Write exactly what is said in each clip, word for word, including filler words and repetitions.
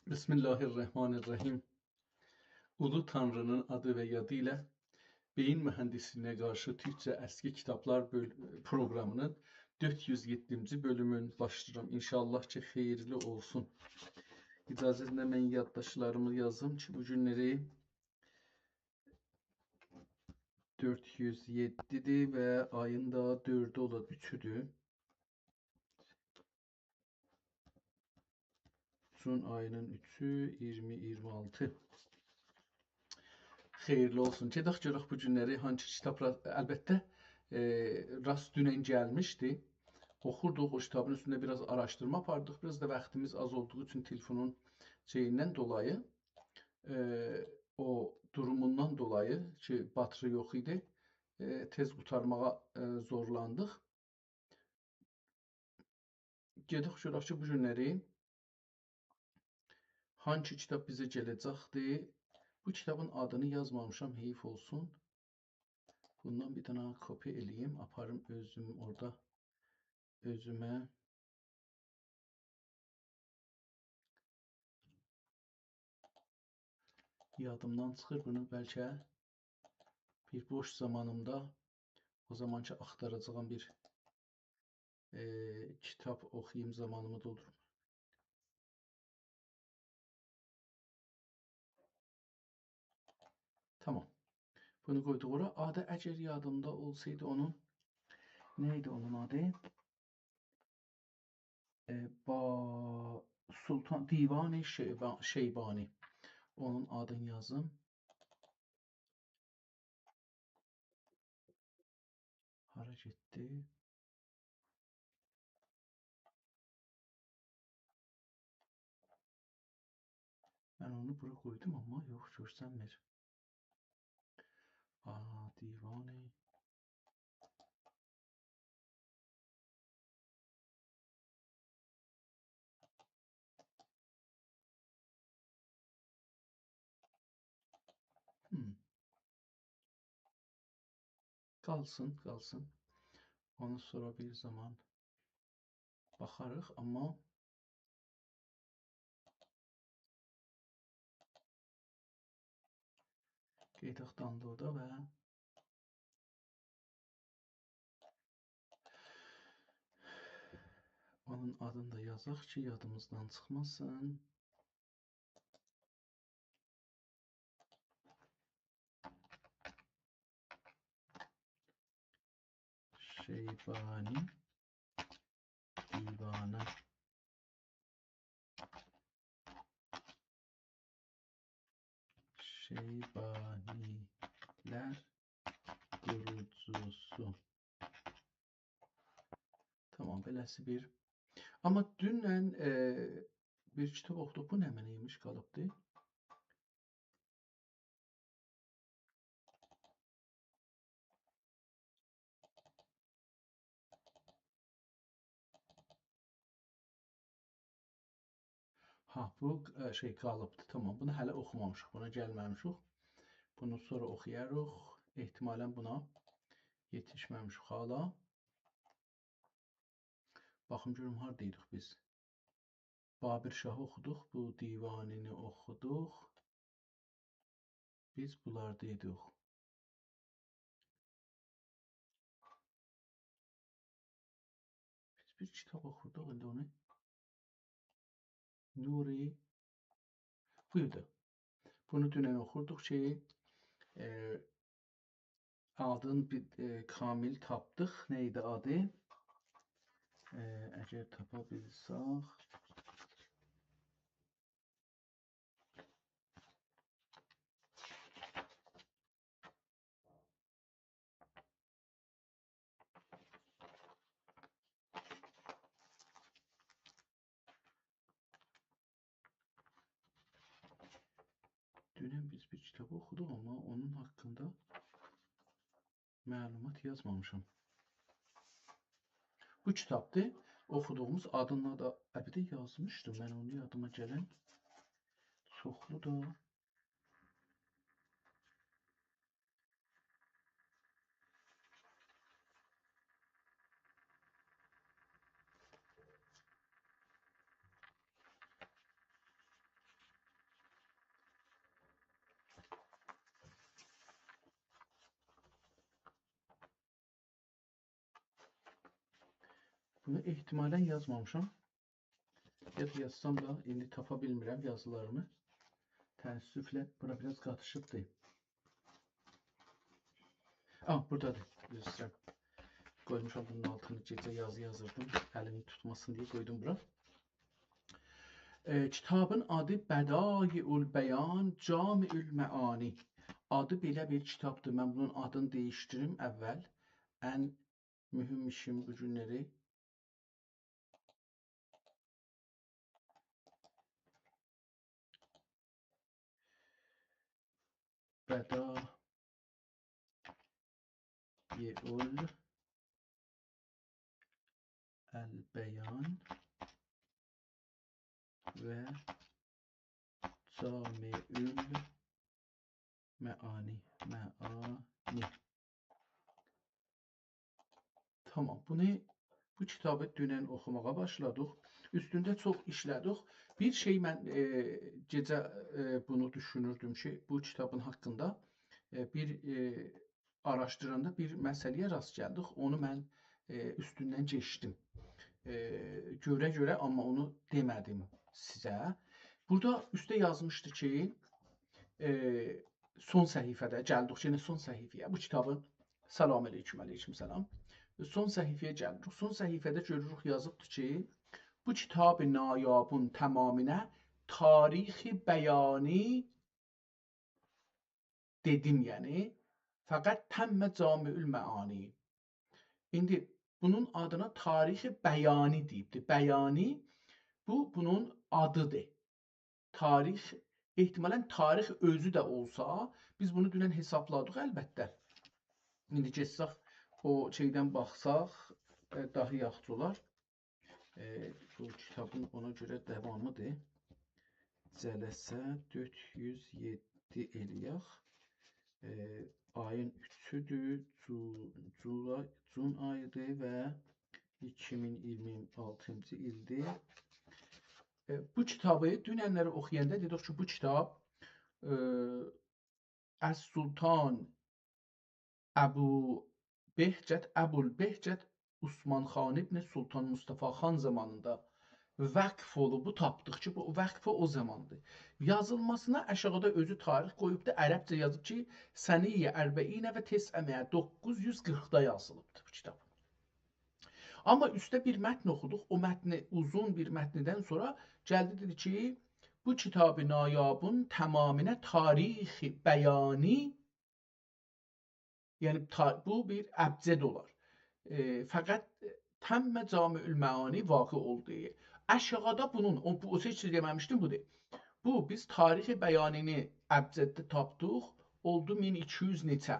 بسم الله الرحمن الرحیم. اولو تانری‌نین آدی و یادی ایله بئیین موهندیسلیگینه قارشی تورکجه اسکی کیتابلار بؤل-، پروقرامی‌نین دؤرد یوز یئددینجی بؤلومون باشلاییرام. ان‌شاءالله کی، خئییرلی اولسون. اجازه‌نیزله من یادداشلاریمی یازیم کی، بو گونلری دؤرد یوز یئددی‌دیر و آیین دا دؤردو اولا، اوچودور. جون آیی‌نین اوچو، اییرمی، اییرمی آلتی. خئییرلی اولسون. گئدک گؤرک بو گونلری هانسی کیتاب را-، البته، ائ، راست دونن گلمیشدی. اوخوردوق، او کیتابین اوستونده بیر آز آراشدیرما آپاردیق. بیر آز دا واختیمیز آز اولدوغو اوچون تلفونون شئییندن دولایی، ائ، او دوروموندان دولایی کی، باتری یوخ ایدی، ائ، تئز قوتارماغا، ائ، زورلاندیق. گئدک گؤرک کی، بو گونلری هانسی کیتاب بیزه گله‌جکدی. بو کیتابین آدینی یازمامیشام، حئیف اولسون. بوندان بیر دنه کپی ائله‌ییم، آپاریم اؤزوم اورادا، اؤزومه. یادیمدان چیخیر بونو، بلکه بیر بوش زامانیمدا او زامان کی آختاراجاغام بیر، ائ، کیتاب اوخویوم، زامانیمی دولدوروم. تامام. بونو قویدوق اورا. آدی اگر یادیمدا اولسایدی اونون، نه ایدی اونون آدی؟ ائ، با-، سلطان، دیوان شیبا-، شیبانی. اونون آدینی یازیم. هارا گئتدی؟ من اونو بورا قویدوم، آمما یوخ، گؤرسنمیر. آ، دیوانی. هوم. قالسین، قالسین. اونو سونرا بیر زامان باخاریق، آمما قئییداق دانلوردا و اونون آدینی دا یازاق کی، یادیمیزدان چیخماسین. شیبانی دیوانی. شیبانی‌لر قوروجوسو. تامام، بئله‌سی بیر. آمما دونن، ائ، بیر کیتاب اوخودوق. بو نمنه ایمیش، قالیبدی؟ ها، بو، ائ، شئی، قالیبدی. تامام، بونو هله اوخومامیشیق، بونا گلمه‌میشیک. بونو سونرا اوخویاریق. احتمالاً بونا یئتیشمه‌میشیک هالا. باخیم گؤروم، هاردایدیق بیز؟ بابر شاهی اوخودوق، بو دیوانی‌نی اوخودوق. بیز بونلاردایدیق. بیز بیر کیتاب اوخوردوق، ایندی اونو نوری بویدو. بونو دونن اوخوردوق کی، ائ، آدین بیر، ائ، کامل تاپدیق. نه ایدی آدی؟ ائ، اگر تاپا بیلسک. دونن بیز بیر کیتاب اوخودوق، آمما اونون حاقیندا معلومات یازمامیشام. بو کیتابدیر. اوخودوغوموز آدیندا دا، ائ، بیر ده یازمیشدیم من اونو، یادیما گلن. چوخلو دا. بونو احتمالاً یازمامیشام. یا دا یازسام دا ایندی تاپا بیلمیرم یازیلاریمی. تأسفله بورا بیر آز قاتیشیبدی. آه، بورادادیر. عذر ایسته‌ییرم. قویموشام بونون آلتینی، گئجه یازی یازیردیم. الیمی توتماسین دئیه قویدوم بورا. ائ، کیتابین آدی بدایع البیان جامع المعانی. آدی بئله بیر کیتابدیر. من بونون آدینی دییشدیریم اول. ان مهم ایشیم بو گونلری بدایع البیان و جامع المعانی. معانی. تامام، بونو، بو کیتابی دونن اوخوماغا باشلادیق. اوستونده چوخ ایشله‌دیک. بیر شئی من، ائ، گئجه، ائ، بونو دوشونوردوم کی، بو کیتابین حاقیندا، ائ، بیر، ائ، آراشدیراندا بیر مسئله‌یه راست گلدیک. اونو من، ائ، اوستوندن کئچدیم. ائ، گؤره-گؤره، آمما اونو دئمه‌دیم سیزه. بورادا اوسته یازمیشدی کی، ائ، سون صفحه‌ده گلدیک، یئنه سون صفحه‌یه. بو کیتابین، سلام علیکم، علیکم سلام. سون صفحه‌یه گلدیک. سون صفحه‌ده گؤروروک، یازیبدیر کی، بو کتاب نایابون تمامینه تاریخ بیانی دئدیم، یعنی، فقط تم جامع المعانی. ایندی بونون آدینا تاریخ بیانی دئییبدی. بیانی، بو، بونون آدیدیر. تاریخ، احتمالاً تاریخ اؤزو ده اولسا، بیز بونو دونن حسابلادیق، البته. ایندی گئتسک، او شئیدن باخساق، ائ، داها یاخشی اولار. ائ، بو کیتابین اونا گؤره داوامیدیر. جلسه دؤرد یوز یئددی ائله‌یک. ائ، آیین اوچودور، جو-، جولای، جون آییدیر و ایکی مین ایگیرمی آلتینجی ایلدیر. ائ، بو کیتابی دوننلری اوخویاندا دئدیک کی، بو کیتاب، ائ، السلطان ابوبهجت، ابوالبهجت عثمان خان ابن سلطان مصطفی خان زامانیندا وقف اولوب، بو تاپدیق کی، بو وقف او زاماندیر. یازیلماسینا آشاغیدا اؤزو تاریخ قویوبدو، عربجه یازیب کی، سنه اربعین و تسعمایه، دوققوز یوز قیرخدا یازیلیبدیر بو کیتاب. آمما اوسته بیر متن اوخودوق. او متنی، اوزون بیر متندن سونرا گلدی، دئدی کی، بو کتاب نایابون تمامینه تاریخ بیانی، یعنی تا-، بو بیر ابجد اولار. ائ، فقط تم جامع المعانی واقع اولدو. آشاغیدا بونون، او، بو، او سئچکی دئمه‌میشدیم، بودور. بو، بیز تاریخ بیانی‌نی ابجدده تاپدیق، اولدو مین ایکی یوز نئچه.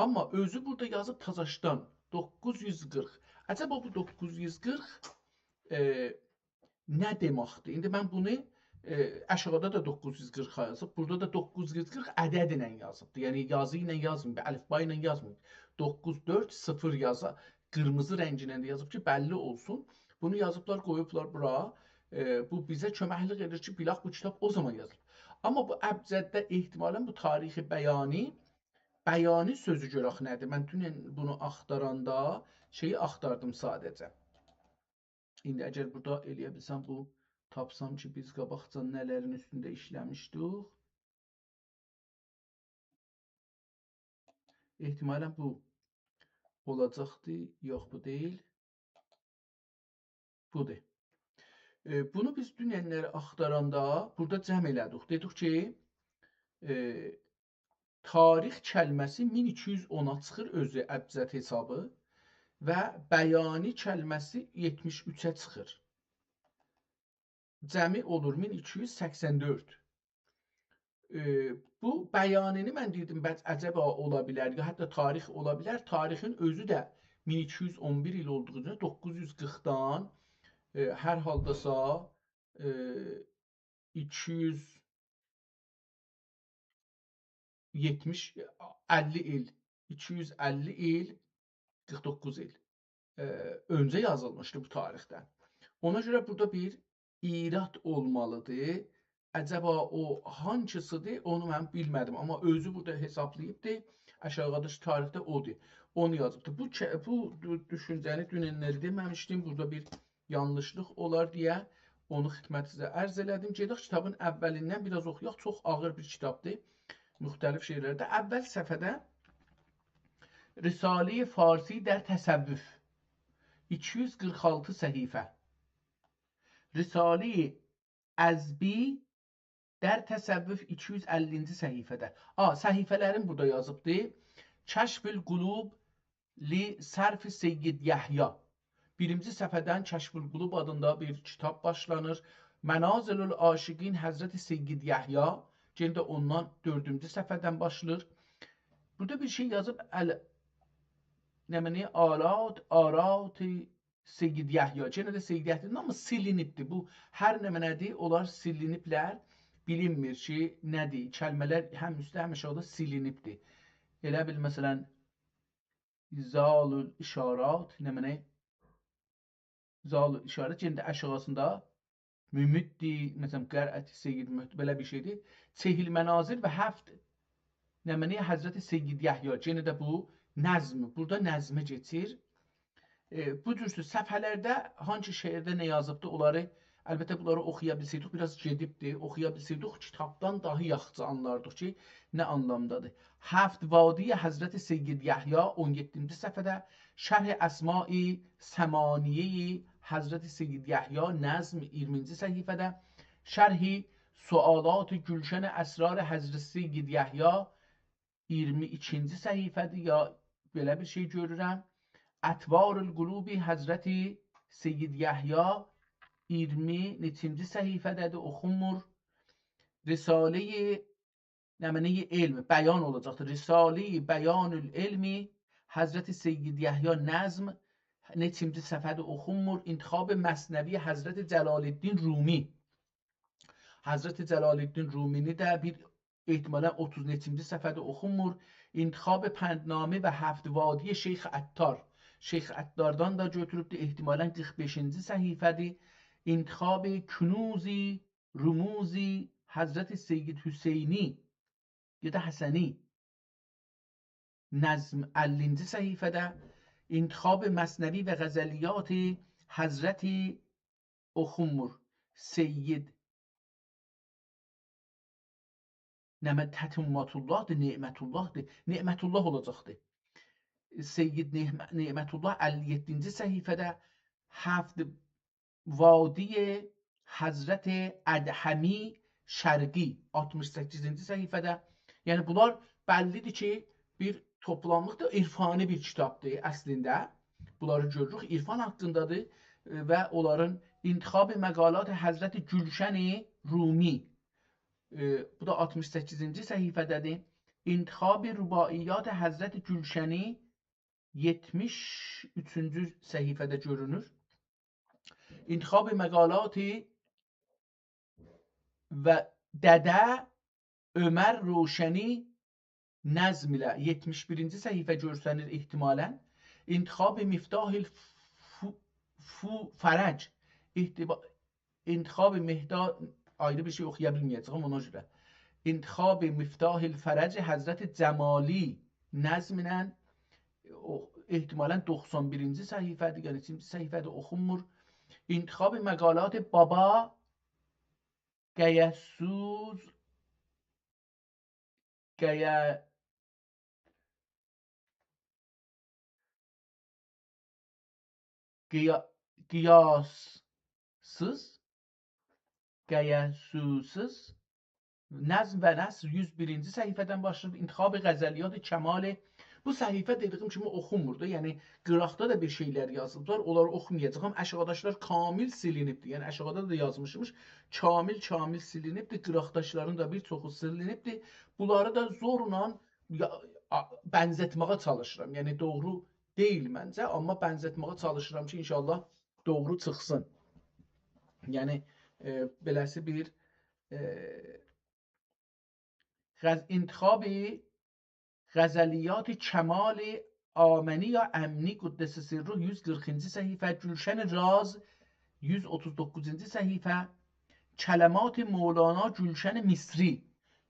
آمما اؤزو بورادا یازیب تازاشدان، دوققوز یوز قیرخ. عجبا بو دوققوز یوز قیرخ، ائ، نه دئمکدیر؟ ایندی من بونو، ائ، آشاغیدا دا دوققوز یوز قیرخ یازیب، بورادا دا دوققوز یوز قیرخ عددله یازیبدیر. یعنی یازی ایله یازماییب، الفبا ایله یازماییب. دوققوز دؤرد صفر یازا، قیرمیزی رنگینن ده یازیب کی، بللی اولسون. بونو یازیبلار، قویوبلار بورا. ائ، بو بیزه کؤمکلیک ائدیر کی، بیلک بو کیتاب او زامان یازیلیب. آمما بو ابجدده احتمالاً بو تاریخ بیانی، بیانی سؤزو گؤرک نه‌دیر؟ من دونن بونو آختاراندا شئیی آختاردیم ساده‌جه. ایندی اگر بورادا ائلیه بیلسم، بو تاپسام کی، بیز قاباقجا نه‌لرین اوستونده ایشله‌میشدیک. احتمالاً بو اولاجاقدی. یوخ، بو دئییل. بودور. ائ، بونو بیز دوننلری آختاراندا بورادا جمع ائله‌دیک. دئدیک کی، ائ، تاریخ کلمه‌سی مین ایکی یوز اونا چیخیر اؤزو ابجد حسابی و بیانی کلمه‌سی یئتمیش اوچه چیخیر. جمعی اولور مین ایکی یوز سکسن دؤرد. ائ، بو بیانی‌نی من دئدیم، بس عجبا اولا بیلر، یا حتی تاریخ اولا بیلر. تاریخین اؤزو ده مین ایکی یوز اون بیر ایل اولدوغو اوچون دوققوز یوز قیرخدان، ائ، هر حالداسا، ائ، ایکی یوز یئتمیش، اللی ایل، ایکی یوز اللی ایل، قیرخ دوققوز ایل، ائ، اؤنجه یازیلمیشدی بو تاریخدن. اونا گؤره بورادا بیر ایراد اولمالیدیر. عجبا او هانسیدیر، اونو من بیلمه‌دیم. آمما اؤزو بورادا حسابلاییبدی، آشاغیداکی تاریخده اودور. اونو یازیبدیر. بو که-، بو دو-، دوشونجه‌نی دونن‌لری دئمه‌میشدیم. بورادا بیر یانلیشلیق اولار دئیه اونو خدمتینیزه عرض ائله‌دیم. گئدک کیتابین اولیندن بیر آز اوخویاق. چوخ آغیر بیر کیتابدیر. مختلف شئیلرده. اول صفحه‌ده رسالهٔ فارسی در تصوف، ایکی یوز قیرخ آلتی صفحه. رسالهٔ ازبی در تصوف ایکی یوز اللی صفحه‌ده. آ، صفحه‌لرین بورادا یازیبدی. کشف القلوب لصرف سید یحیی. بیرینجی صفحه‌دن کشف القلوب آدیندا بیر کیتاب باشلانیر. منازل العاشقین حضرت سید یحیی. یئنه ده اوندان دؤردونجو صفحه‌دن باشلاییر. بورادا بیر شئی یازیب، ال-، نمنه، آلات، آرات سید یحیی. یئنه ده سید یحیی، آمما سیلینیبدیر. بو هر نمنه‌دیر، اونلار سیلینیبلر. بیلینمیر کی، نه‌دیر. کلمه‌لر هم اوسته، هم آشاغیدا سیلینیبدیر. ائله بیل، مثلا، زال الاشارات، نمنه، زال الاشارات، یئنه ده آشاغیسیندا ممددی، مثلا، قرأت سید ممد، بئله بیر شئیدیر. چهل منازل و هفت نمنه حضرت سید یحیی. یئنه ده بو نظم، بورادا نظمه کئچیر. ائ، بو جور صفحه‌لرده هانسی شعرده نه یازیبدی، اونلاری، البته، بونلاری اوخویا بیلسه‌یدیک، بیر آز گئدیبدی، اوخویا بیلسه‌یدیک، کیتابدان داها یاخشی آنلاردیق کی، نه آنلامدادیر. هفت وادی حضرت سید یحیی، اون یئددینجی صفحه‌ده، شرح اسماء ثمانیه حضرت سید یحیی، نظم، ایگیرمینجی صفحه‌ده، شرح سؤالات گلشن اسرار حضرت سید یحیی، ایگیرمی ایکینجی صفحه‌دیر، یا بئله بیر شئی گؤرورم. اطوار القلوب حضرت سید یحیی، ایگیرمی نئچینجی صفحه‌ده‌دیر، اوخونمور. رسالهٔ، نمنه، علم، بیان اولاجاقدیر. رسالهٔ بیان العلم حضرت سید یحیی، نظم، نئچینجی صفحه‌دیر، اوخونمور. انتخاب مثنوی حضرت جلال‌الدین رومی. حضرت جلال‌الدین رومی‌نی ده بیر، احتمالا اوتوز نئچینجی صفحه‌ده اوخونمور. انتخاب پندنامه و هفت وادی شیخ عطار. شیخ عطاردان دا گؤتوروبدور، احتمالا قیرخ بئشینجی صفحه‌دیر. انتخاب کنوز رموز حضرت سید حسینی یا دا حسنی. نظم الینجی صفحه‌ده. انتخاب مثنوی و غزلیات حضرت، اوخونمور، سید، نمه، تتمت‌الله‌دیر، نعمت‌الله‌دیر. نعمت‌الله اولاجاقدی. سید نعم-، نعمت‌الله اللی یئددینجی صفحه‌ده. هفت وادی حضرت ادهمی شرقی، آلتمیش سککیزینجی صفحه‌ده. یعنی بونلار بللی‌دیر کی، بیر توپلاملیقدیر، عرفانی بیر کیتابدیر اصلینده. بونلاری گؤروروک، عرفان حاقیندادیر، ائ، و اونلارین انتخاب مقالات حضرت گلشن رومی، ائ، بو دا آلتمیش سککیزینجی صفحه‌ده‌دیر. انتخاب رباعیات حضرت گلشنی، یئتمیش اوچونجو صفحه‌ده گؤرونور. انتخاب مقالات و دده عمر روشنی نظم ایله، یئتمیش بیرینجی صفحه گؤرسنیر احتمالا. انتخاب مفتاح الف-، فو-، فرج، احتبا-، انتخاب مهدا-، آیری بیر شئی اوخویا بیلمه‌یه‌جه‌یم اونا گؤره. انتخاب مفتاح الفرج حضرت جمالی نظم ایله، او، احتمالا دوخسان بیرینجی صفحه‌دیر، یعنی نئچینجی صفحه‌دیر، اوخونمور. انتخاب مقالات بابا قیاس‌سوز، قیا-، قیا-، قیاس‌سیز، قیاس‌سوزسوز، نظم و نثر، یوز بیرینجی صفحه‌دن باشلاییب، انتخاب غزلیات کمال. بو صفحه، دئدیگیم کیمی، اوخونمور دا، یعنی قیراقدا دا بیر شئیلر یازیبلار، اونلاری اوخومایاجاغام. آشاغیداکیلار کامل سیلینیبدیر، یعنی آشاغیدا دا یازمیشمیش، کامل، کامل سیلینیبدیر، قیراقداکیلارین دا بیر چوخو سیلینیبدیر. بونلاری دا زورلا یا-، آ-، بنزتمه‌یه چالیشیرام، یعنی دوغرو دئییل منجه، آمما بنزتمه‌یه چالیشیرام کی، انشاءالله دوغرو چیخسین. یعنی، ائ، بئله‌سی بیر، ائ، غز-، انتخاب غزلیات کمال آمنی یا امنی قدس سره، یوز قیرخینجی صفحه، گلشن راز، یوز اوتوز دوققوزونجو صفحه، کلمات مولانا گلشن مصری،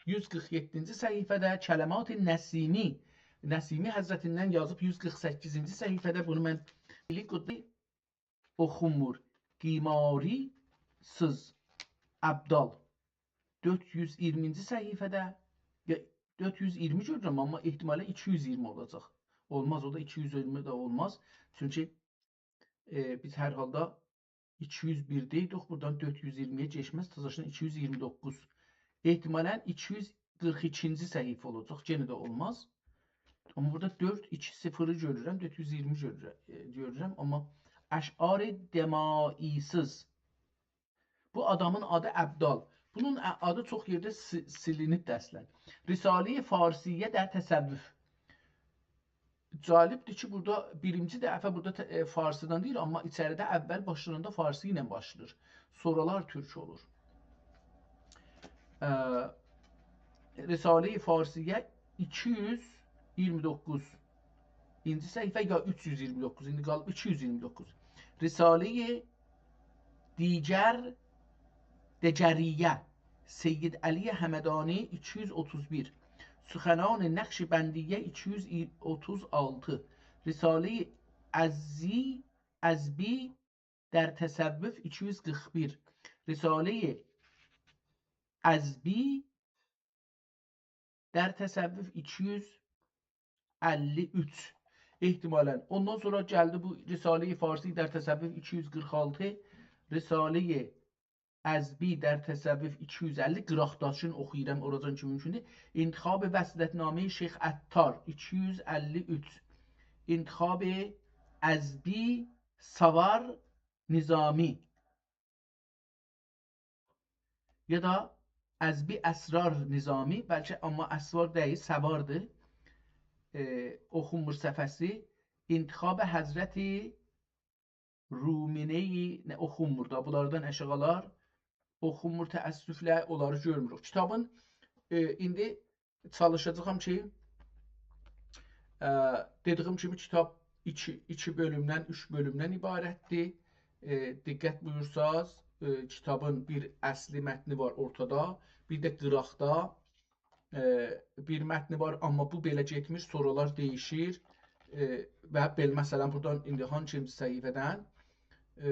یوز قیرخ یئددینجی صفحه‌ده، کلمات نسیمی نسیمی حضرتیندن یازیب یوز قیرخ سککیزینجی صفحه‌ده، بونو من، «قدی اوخونمور قیماری‌سیز ابدال». دؤرد یوز اییرمینجی صفحه‌ده، یا، دؤرد یوز اییرمی گؤرورم، آمما احتمالاً ایکی یوز اییرمی اولاجاق. اولماز، او دا ایکی یوز اییرمی ده اولماز. چونکی، ائ، بیز هر حالدا ایکی یوز بیرده‌یدیک، بورادان دؤرد یوز اییرمی‌یه کئچمز، تازاشینا ایکی یوز اییرمی دوققوز. احتمالاً ایکی یوز قیرخ ایکینجی صفحه اولاجاق، یئنه ده اولماز. آمما بورادا دؤرد ایکی صفری گؤرورم، دؤرد یوز اییرمی گؤرورم، ائ، گؤرورم، آمما «اشعار دمایی‌سیز». بو آدامین آدی ابدال. بونون ا-، آدی چوخ یئرده سی-، سیلینیبدیر اصلاً. «رسالهٔ فارسیه در تصوف». جالبدیر کی، بورادا بیرینجی دفعه بورادا ت-، ائ، فارسیدان دئییر، آمما ایچریده اول باشلاناندا فارسی ایله باشلاییر. سونرالار تورک اولور. ا، «رسالهٔ فارسیه» ایکی یوز اییرمی دوققوزونجو صفحه یا اوچ یوز اییرمی دوققوز، ایندی قالیب ایکی یوز اییرمی دوققوز. «رسالهٔ دیگر دگریه» سید علی همدانی ایکی یوز اوتوز بیر، «سخنان نقشبندیه» ایکی یوز اوتوز آلتی، «رسالهٔ ازی، ازبی در تصوف» ایکی یوز قیرخ بیر، «رسالهٔ ازبی در تصوف» ایکی یوز اللی اوچ احتمالاً. اوندان سونرا گلدی بو «رسالهٔ فارسی در تصوف» ایکی یوز قیرخ آلتی، «رسالهٔ ازبی در تصوف» ایکی یوز اللی، قیراقداکین اوخویورام، اوراجان کی مومکوندور. «انتخاب وصلت‌نامهٔ شیخ عطار» ایکی یوز اللی اوچ، «انتخاب ازبی سوار نظامی» یا دا «ازبی اسرار نظامی»، بلکه، آمما اسوار دئییل، سواردیر. ائ، اوخونمور صفحه‌سی. «انتخاب حضرت رومینه‌ای»، نه، اوخونمور دا. بونلاردان آشاغیلار اوخونمور، تأسفله اونلاری گؤرموروک. کیتابین، ائ، ایندی چالیشاجاغام کی، ا، دئدیگیم کیمی، کیتاب ایکی، ایکی بؤلومدن، اوچ بؤلومدن عبارتدیر. ائ، دقت بویورساز، ائ، کیتابین بیر اصلی متنی وار اورتادا، بیر ده قیراقدا، ائ، بیر متنی وار، آمما بو بئله گئتمیر، سونرالار دییشیر. ائ، و بئله، مثلاً، بورادان ایندی هانسینجی صفحه‌دن، ائ،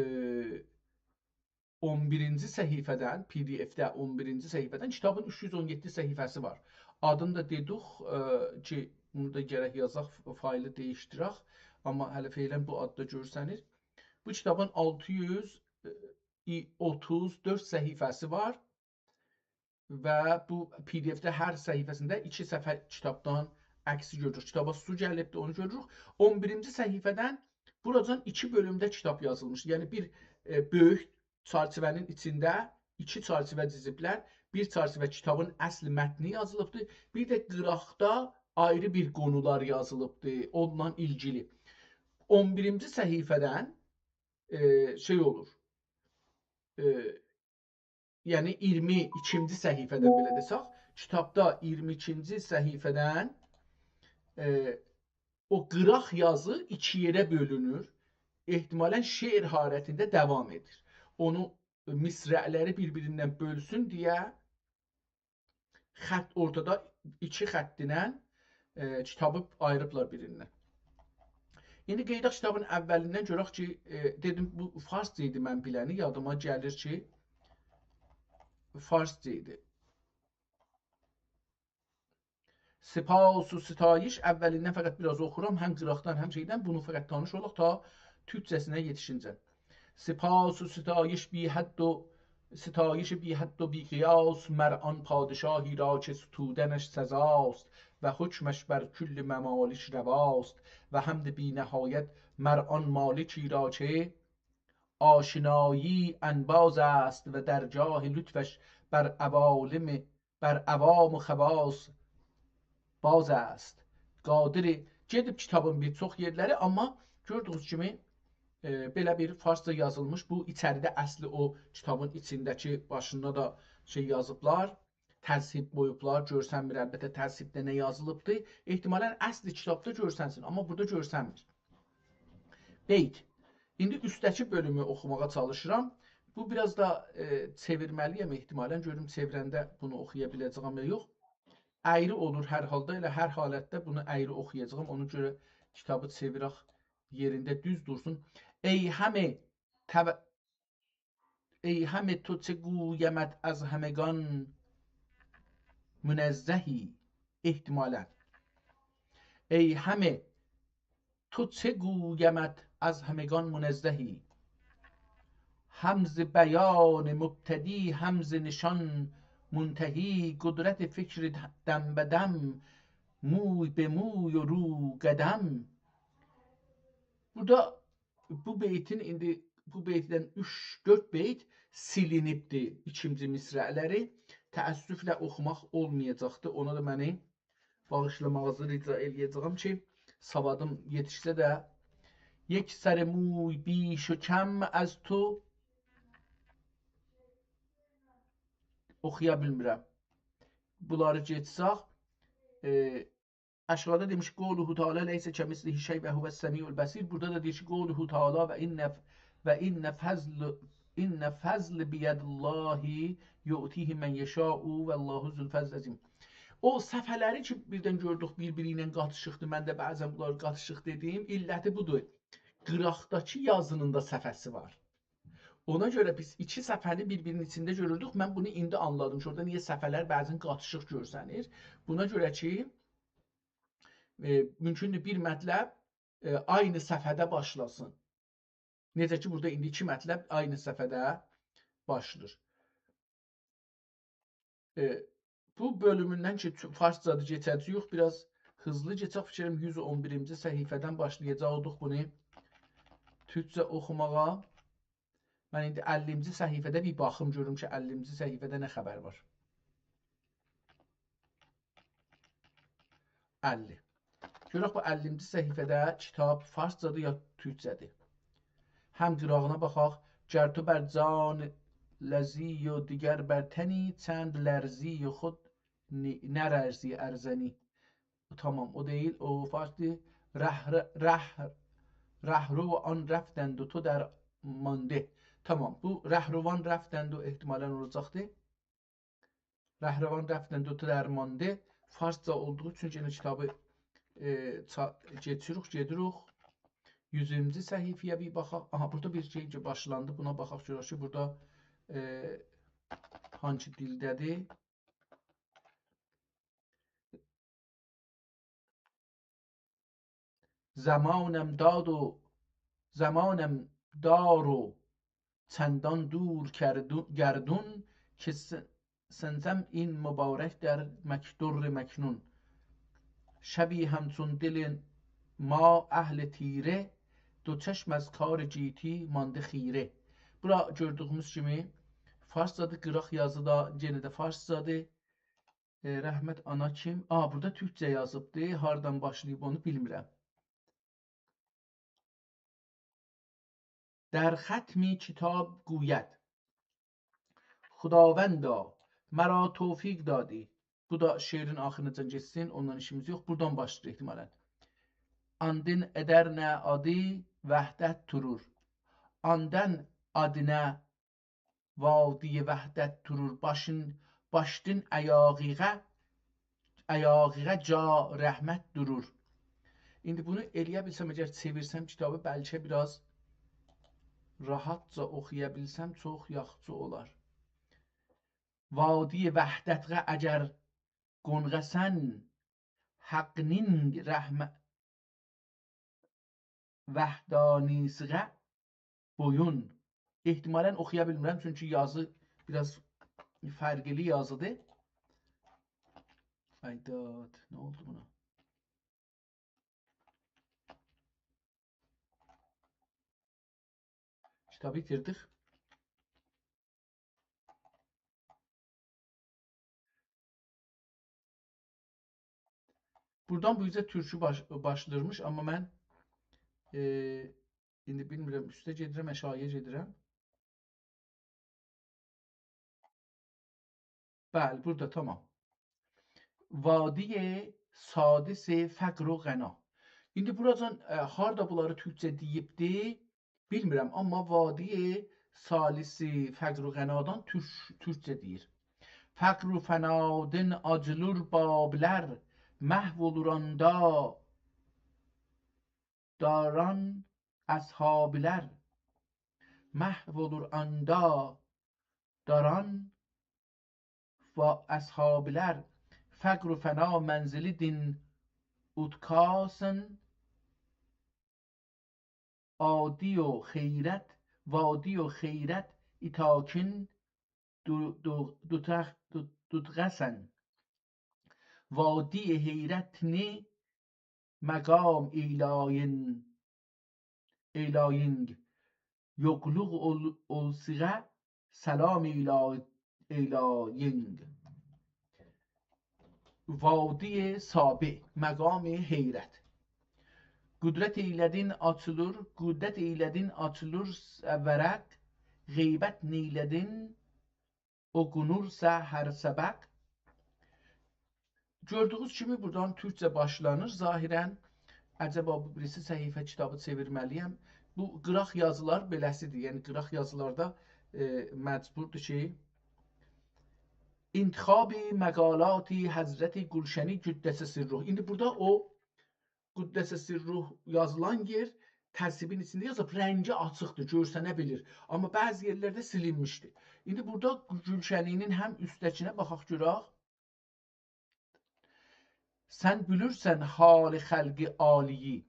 اون بیرینجی صفحه‌دن، پی دی اف‌ده اون بیرینجی صفحه‌دن، کیتابین اوچ یوز اون یئددی صفحه‌سی وار. آدینی دا دئدیک، ائ، کی، بونو دا گرک یازاق، ف-، فایلی دییشدیرک. آمما هله فعلاً بو آددا گؤرسنیر. بو کیتابین آلتی یوز اوتوز دؤرد صفحه‌سی وار. و بو پی دی اف‌ده هر صفحه‌سینده ایکی صفحه کیتابدان عکسی گؤروروک. کیتابا سو گلیبدیر، اونو گؤروروک. اون بیرینجی صفحه‌دن بوراجان ایکی بؤلومده کیتاب یازیلمیشدیر. یعنی بیر، ائ، بؤیوک چرچیوه‌نین ایچینده ایکی چرچیوه جیزیبلر. بیر چرچیوه کیتابین اصل متنی یازیلیبدیر. بیر ده قیراقدا آیری بیر قونولار یازیلیبدیر، اونونلا ایلگیلی. اون بیرینجی صفحه‌دن، ائ، شئی اولور. ائ، یعنی اییرمی ایکینجی صفحه‌دن، بئله دئسک، کیتابدا اییرمی ایکینجی صفحه‌دن، ائ، او قیراق یازی ایکی یئره بؤلونور. احتمالاً شعر حالتینده داوام ائدیر. اونو، مصرع‌لری بیر-بیریندن بؤلسون دئیه خط اورتادا ایکی خطینن، ائ، کیتابی آییریبلار بیریندن. ایندی قئییداق کیتابین اولیندن، گؤرک کی، ائ، دئدیم، بو فارسجا ایدی من بیلنی، یادیما گلیر کی، فارسجا ایدی. سپاس و ستایش، اولیندن فقط بیر آز اوخورام، هم قیراقدان، هم شئیدن، بونو فقط تانیش اولاق تا تورکجه‌سینه یئتیشینجه. سپاس و ستایش بی‌حد و، ستایش بی‌حد و بی‌قیاس مر آن پادشاهی را که ستودنش سزاست و حکمش بر کل ممالک رواست و حمد بی‌نهایت مر آن مالکی را که آشنایی انباز است و در جاه لطفش بر عوالم بر عوام و خواص باز است. قادر، گئدیب کیتابین بیر چوخ یئرلری، آمما گؤردویونوز کیمی، ائ، بئله بیر فارسجا یازیلمیش، بو ایچریده اصلی او کیتابین ایچینده‌کی باشیندا دا شئی یازیبلار، تذهیب قویوبلار، گؤرسنمیر البته تذهیبده نه یازیلیبدی. احتمالاً اصلی کیتابدا گؤرسنسین، آمما بورادا گؤرسنمیر. بیت. ایندی اوستده‌کی بؤلومو اوخوماغا چالیشیرام. بو بیر آز دا، ائ، چئویرمه‌لی‌یم احتمالاً. گؤروم چئویرنده بونو اوخویا بیله‌جه‌یم یا یوخ. اَیری اولور هر حالدا، ائله هر حالتده بونو اَیری اوخویاجاغام. اونا گؤره کیتابی چئویرک یئرینده دوز دورسون. ای همه تو-، ای همه تو چه گویمت از همگان منزهی، احتمالاً. ای همه تو چه گویمت از همگان منزهی، هم ز بیان مبتدی، هم ز نشان منتهی، قدرت فکر دم به دم، موی به موی و رو قدم. بورادا بو بیتین، ایندی بو بیتدن اوچ، دؤرد بیت سیلینیبدی، ایکینجی مصرع‌لری. تأسفله اوخوماق اولمایاجاقدی. اونا دا منی باغیشلاماغینیزی رجا ائله‌یه‌جه‌یم کی، سوادیم یئتیشسه ده. یک سر موی بیش و کم از تو، اوخویا بیلمیرم. بونلاری گئچسک، ائ، آشاغیدا دئمیش: «قوله تعالی لیس کمثله شیء و هو السمیع البصیر.» بورادا دا دئییر کی: «قوله تعالی و ان، و ان فضل، ان فضل بید الله یؤتیه من یشاء والله ذو الفضل العظیم.» او صفحه‌لری کی، بیردن گؤردوک بیر-بیری ایله قاتیشیقدیر. من ده بعضاً بونلاری قاتیشیق دئدیم. علتی بودور. قیراقداکی یازینین دا صفحه‌سی وار. اونا گؤره بیز ایکی صفحه‌نی بیر-بیرینین ایچینده گؤروردوک. من بونو ایندی آنلادیم کی، اورادا نییه صفحه‌لر بعضاً قاتیشیق گؤرسنیر. بونا گؤره کی، ائ، مومکوندور بیر مطلب، ائ، عینی صفحه‌ده باشلاسین. نئجه کی، بورادا ایندی ایکی مطلب عینی صفحه‌ده باشلاییر. ائ، بو بؤلوموندن کی، تو-، فارسجادیر، کئچه‌جه‌ییک، بیر آز هیزلی کئچک، فیکریم یوز اون بیرینجی صفحه‌دن باشلایاجاقدیق بونو تورکجه اوخوماغا. من ایندی اللینجی صفحه‌ده بیر باخیم گؤروم کی، اللینجی صفحه‌ده نه خبر وار. اللی. گؤرک بو اللینجی صفحه‌ده کیتاب فارسجادیر یا تورکجه‌دیر. هم قیراغینا باخاق. «گر تو بر جان لرزی و دگر بر تنی، چند لرزی و خود نی-، نلرزی ار زنی.» تامام، او دئییل، او فارسدیر. «ره، ره، رهرو آن رفتند و تو درمانده.» تامام، بو رهروان رفتند و احتمالاً اولاجاقدیر. «رهروان رفتند و تو درمانده». فارسجا اولدوغو اوچون یئنه کیتابی، ائ، چا-، کئچیریک، گئدیریک. یوزونجو صفحه‌یه بیر باخاق. آها، بورادا بیر شئی کی باشلاندی. بونا باخاق، گؤرک کی، بورادا، ائ، هانسی دیلده‌دیر؟ زمانم داد و زمانم دار و چندان دور کردو-، گردون که س-، سنزم این مبارک در مک-، در مکنون. شبی همچون دل ما اهل تیره، دو چشم از کار گیتی مانده خیره. بورا گؤردویوموز کیمی فارسجادیر، قیراق یازی دا یئنه ده فارسجادیر. ائ، رحمت آنا کیم؟ آ، بورادا تورکجه یازیبدی. هاردان باشلاییب اونو بیلمیرم. در ختم کتاب گوید: «خداوندا، مرا توفیق دادی.» بو دا شعرین آخیریناجان گئتسین، اوندان ایشیمیز یوخ. بورادان باشلاییر احتمالاً. «آندین ادرنه آدی وحدت تورور.» آندان آدینه وادی وحدت تورور، باشین، باشدین ایاغیغا، ایاغیغا جا رحمت دورور. ایندی بونو ائلیه بیلسم، اگر چئویرسم کیتابی، بلکه بیر آز راحتجا اوخویا بیلسم، چوخ یاخشی اولار. وادی وحدتغه اگر قونغاسان، حقنین رحم-، وحدانیسیغه بویون. احتمالاً اوخویا بیلمیرم، چونکی یازی بیر آز فرقلی یازیدیر. آی داد، نه اولدو بونا؟ کیتابی ایتیردیک. بورادان بو اوزه تورکو باش-، باشلاییرمیش، آمما من، ائ، ایندی بیلمیرم، اوسته گئدیرم، آشاغییا گئدیرم. بلی، بورادا، تامام. وادی سادس فقر و غنا. ایندی بوراجان، ائ، هاردا بونلاری تورکجه دئییبدی، بیلمیرم، آمما وادی ثالث فقر و غنادان تورک-، تورکجه دئییر. فقر و فنادن آجیلیر بابلر، محو اولور آندا داران اصحابلر. محو اولور آندا داران و اصحابلر. فقر و فنا منزلیدین اوتکاسین، عادی و خیرت، وادی و خیرت ایتاکین دو-، دو-، دوتاق-، دو-، دوتقاسان. وادی حیرتینی مقام ایلایین، ایلایینگ. یوخلوق اول-، اولسیغا سلام ایلا-، ایلایینگ. وادی سابع، مقام حیرت. قدرت ایله‌دین آچیلیر، قدرت ایله‌دین آچیلیر ورق، غیبت نیله‌دین اوخونورسا هر سبق. گؤردویونوز کیمی، بورادان تورکجه باشلانیر ظاهراً. عجبا بو بیریسی صفحه کیتابی چئویرمه‌لی‌یم. بو قیراق یازیلار بئله‌سیدیر. یعنی قیراق یازیلاردا، ائ، مجبوردور کی، انتخاب مقالات حضرت گلشنی قدس سره. ایندی بورادا او قدس سره یازیلان یئر ترتیبین ایچینده یازیلیب، رنگی آچیقدیر، گؤرسنه بیلیر. آمما بعضی یئرلرده سیلینمیشدی. ایندی بورادا گلشنی‌نین هم اوستده‌کینه باخاق گؤرک. سن بیلیرسن حال خلق عالی‌یی،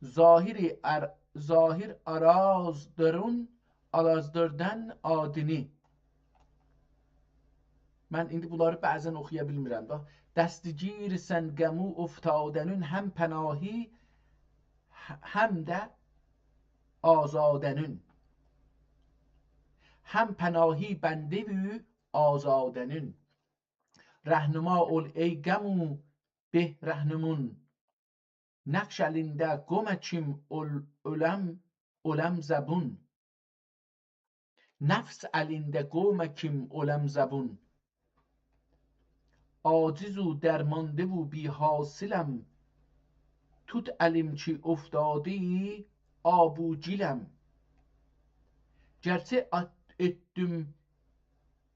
ظاهر ار-، ظاهر آرازدارین، آرازداردن آدینی. من ایندی بونلاری بعضاً اوخویا بیلمیرم دا. دستگیرسن غم و افتادنین، هم پناهی، ه-، هم ده آزادنین. هم پناهی بنده و آزادنین. رهنما اول ای غم و به رهنمون، نقش الینده قوم کیم اول-، اولم، اولم زبون. نفس الینده قوم کیم اولم زبون. عاجز و درمانده و بی‌حاصلم، توت الیم کی افتاده‌یی آب و گیلم. گرچه آت-، ائتدیم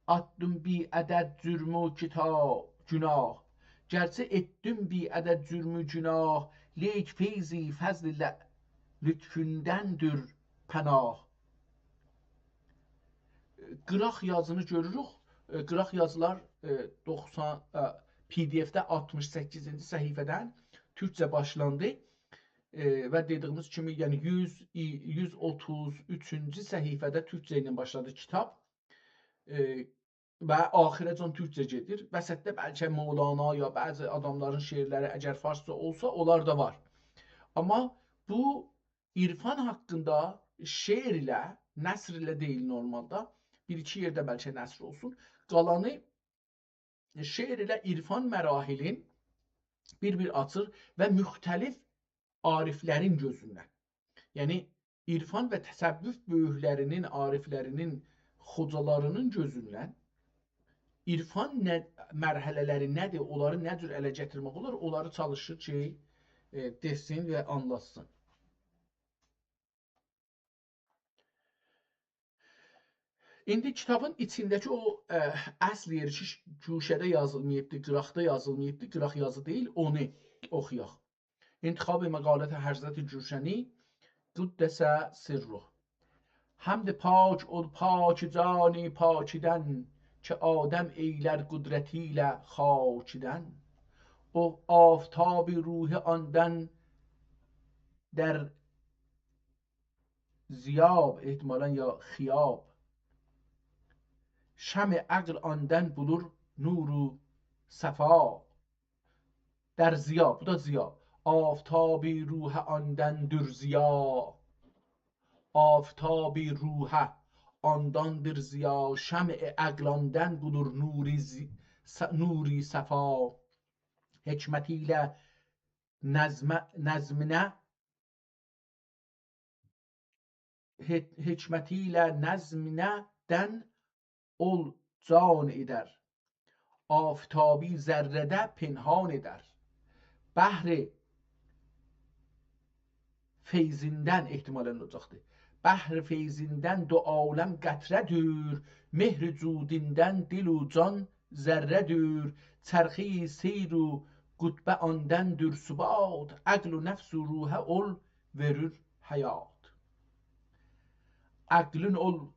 آتدیم بی‌عدد جرم و کیتا-، گناه. گرچه ائتدیم بی‌عدد جرم و گناه، لیک فیض فضل ل-، لطفوندندیر پناه. قیراق یازینی گؤروروک. ائ، قیراق یازیلار، ائ، دوخسان، ائ، پی دی اف‌ده آلتمیش سککیزینجی صفحه‌دن تورکجه باشلاندی. ائ، و دئدیییمیز کیمی، یعنی یوز، یوز اوتوز اوچونجو صفحه‌ده تورکجه ایله باشلادی کیتاب. ائ، و آخیره‌جن تورکجه گئدیر. وسطده بلکه مولانا یا بعضی آداملارین شعرلری اگر فارسجا اولسا، اونلار دا وار. آمما بو عرفان حاقیندا شعر ایله، نثر ایله دئییل نورمالدا، بیر-ایکی یئرده بلکه نثر اولسون، قالانی شعر ایله عرفان مراحلین بیر-بیر آچیر و مختلف عارفلرین گؤزوندن. یعنی، عرفان و تصوف بؤیوکلرینین، عارفلرینین، خوجالارینین گؤزوندن عرفان نه، مرحله‌لری نه‌دیر، اونلاری نه جور اله گتیرمک اولار، اونلاری چالیشیر کی، ائ، دئسین و آنلاتسین. ایندی کیتابین ایچینده‌کی او، ائ، اصل یئری کی، گوشه‌ده یازیلماییبدی، قیراقدا یازیلماییبدی، قیراق یازی دئییل، اونو اوخویاق. انتخاب مقالات حضرت جوشنی قدس سره. حمد پاک اول پاک جان پاکیدن، که آدم ائیلر قدرتی ایله خاکیدن. او آفتاب روح آندن در ضیاب، احتمالاً یا خیاب. شمع عقل آندن بولور نور و صفا. در ضیا، بو دا ضیا. آفتاب روح آندندیر ضیا. آفتاب روح آندندیر ضیا. شمع عقل آندن بولور نوری ضی-، ص-، نوری صفا. حکمت ایله نظم-، نظمینه حک-، حکمتی ایله نظمینه دن اول جان ائدر. آفتابی ذره‌ده پنهان ائدر. بحر فیضیندن، احتمالاً اولاجاقدیر. بحر فیضیندن دو عالم قطره‌دیر. مهر جودوندن دل و جان ذره‌دیر. چرخه‌ی سیر و قطبه آندندیر ثبات، عقل و نفس و روحه اول وئریر حیات. عقلین اول،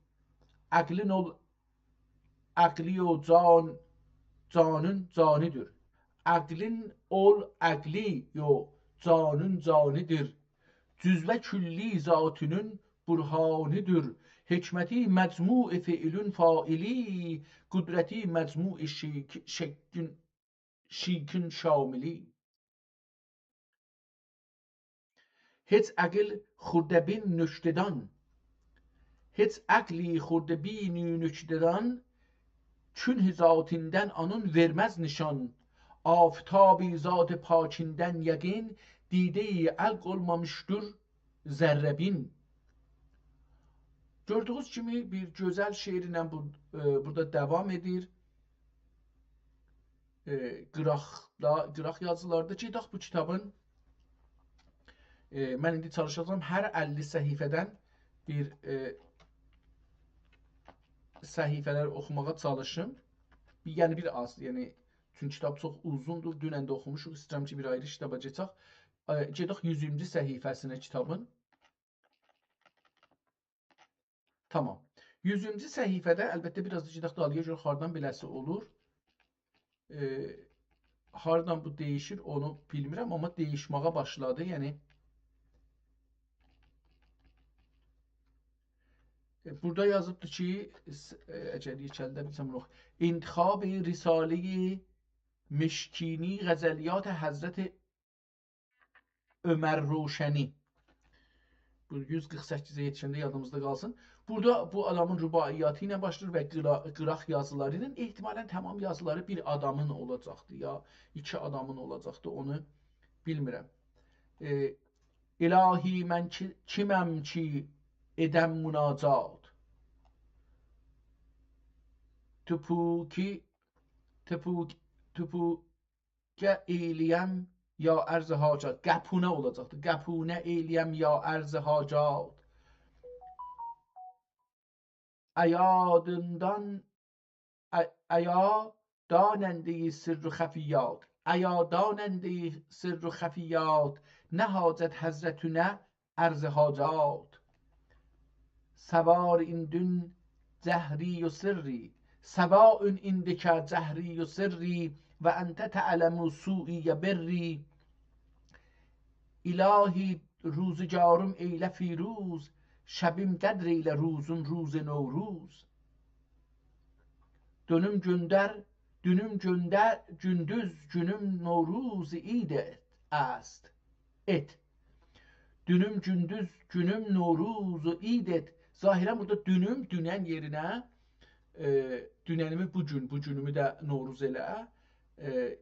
عقلین اول، عقلی و جان، جانین جانی‌دیر. عقلین اول عقلی و جانین جانی‌دیر. جزوه کلی ذاتینین برهانی‌دیر. حکمتی مجموع فعلین فاعلی، قدرتی مجموع شیک-، شکین، شیکین شاملی. هئچ عقل خورده‌بین نکته‌دان، هئچ عقلی خورده‌بین نکته‌دان، کونه ذاتیندن آنین وئرمز نشان. آفتابی ذات پاکیندن یقین، دیده‌ی عقل اولمامیشدیر ذره‌بین. گؤردویونوز کیمی بیر گؤزل شعرله بو، ائ، بورادا داوام ائدیر. ائ، قیراقدا، قیراق یازیلاردا کی، باخ بو کیتابین، ائ، من ایندی چالیشاجاغام هر اللی صفحه‌دن بیر، ائ، صفحه‌لر اوخوماغا چالیشیم. بیر، یعنی بیر آز، یعنی چونکی کیتاب چوخ اوزوندور. دونن ده اوخوموشوق، ایسته‌ییرم کی، بیر آیری کیتابا کئچک. ائ، گئدک یوزونجو صفحه‌سینه کیتابین. تامام. یوزونجو صفحه‌ده، البته، بیر آز دا گئدک دالییا، گؤرک هاردان بئله‌سی اولور. ائ، هاردان بو دییشیر، اونو بیلمیرم، آمما دییشمه‌یه باشلادی. یعنی، ائ، بورادا یازیبدیر کی، س-، ائ، اگر یئکلده بیلسم، یوخ. انتخاب رساله‌ی مشکینی، غزلیات حضرت عمر روشنی. بو یوز قیرخ سککیزه یئتیشنده یادیمیزدا قالسین. بورادا بو آدامین رباعیاتی ایله باشلاییر و قیرا-، قیراق یازیلاری ایله، احتمالاً تمام یازیلاری بیر آدامین اولاجاقدی، یا ایکی آدامین اولاجاقدی، اونو بیلمیرم. ائ، الهی من کی-، کیمم کی ائدم مناجات؟ تپوکی، تپوک-، تپو-، گه ائیله‌یم یا عرض حاجات. قپونه اولاجاقدی. قپونه ائیله‌یم یا عرض حاجات. ایادیندان، ای-، ایا داننده‌ی سر و خفیات. ایا داننده‌ی سر و خفیات، نه حاجت حضرتونه عرض حاجات. سوار ایندون جهری و سری، سواء عندک جهری و سری، و انت تعلم سوئی و بری. الهی روزگاریم ائیله فیروز، شبیم قدر ائیله روزون روز نوروز. دونوم گؤندر، دونوم گؤندر، گوندوز گونوم نوروز عید است. ات. دونوم گوندوز گونوم نوروز و عید ات. ظاهراً بورادا دونوم، دونن یئرینه، ائ، دوننیمی بو گون، بو گونومو ده نوروز ائله. ائ،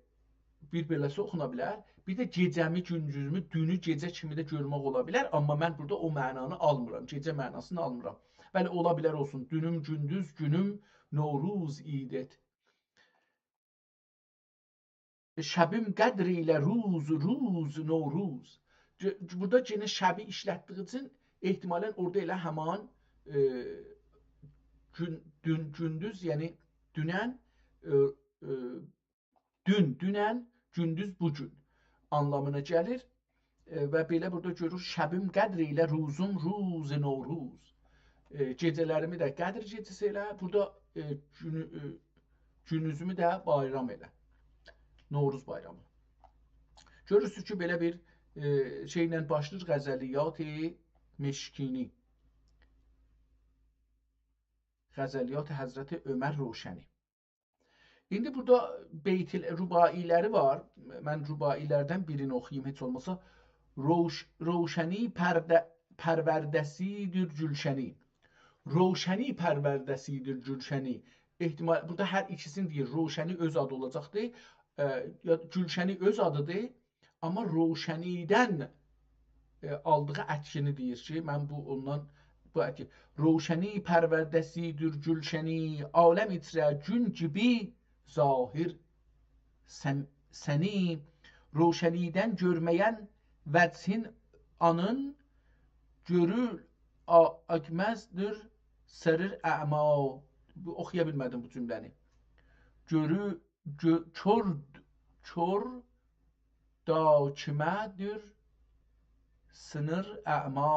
بیر بئله‌سی اوخونا بیلر. بیر ده گئجه‌می، گوندوزومو، دونو گئجه کیمی ده گؤرمک اولا بیلر. آمما من بورادا او معنانی آلمیرام. گئجه معناسینی آلمیرام. بلی، اولا بیلر اولسون. دونوم گوندوز گونوم نوروز عید ات. شبیم قدر ائیله روز، روز نوروز. گ-، بورادا یئنه شبی ایشلتدیگی اوچون احتمالاً اورادا ائله همان، ائ، گون، دون، گوندوز، یعنی دونن، ائ، ائ، دون، دونن، گوندوز بو گون آنلامینا گلیر. ائ، و بئله بورادا گؤرور، شبیم قدر ائیله روزوم روز نوروز. ائ، گئجه‌لریمی ده قدر گئجه‌سی ائله، بورادا، ائ، گونو-، ائ، گوندوزومو ده بایرام ائله. نوروز بایرامی. گؤرورسونوز کی، بئله بیر، ائ، شئیله باشلاییر غزلیات مشکینی. غزلیات حضرت عمر روشنی. ایندی بورادا بیت ال-، رباعی‌لری وار. من رباعی‌لردن بیرینی اوخویوم هئچ اولماسا. روش-، روشنی پرده-، پرورده‌سی‌دیر گولشنی. روشنی پرورده‌سی‌دیر گولشنی. احتمال، بورادا هر ایکیسینی دئییر. روشنی اؤز آدی اولاجاقدی. ائ، یا گولشنی اؤز آدیدیر. آمما روشنی‌دن، ائ، آلدیغی اتکینی دئییر کی، من بو اوندان بو اتکی. روشنی پرورده‌سی‌دیر گولشنی، عالم ایچره گون کیمی ظاهر سن-، سنی. روشنی‌دن گؤرمه‌ین وجهین آنین، گؤرور آ-، آگمزدیر سریر اعما. بو، اوخویا بیلمه‌دیم بو جمله‌نی. گؤرو، گؤ-، کور، کور دا کیمه دور سینیر اعما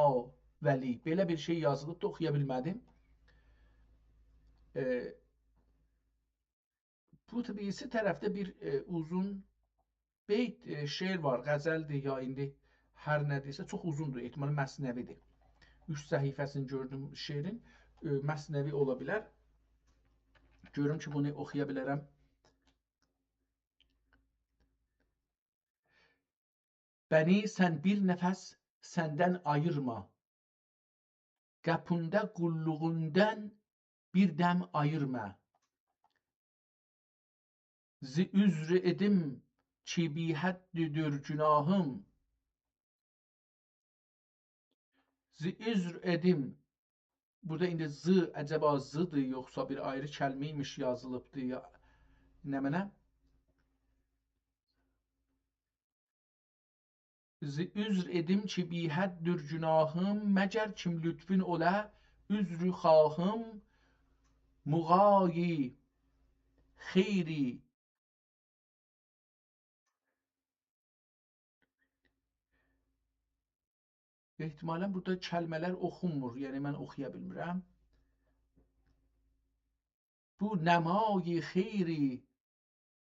ولی. بئله بیر شئی یازیلیبدی، اوخویا بیلمه‌دیم. ائ، بو بیریسی طرفده بیر، ائ، اوزون بیت، ائ، شعر وار، غزلدیر یا ایندی هر نه‌دیرسه، چوخ اوزوندور، احتمالاً مثنوی‌دیر. اوچ صفحه‌سینی گؤردوم شعرین، ائ، مثنوی اولا بیلر. گؤروم کی، بونو اوخویا بیلرم. بنی سن بیر نفس سندن آییرما، قاپیندا قوللوغوندان بیر دم آییرما. زی عذر ائدیم کی، بی‌حددیر گوناهیم. زی عذر ائدیم. بورادا ایندی زی، عجبا زی‌دیر، یوخسا بیر آیری کلمه ایمیش یازیلیبدی، یا نمنه؟ زی عذر ائدیم کی، بی‌حددیر گوناهیم، مگر کیم لطفون اولا، عذرخواهیم، موغای خیری. احتمالاً بورادا کلمه‌لر اوخونمور، یعنی من اوخویا بیلمیرم. بو نمای خیری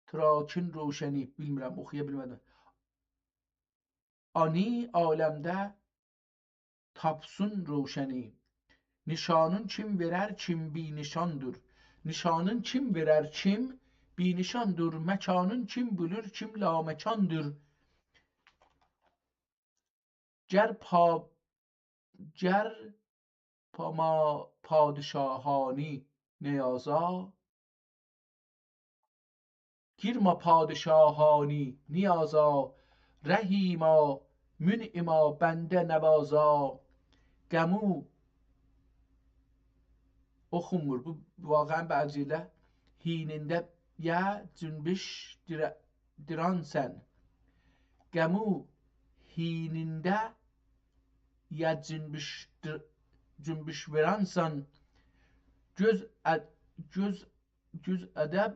تراکین روشنی، بیلمیرم، اوخویا بیلمه‌دیم. آنی عالمده تاپسین روشنی. نیشانین کیم وئرر، کیم بی‌نیشاندیر. نیشانین کیم وئرر، کیم بی‌نیشاندیر. مکانین کیم بیلیر، کیم لامکاندیر. گر پا-، گر پا-، ما پادشاهانی نیازا، گیرما پادشاهانی نیازا، رحیما، منعما، بنده نوازا. قمو اوخونمور. بو واقعاً بعضی‌لر حینینده یا جنبش دیره-، دیرانسن. قمو حینینده یا جنبش دیر-، جنبش وئرانسن. گؤز اد-، گؤز گؤز ادب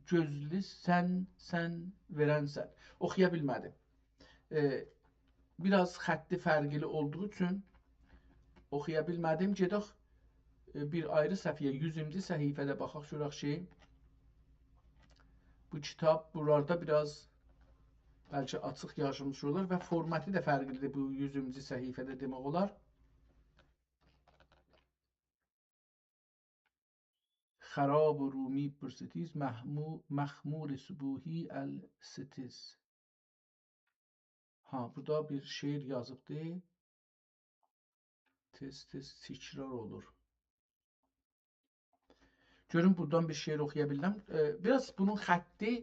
گؤزلو سن، سن وئرنسن. اوخویا بیلمه‌دیم. ائ، بیر آز خطی فرقلی اولدوغو اوچون اوخویا بیلمه‌دیم. گئدک، ائ، بیر آیری صفحه‌یه، یوزونجو صفحه‌ده باخاق، گؤرک کی، بو کیتاب بورالاردا بیر آز بلکه آچیق یازیلمیش اولار و فورماتی دا فرقلی‌دیر بو یوزونجو صفحه‌ده، دئمک اولار. خراب رومی پرستیژ، مخمو-، مخمور صبوحی الستیز. ها، بورادا بیر شعر یازیبدی. تئز-تئز تکرار اولور. گؤروم بورادان بیر شعر اوخویا بیلرم. ائ، بیر آز بونون خطی،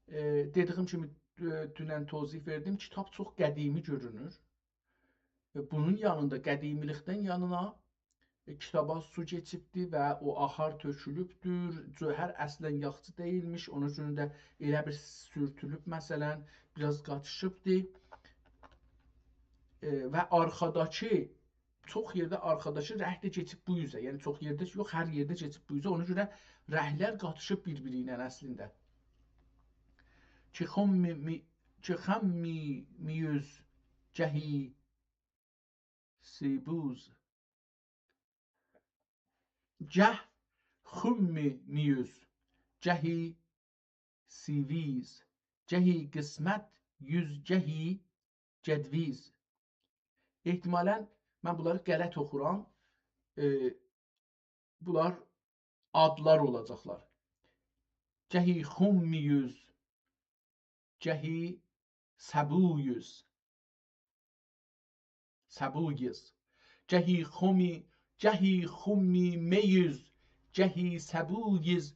ائ، دئدیگیم کیمی، ائ، دونن توضیح وئردیم. کیتاب چوخ قدیمی گؤرونور. ائ، بونون یانیندا، قدیمی‌لیکدن یانینا، ائ، کیتابا سو کئچیبدی و او آهار تؤکولوبدور. جوهر اصلاً یاخشی دئییلمیش، اونا گؤره ده ائله بیر سورتولوب، مثلاً، بیر آز قاتیشیبدی. ائ، و آرخاداکی، چوخ یئرده آرخاداکی رنگ ده کئچیب بو اوزه، یعنی چوخ یئرده یوخ، هر یئرده کئچیب بو اوزه، اونا گؤره رنگلر قاتیشیب بیر-بیری ایله اصلینده. چه خم می-، می-، چه خم می-، میوز، جهی سیبوز. جه خم میوز، جهی سیویز، جهی قسمت یوز، جهی جدویز. احتمالاً من بونلاری غلط اوخورام. ائ، بونلار آدلار اولاجاقلار. جهی خم میوز، جهی سبویوز. سبویوز. جهی خمی، جهی خمی میوز، جهی سبویوز،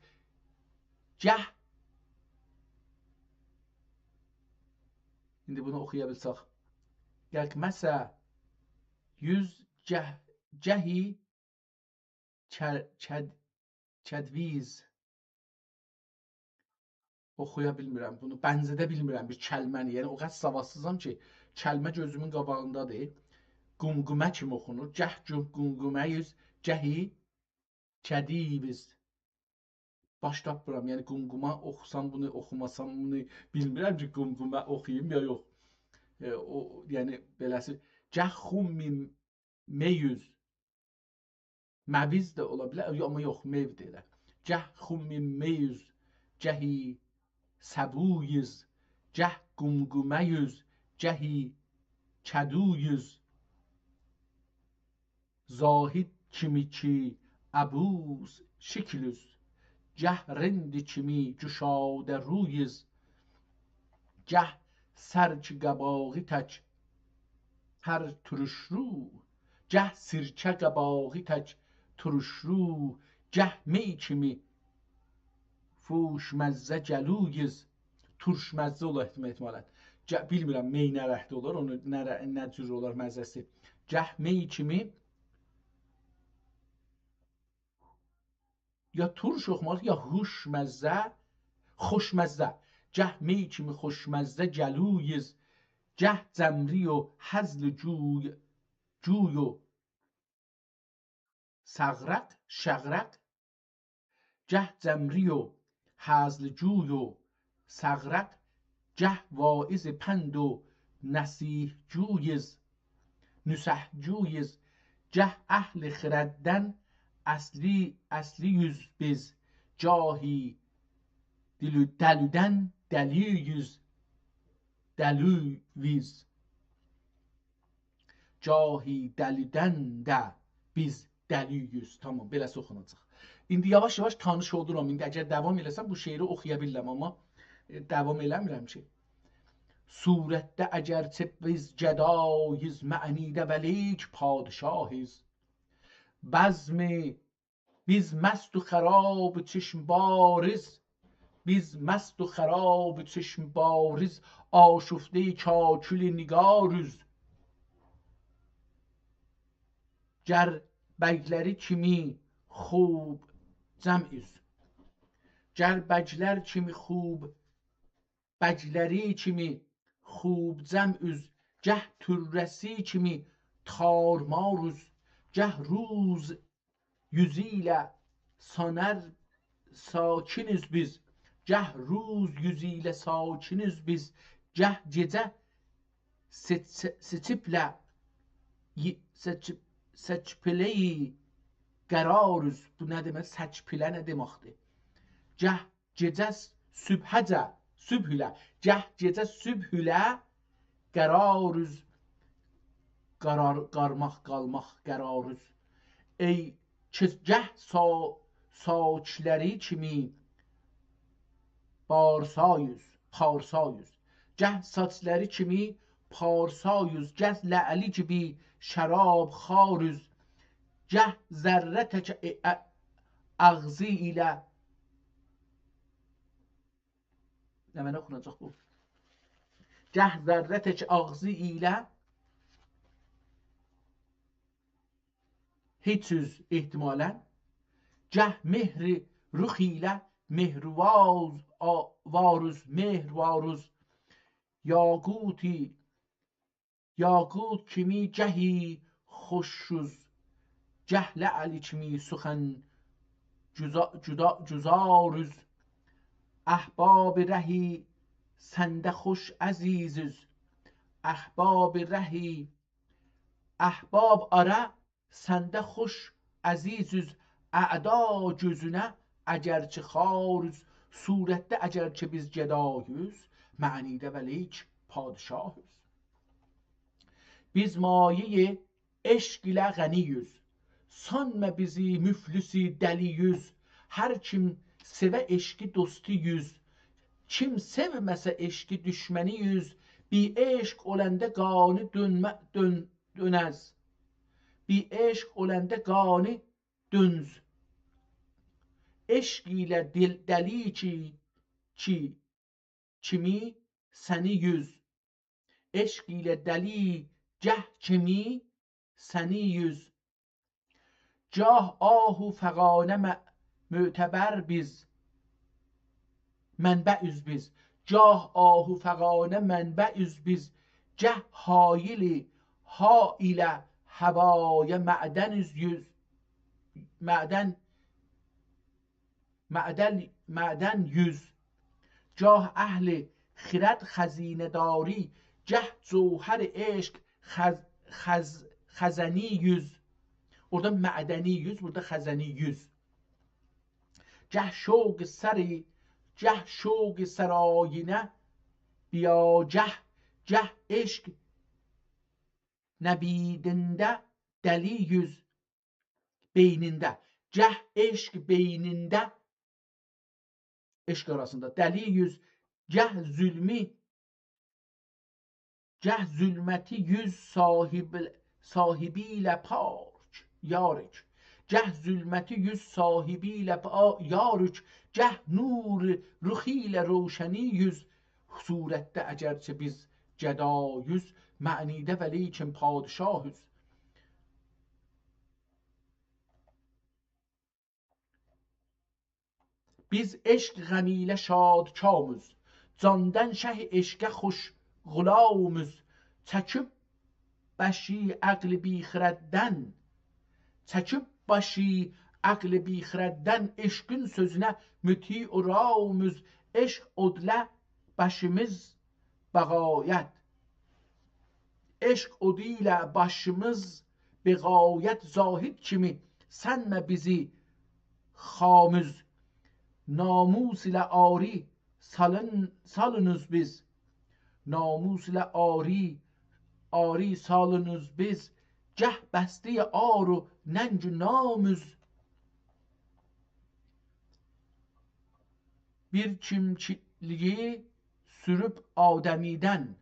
جه. ایندی بونو اوخویا بیلسک. یلکمسه یوز جه-، جهی چه-، چد-، چدویز. اوخویا بیلمیرم بونو، بنزه‌ده بیلمیرم بیر کلمه‌نی. یعنی، او قدر سوادسیزام کی، کلمه گؤزومون قاباغیندادیر. قومقومه کیمی اوخونور. جه گوم-، قومقومه یوز، جهی چدیویز. باش تاپمیرام. یعنی قمقمه اوخوسام بونو، اوخوماسام بونو، بیلمیرم کی قمقمه اوخویوم یا یوخ. ائ، او، یعنی بئله‌سی، گه خم مئیوز. مویز ده اولا بیلر، آمما یوخ، مئودور ائله. گه خم مئیوز، گهی سبویوز، گه قمقمه‌یوز، گهی کدویوز. زاهد کیمی کی عبوس شکلوز، گه رند کیمی گشاده رویوز، گه سر کی قاباغی تک تر تورشرو، گه سیرکه قاباغی تک تورشرو، گه می کیمی فوشمزه گلویوز، تورشمزه اولا احتما-، احتمالاً. گه-، بیلمیرم، می نه رنگده اولار، اونو نه ره-، نه جور اولار مزه‌سی. گه می کیمی یا تورش اوخومالی، یا هوشمزه، خوشمزه. گه می کیمی خوشمزه گلویوز، گه جمری و هزل و جوی، جوی و سغرق، شغرق، گه جمری و هزل جوی و سغرق، گه واعظ پند و نصیح جویوز، نصح جویوز، گه اهل خرددن اصلی، اصلیوز بیز، گاهی دلو-، دلیدن دلیوز، دلیوز. گاهی دلیدن ده بیز دلیوز. تامام، بئله‌سی اوخوناجاق. ایندی یاواش-یاواش تانیش اولورام. ایندی اگر داوام ائله‌سم، بو شعری اوخویا بیلیرم، آمما، ائ، داوام ائله‌میرم کی. صورتده اگرچه بیز گداییز، معنیده ولیک پادشاهیز. بزم بیز مست و خراب و چشم باریز، بیز مست و خراب و چشم باریز، آشفته‌ی کاکل نگاریز. گر بگلری کیمی خوب جمعیز. گر بگلر کیمی خوب، بگلری کیمی خوب جمعوز، گه طره‌سی کیمی تارماروز، گه روز یوزو ایله سانر ساکینیز بیز، گه روز یوزو ایله ساکینیز بیز، گه گئجه سئچ-، سئچیپله، ی-، سئچیپ-، سئچپیله‌ی قراروز. بو نه دئمک؟ سئچپیله نه دئمکدیر؟ گه گئجه صبحه‌جه، صبح ایله، گه گئجه صبح ایله قراروز، قرار، قارماق، قالماق قراروز. ای کی-، گه سا-، ساکلری کیمی بارسایوز، پارسایوز. گه ساچلاری کیمی پارسایوز، گه لعلی کیمی شرابخواروز. گه ذره تک، ائ، ا-، آغزی ایله نمنه اوخوناجاق بو؟ گه ذره تک آغزی ایله هئچ اوز احتمالاً، گه مهر رخ ایله مهرواز، آ-، واروز، مهر واروز. یاقوتی یاقوت کیمی گهی خوشوز، گه لعل کیمی سخن جوزا-، جودا-، جوزاروز. احباب رهی سنده خوش عزیزوز، احباب رهی، احباب آرا سنده خوش عزیزوز، اعدا گؤزونه اگرچه خاروز. صورتده اگرچه بیز گدایوز، معنیده ولیک پادشاهوز. بیز مایه‌ی عشق ایله غنی‌یوز، سانما بیزی مفلس دلی‌یوز. هر کیم سئوه عشقی دوستویوز، کیم سئومه‌سه عشقی دوشمنی‌یوز. بی عشق اولاندا قانی دؤنمه-، دؤن-، دؤنز. بی عشق اولاندا قانی دؤنز. عشق ایله دل-، دلی کی، کی، کیمی سنی‌یوز. عشق ایله دلی گه کیمی سنی‌یوز. گاه آه و فغانه م-، معتبر بیز، منبعوز بیز. گاه آه و فغانه منبعوز بیز، گه حایلی ها ایله هوایه معدنوز یوز، معدن معدن، معدن یوز. گاه اهل خرد خزینه‌داری، گه جوهر عشق خز-، خز-، خزنی یوز. اورادا معدنی یوز، بورادا خزنی یوز. گه شوق سری، گه شوق سرآیینه بیاگه، گه عشق نبیدینده دلی یوز بئینینده. گه عشق بئینینده، عشق آراسیندا دلی یوز، گه ظلمی، گه ظلمتی یوز صاحب، صاحبی ایله پاک یاریک. گه ظلمتی یوز صاحبی ایله پا-، یاریک، گه نور رخ ایله روشنی یوز. صورتده اگرچه بیز گدایوز، معنیده ولیکن پادشاهوز. بیز عشق غمی ایله شادکامیز، جاندن شه عشقه خوش غلامیز. چکیب باشی عقل بی‌خرددن، چکیب باشی عقل بی‌خرددن، عشقین سؤزونه مطیع و رامیز. عشق اودله باشیمیز بغایت، عشق اودو ایله باشیمیز بغایت، زاهد کیمی سنمه بیزی خاموز. ناموس ایله عاری سالین، سالینیز بیز، ناموس ایله عاری، عاری سالینیز بیز، گه بسته عار و ننگ و نامیز. بیر کیمچیلیگی سوروب آدمیدن.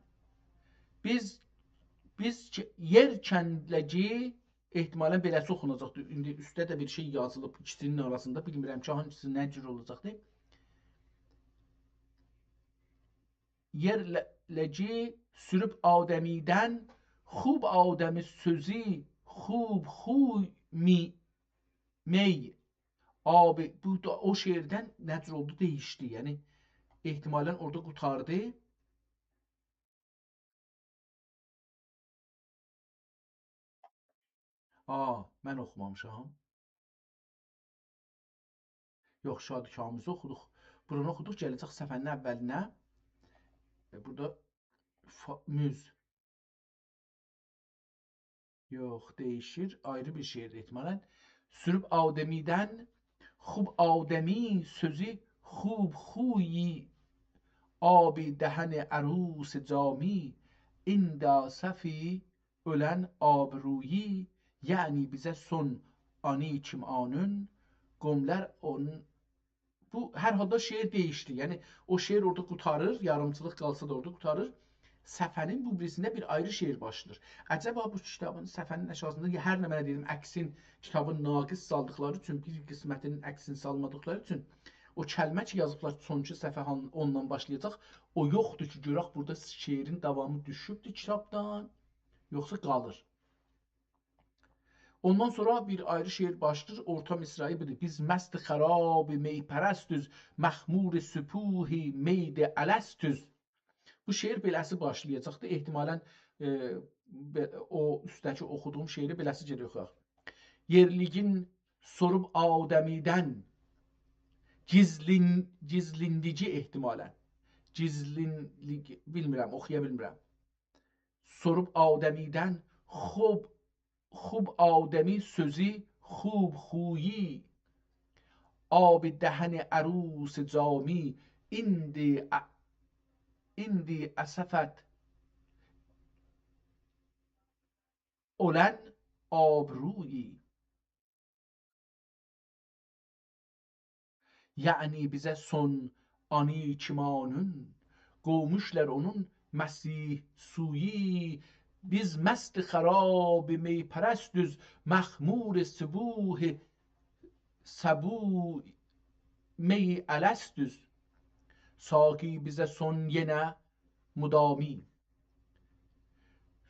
بیز، بیز کی-، یئر کندلگی، احتمالاً بئله‌سی اوخوناجاقدیر. ایندی اوستده ده بیر شئی یازیلیب ایکیسینین آراسیندا. بیلمیرم کی، هانگیسی نه جور اولاجاقدیر. یئرلگی سوروب آدمیدن، خوب آدمی سؤزو، خوب خوی می-، می آبی، بو دا او شعردن نه جور اولدو، دییشدی. یعنی، احتمالاً اورادا قوتاردی. آ، من اوخومامیشام. یوخ، شادکامیزی اوخودوق. بورانی اوخودوق، گله‌جک صفحه‌نین اولینه. ائ، بورادا فا-، موز. یوخ، دییشیر. آیری بیر شعردیر احتمالاً. سوروب آدمیدن، خوب آدمی سؤزو، خوب خویی، آب دهن عروس جامی، این دا صفی اؤلن آبرویی، یعنی بیزه سون آنی کیم آنون، قوملار اونون. بو، هر حالدا شعر دییشدی. یعنی، او شعر اورادا قوتاریر، یاریمچیلیق قالسا دا اورادا قوتاریر. صفحه‌نین بو بیریسینده بیر آیری شعر باشلاییر. عجبا بو کیتابین صفحه‌نین آشاغیسیندا، هر نمنه دئییرم، عکسین، کیتابین ناقص سالدیقلاری اوچون، بیر قسمتینین عکسینی سالمادیقلاری اوچون او کلمه کی یازیبلار، سونکی صفحه هان-، اوندان باشلایاجاق، او یوخدور کی، گؤرک بورادا شعرین داوامی دوشوبدور کیتابدان، یوخسا قالیر. اوندان سونرا بیر آیری شعر باشلاییر، اورتا مصرعی بودور: «بیز مست خراب می‌پرستوز، مخمور صبوح می‌ده الستوز.» بو شعر بئله‌سی باشلایاجاقدی. احتمالاً، ائ، بئ-، او اوستده‌کی اوخودوغوم شعری بئله‌سی گرک اوخویاق. یئرلیگین سوروب آدمیدن، گیزلین-، گیزلیندیگی احتمالاً. گیزلینلیگی، بیلمیرم، اوخویا بیلمیرم. سوروب آدمیدن، خوب، خوب آدمی سؤزو، خوب خویی، آب دهن عروس جامی، ایندی ا-، ایندی اصفت اولن آبرویی. یعنی بیزه سون آنی کیم آنون، قویموشلار اونون مسیح سویی. بیز مست خراب می‌پرستوز، مخمور صبوح، صبوح می الستوز. ساقی بیزه سون یئنه مدامی.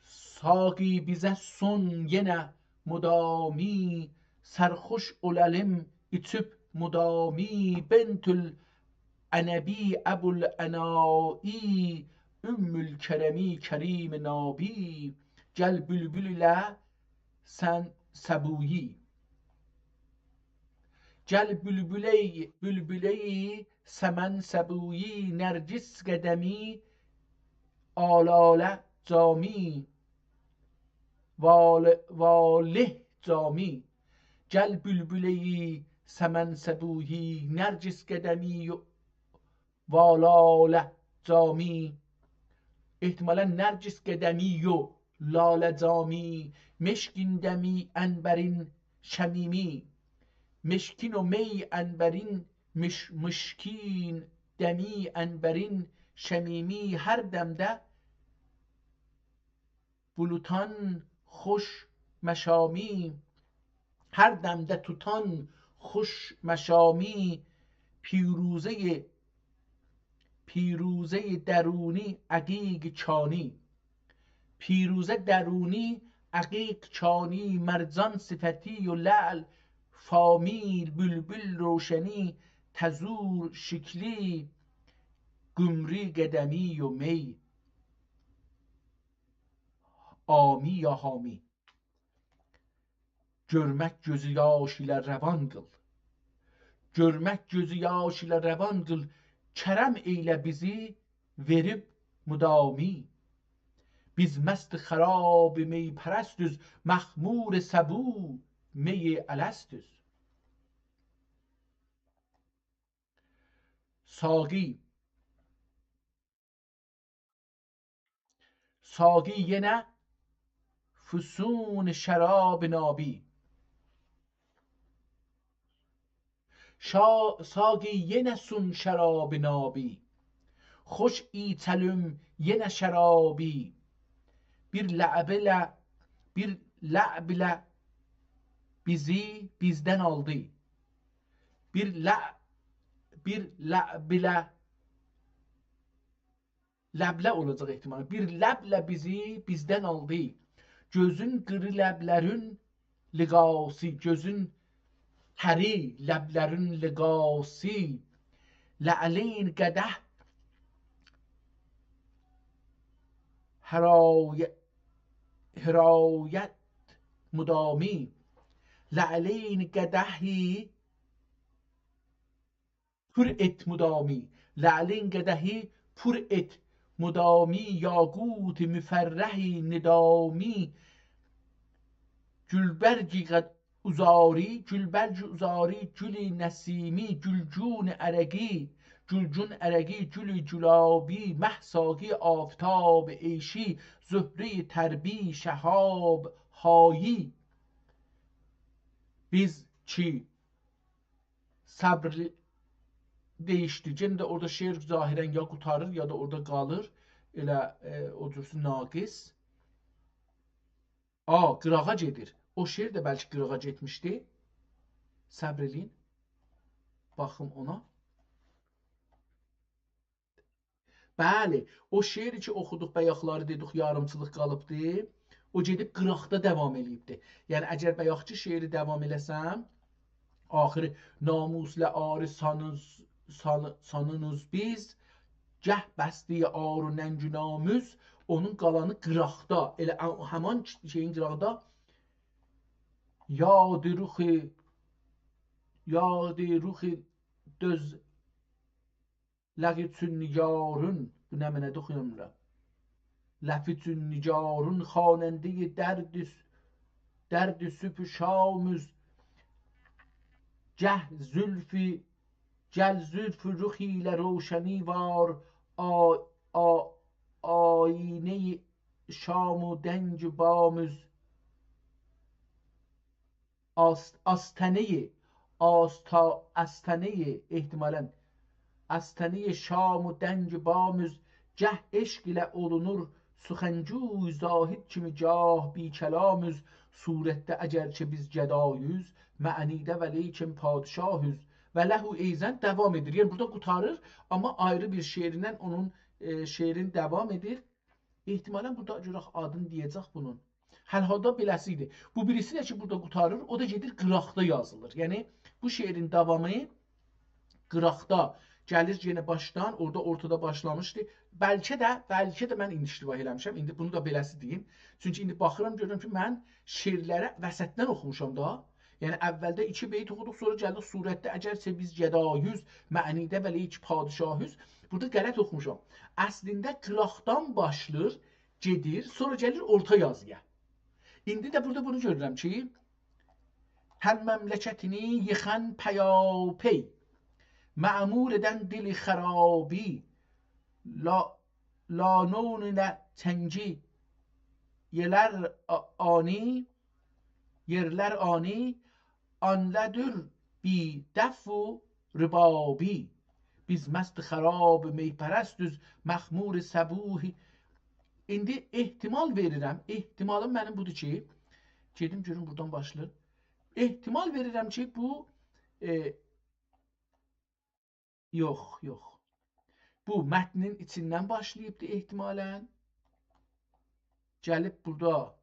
ساقی بیزه سون یئنه مدامی، سرخوش اولالیم ایچیب مدامی. بنت‌العنبی ابوالعنایی، ام‌الکرمی کریم نابی، گل بولبول ایله سن صبویی. گل بلبله‌ی، بلبله‌ی سمن صبویی، نرگس قدمی، آلاله جامی، وال-، واله جامی. گل بلبله‌ی سمن صبویی، نرگس قدمی، والاله جامی. احتمالاً نرگس قدمی و لاله جامی، مشکین دمی عنبرین شمیمی. مشکین و می عنبرین، مش-، مشکین دمی عنبرین شمیمی، هر دمده بلوتان خوش مشامی، هر دمده توتان خوش مشامی، پیروزه‌ی، پیروزه‌ی درونی عقیق کانی. پیروزه درونی عقیق کانی، مرجان صفتی و لعل فامی، بلبل روشنی، طزور شکلی، قمری قدمی و می عامی یا حامی. گؤرمک گؤزو یاش ایله روان قیل. گؤرمک گؤزو یاش ایله روان قیل. کرم ائیله بیزی وئریب مدامی. بیز مست خراب می‌پرستوز، مخمور صبو می الستوز. ساقی، ساقی یئنه فسون شراب نابی. شا-، ساقی یئنه سون شراب نابی. خوش ایچه‌لیم یئنه شرابی. بیر لعب ایله، بیر لعب ایله بیزی بیزدن آلدی. بیر لع-، بیر لعب ایله لبله اولاجاق احتمالاً. بیر لبله بیزی بیزدن آلدی. گؤزون قیری لبلرین لقاسی، گؤزون تری لبلرین لقاسی. لعلین قدح حرای-، حرایت مدامی. لعلین قدحی پر ائت مدامی. لعلین قدحی پر ائت مدامی، یاقوت مفرحی ندامی. گلبرگی قد-، عذاری، گلبرگ عذاری، گل نسیمی، گلگون عرقی، گلگون عرقی، گل گلابی، مه ساقی آفتاب عیشی، زهره‌ی تربی شهاب هایی. بیز کی صبر دَییشدی. یئنه ده اورادا شعر ظاهراً یا قوتاریر، یا دا اورادا قالیر. ائله، ائ، او جورسو ناقص. آ، قیراغا گئدیر. او شعر ده بلکه قیراغا گئتمیشدی. صبر ائله‌یین. باخیم اونا. بلی، او شعری کی اوخودوق، بایاقلاری دئدیک، یاریمچیلیق قالیبدی. او گئدیب قیراقدا داوام ائله‌ییبدی. یعنی، اگر بایاقکی شعری داوام ائله‌سم، آخیری «ناموسله عاری سانیز-، سان-، سانینوز بیز، گه بستی عار و ننگ و ناموس»، اونون قالانی قیراقدا، ائله ا-، همان شئیین قیراغدا «یاد رخ، یاد رخ دؤز لقی چون نگارین»، بو نمنه‌دیر، اوخویام بورا. «لفی چون نگارین، خواننده‌ی درد س-، درد صبح و شاموز، گه زلف، گل زلف رخ ایله روشنی وار، آ-، آ-، آیینه‌ی شام و دنگ باموز.» آس-، آستنه‌ی، آستا-، آستنه‌ی، احتمالاً، آستنه‌ی شام و دنگ باموز، گه عشق ایله اولونور سخنگوی زاهد کیمی، گاه بی‌کلاموز. صورتده اگرچه بیز گدایوز، معنیده ولیکن پادشاهوز. «و له ایضاً» داوام ائدیر. یعنی، بورادا قوتاریر، آمما آیری بیر شعریندن اونون، ائ، شعرین داوام ائدیر. احتمالاً بورادا گؤرک آدینی دئیه‌جک بونون. هر حالدا بئله‌سی ایدی. بو بیریسی ده کی، بورادا قوتاریر، او دا گئدیر قیراقدا یازیلیر. یعنی، بو شعرین داوامی قیراقدا گلیر یئنه باشدان، اورادا اورتادا باشلامیشدی. بلکه ده، بلکه ده من ایندی اشتباه ائله‌میشم. ایندی بونو دا بئله‌سی دئییم. چونکی ایندی باخیرام، گؤرورم کی، من شعرلری وسطدن اوخوموشام دا. یعنی، اولده ایکی بیت اوخودوق، سونرا گلدیک صورتده: «اگرچه بیز گدایوز، معنیده ولیک پادشاهوز.» بورادا غلط اوخوموشام. اصلینده قیراقدان باشلاییر، گئدیر، سونرا گلیر اورتا یازییا. ایندی ده بورادا بونو گؤرورم کی، «تن مملکتینی ییخان پیاپی، معمور ائدن دل خرابی، لا، لا نون نه چنگی یئرلر آ-، آنی، یئرلر آنی، آنلادور بی دف و ربابی. بیز مست خراب می‌پرستوز، مخمور صبوحی.» ایندی احتمال وئریرم، احتمالیم منیم بودور کی، گئدیم گؤروم بورادان باشلاییر. احتمال وئریرم کی، بو، ائ، یوخ، یوخ. بو متنین ایچیندن باشلاییبدی احتمالاً. گلیب بورادا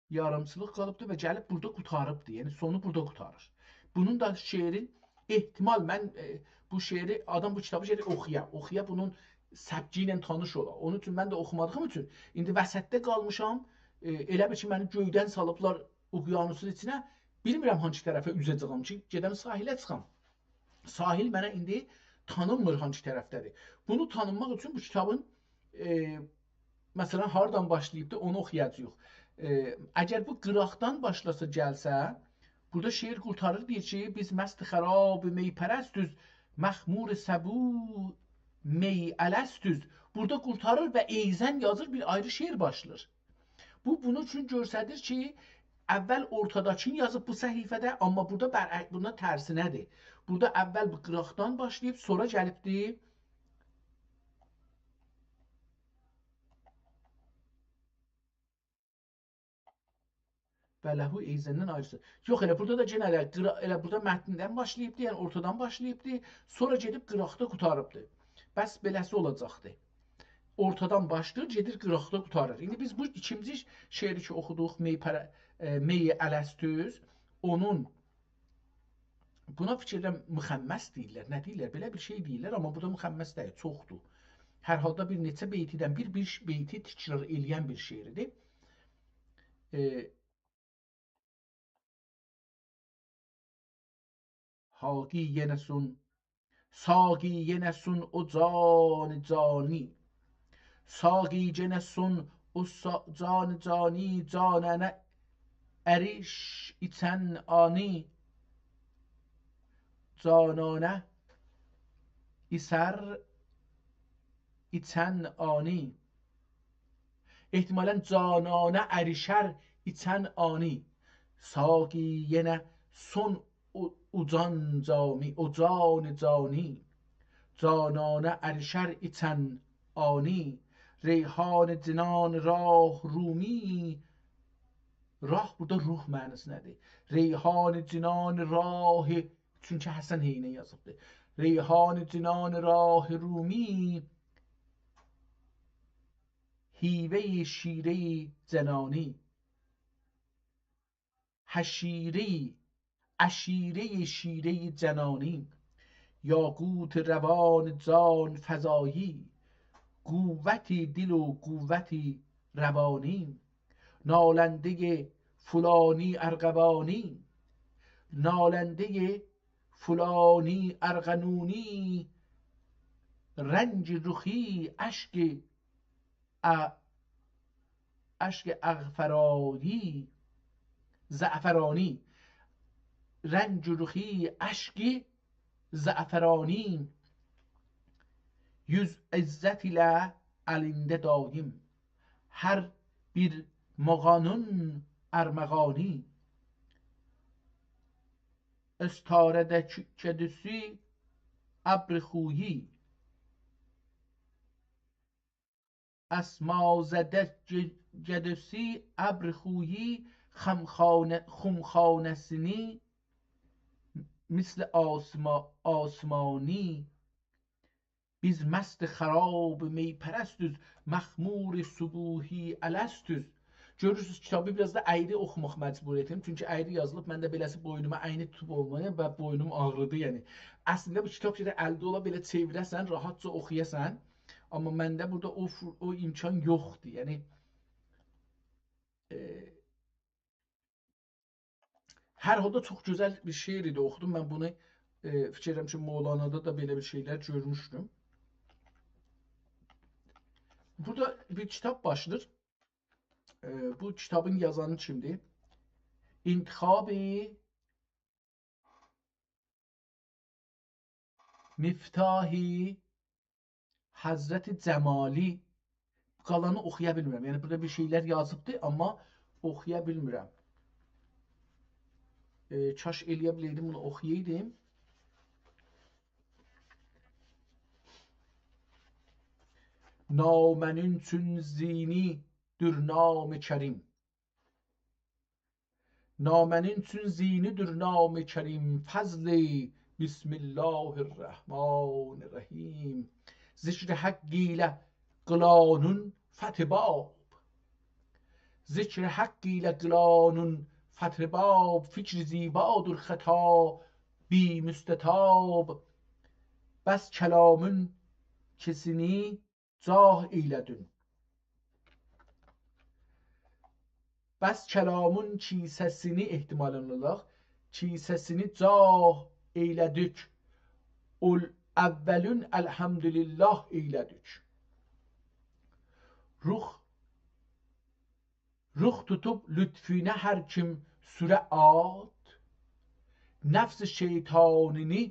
یاریمچیلیق قالیبدی و گلیب بورادا قوتاریبدی. یعنی سونو بورادا قوتاریر. بونون دا شعرین احتمال، من، ائ، بو شعری، آدام بو کیتابی گرک اوخویا، اوخویا بونون سبکی ایله تانیش اولا. اونون اوچون من ده اوخومادیغیم اوچون ایندی وسطده قالمیشام. ائ، ائله بیل کی، منی گؤیدن سالیبلار اقیانوسون ایچینه. بیلمیرم هانسی طرفه اوزه‌جه‌یم کی، گئدم ساحله چیخام. ساحل منه ایندی تانینمیر هانسی طرفده‌دیر. بونو تانینماق اوچون بو کیتابین، ائ، مثلاً، هاردان باشلاییبدی، اونو اوخویاجاغیق. ائ، اگر بو قیراقدان باشلاسا، گلسه، بورادا شعر قورتاریر، دئییر کی، «بیز مست خراب می‌پرستوز، مخمور صبوح می‌الستوز.» بورادا قورتاریر و ایضاً یازیر، بیر آیری شعر باشلاییر. بو، بونون اوچون گؤستریر کی، اول اورتاداکینی یازیب بو صفحه‌ده، آمما بورادا برع-، بونا ترسینه‌دیر. بورادا اول بو قیراقدان باشلاییب، سونرا گلیبدی. «و له ایضاً آیریسی.» یوخ، ائله بورادا دا یئنه ائله قیرا-، ائله بورادا متندن باشلاییبدی، یعنی اورتادان باشلاییبدی، سونرا گئدیب قیراقدا قوتاریبدی. بس بئله‌سی اولاجاقدی. اورتادان باشلاییر، گئدیر قیراقدا قوتاریر. ایندی بیز بو ایکینجی شعری کی اوخودوق، «می پره-، ائ، می الستوز»، اونون، بونا فیکر ائدیرم مخمس دئییرلر، نه دئییرلر؟ بئله بیر شئی دئییرلر، آمما بورادا مخمس دئییل، چوخدور. هر حالدا بیر نئچه بیتیدن بیر، بیر ش-، بیتی تکرار ائله‌ین بیر شعردیر. ائ، «حاقی یئنه سون، ساقی یئنه سون او جان جانی. ساقی یئنه سون او سا-، جان جانی، جانانه اریش ایچن آنی. جانانه ایسر ایچن آنی.» احتمالاً «جانانه اریشر ایچن آنی». «ساقی یئنه سون او، او جان جامی، او جان جانی. جانانه اریشر ایچن آنی. ریحان جنان راح رومی.» راح بورادا روح معنی‌سینده‌دیر. «ریحان جنان راح»، چونکی حسن حینه یازیبدیر. «ریحان جنان راح رومی، حیوهٔ شیرهٔ جنانی. حشیرهٔ، عشیرهٔ شیرهٔ جنانی. یاقوت روان جان فزایی، قوت دل و قوت روانی. نالندهٔ فلانی ارغوانی، نالندهٔ فلانی ارغنونی، رنگ رخی اشک ا-، اشک اغفرایی، زعفرانی، رنگ رخی اشک زعفرانی، یوز عزت ایله الینده دایم، هر بیر مغانین ارمغانی. استاره‌ده ک-، کدوسی ابر خویی، اسمازده گ-، گدوسی ابر خویی، خمخانه-، خمخانه‌سینی مثل آسما-، آسمانی. بیز مست خراب می‌پرستوز، مخمور صبوحی الستوز. گؤرورسونوز، کیتابی بیر آز دا اَیری اوخوماق مجبوریتیم. چونکی اَیری یازیلیب، من ده بئله‌سی بوینوما عینی توتوب اولمایام و بوینوم آغریدی، یعنی. اصلینده بو کیتاب گرک الده اولا، بئله چئویره‌سن، راحتجا اوخویاسان. آمما منده بورادا او فر-، او امکان یوخدور، یعنی. ائ، هر حالدا چوخ گؤزل بیر شعر ایدی، اوخودوم. من بونو، ائ، فیکیر ائدیرم کی، مولانادا دا بئله بیر شئیلر گؤرموشدوم. بورادا بیر کیتاب باشلاییر. ائ، بو کیتابین یازانی کیمدیر؟ انتخاب مفتاح حضرت جمالی. قالانی اوخویا بیلمیرم. یعنی، بورادا بیر شئیلر یازیبدی، آمما اوخویا بیلمیرم. ائ، کاش ائلیه بیلئیدیم، بونو اوخویایدیم. نامه‌نین چون زینی دور نام کریم. نامه‌نین چون زینی‌دیر نام کریم، فضل بسم الله الرحمن الرحیم. ذکر حق ایله قیلانون فتح باب، ذکر حق ایله قیلانون فتح باب، فکر زیبادور خطا بی مستطاب. بس کلامون کیسه‌سینی جاه ائیله‌دون. بس کلامون کیسه‌سینی، احتمالاً اولاجاق، کیسه‌سینی جاه ائیله‌دوک. اول، اولون الحمدلله ائیله‌دوک. رخ رخ توتوب لطفونه هر کیم سوره آد، نفس شیطانینی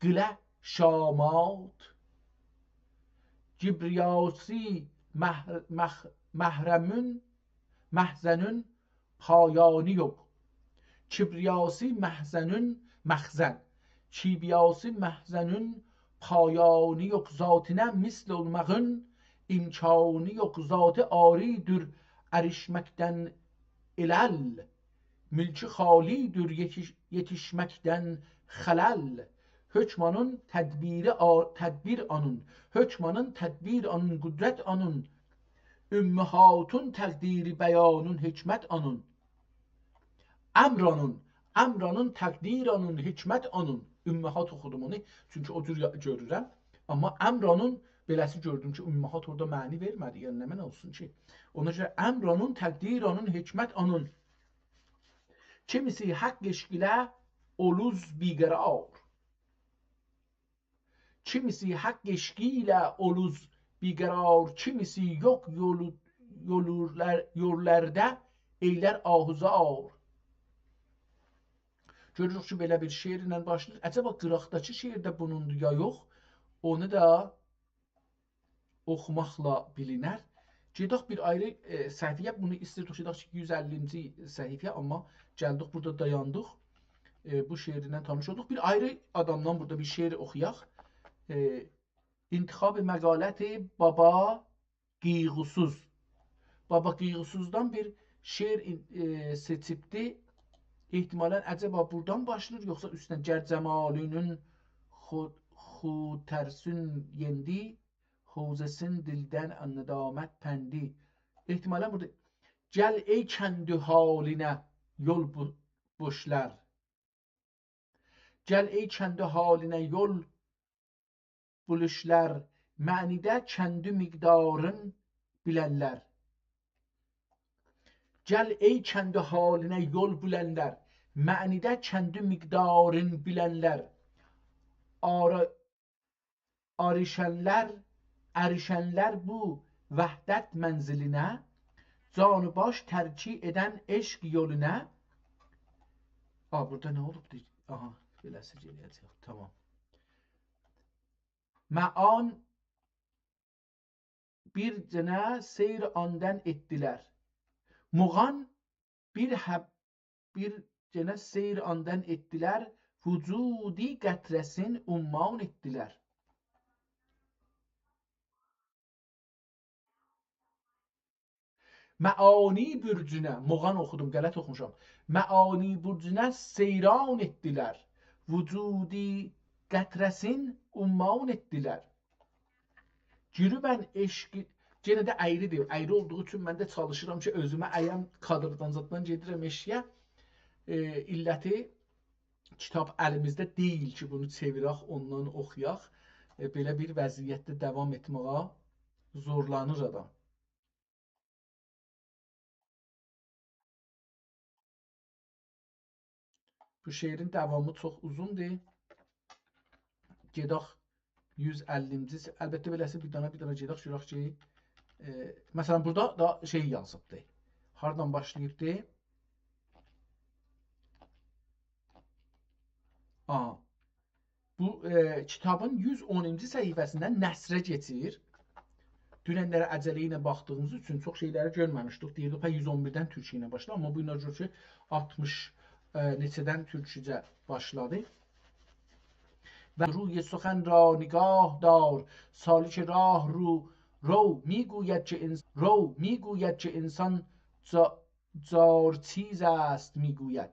قیله شامات. کبریاسی مح-، مح-، محرمون، مخزنون پایانی یوخ. کبریاسی مخزنون، مخزن. کبریاسی مخزنون پایانی یوخ. ذاتینه مثل اولماغین امکانی یوخ. ذاتی عاری‌دور اریشمکدن علل، ملک خالی‌دور یئتیش-، یئتیشمکدن خلل. حکم آنون، تدبیری آ-، تدبیر آنون، حکم آنون، تدبیر آنون، قدرت آنون، امهاتون تقدیری بیانون، حکمت آنون. امر آنون، امر آنون، تقدیر آنون، حکمت آنون. امهات اوخودوم اونو، چونکی او جور یا-، گؤرورم. آمما امر آنون بئله‌سی گؤردوم کی، امهات اورادا معنی وئرمه‌دی. یعنی، نمنه اولسون کی؟ اونا گؤره امر آنون، تقدیر آنون، حکمت آنون. کیمیسی حق عشق ایله اولوز بی‌قرار. کیمیسی حق عشق ایله اولوز بی‌قرار، کیمیسی یوخ یولو-، یولورلار-، یوللاردا ائیلر آه و زار. گؤروروک کی، بئله بیر شعرله باشلاییر. عجبا قیراقداکی شعر ده بونوندور یا یوخ؟ اونو دا اوخوماقلا بیلینر. گئدک بیر آیری، ائ، صفحه‌یه، بونو ایستیردیک گئدک کی، یوز اللینجی صفحه‌یه، آمما گلدیک بورادا دایاندیق. ائ، بو شعرینن تانیش اولدوق. بیر آیری آدامدان بورادا بیر شعر اوخویاق. ائ، انتخاب مقالت بابا قیغوسوز. بابا قیغوسوزدان بیر شعر، ائ، سئچیبدی. احتمالاً عجبا بورادان باشلاییر، یوخسا اوستدن؟ گر جمالینین خو-، خوترسون یئندی، حوزه‌سین دیلدن ندامت پندی. احتمالاً بورادا: گل ای کندی حالینه یول بو-، بوشلار. گل ای کندی حالینه یول بوشلار، معنیده کندی مقدارین بیلنلر. گل ای کندی حالینه یول بوشلار، معنیده کندی مقدارین بیلنلر. آرا-، آریشنلر، اریشنلر بو وحدت منزلینه، جان و باش ترک ائدن عشق یولونه. آ، بورادا نه اولوبدو؟ آها، بئله‌سی گله‌جک. تامام. مغان بیر دنه سیر آندن ائتدیلر. مغان بیر حب-، بیر دنه سیر آندن ائتدیلر، وجودی قطره‌سین عمان ائتدیلر. معانی برجونه، مغان اوخودوم، غلط اوخوموشام. معانی برجونه سیران ائتدیلر، وجودی قطره‌سین عمان ائتدیلر. گروبن عشقی، یئنه ده اَیری‌دیر. اَیری اولدوغو اوچون من ده چالیشیرام کی، اؤزومه اَیم، کادیردان زاددان گئدیرم ائشیگه. ائ، علتی کیتاب الیمیزده دئییل کی، بونو چئویرک، اوندان اوخویاق. ائ، بئله بیر وضعیتده داوام ائتمه‌یه زورلانیر آدام. بو شعرین داوامی چوخ اوزوندور. گئدک یوز اللینجی س-، البته، بئله‌سی بیر دانا، بیر دانا گئدک، گؤرک کی، ائ، مثلا، بورادا دا شئی یازیبدی. هاردان باشلاییبدی؟ آ، بو، ائ، کیتابین یوز اونونجو صفحه‌سیندن نثره کئچیر. دونن‌لری عجله ایله باخدیغیمیز اوچون چوخ شئی‌لری گؤرمه‌میشدیک. دئییردیک، هه، یوز اون بیردن تورکو ایله باشلاییر، آمما بو گون گؤرور کی، آلتمیش، ائ، نئچه‌دن تورکوجه باشلادی. و روی سخن را نگاه دار، سالک راه رو، رو می‌گوید که انس-، رو می‌گوید که انسان جا-، جارچیز است، می‌گوید.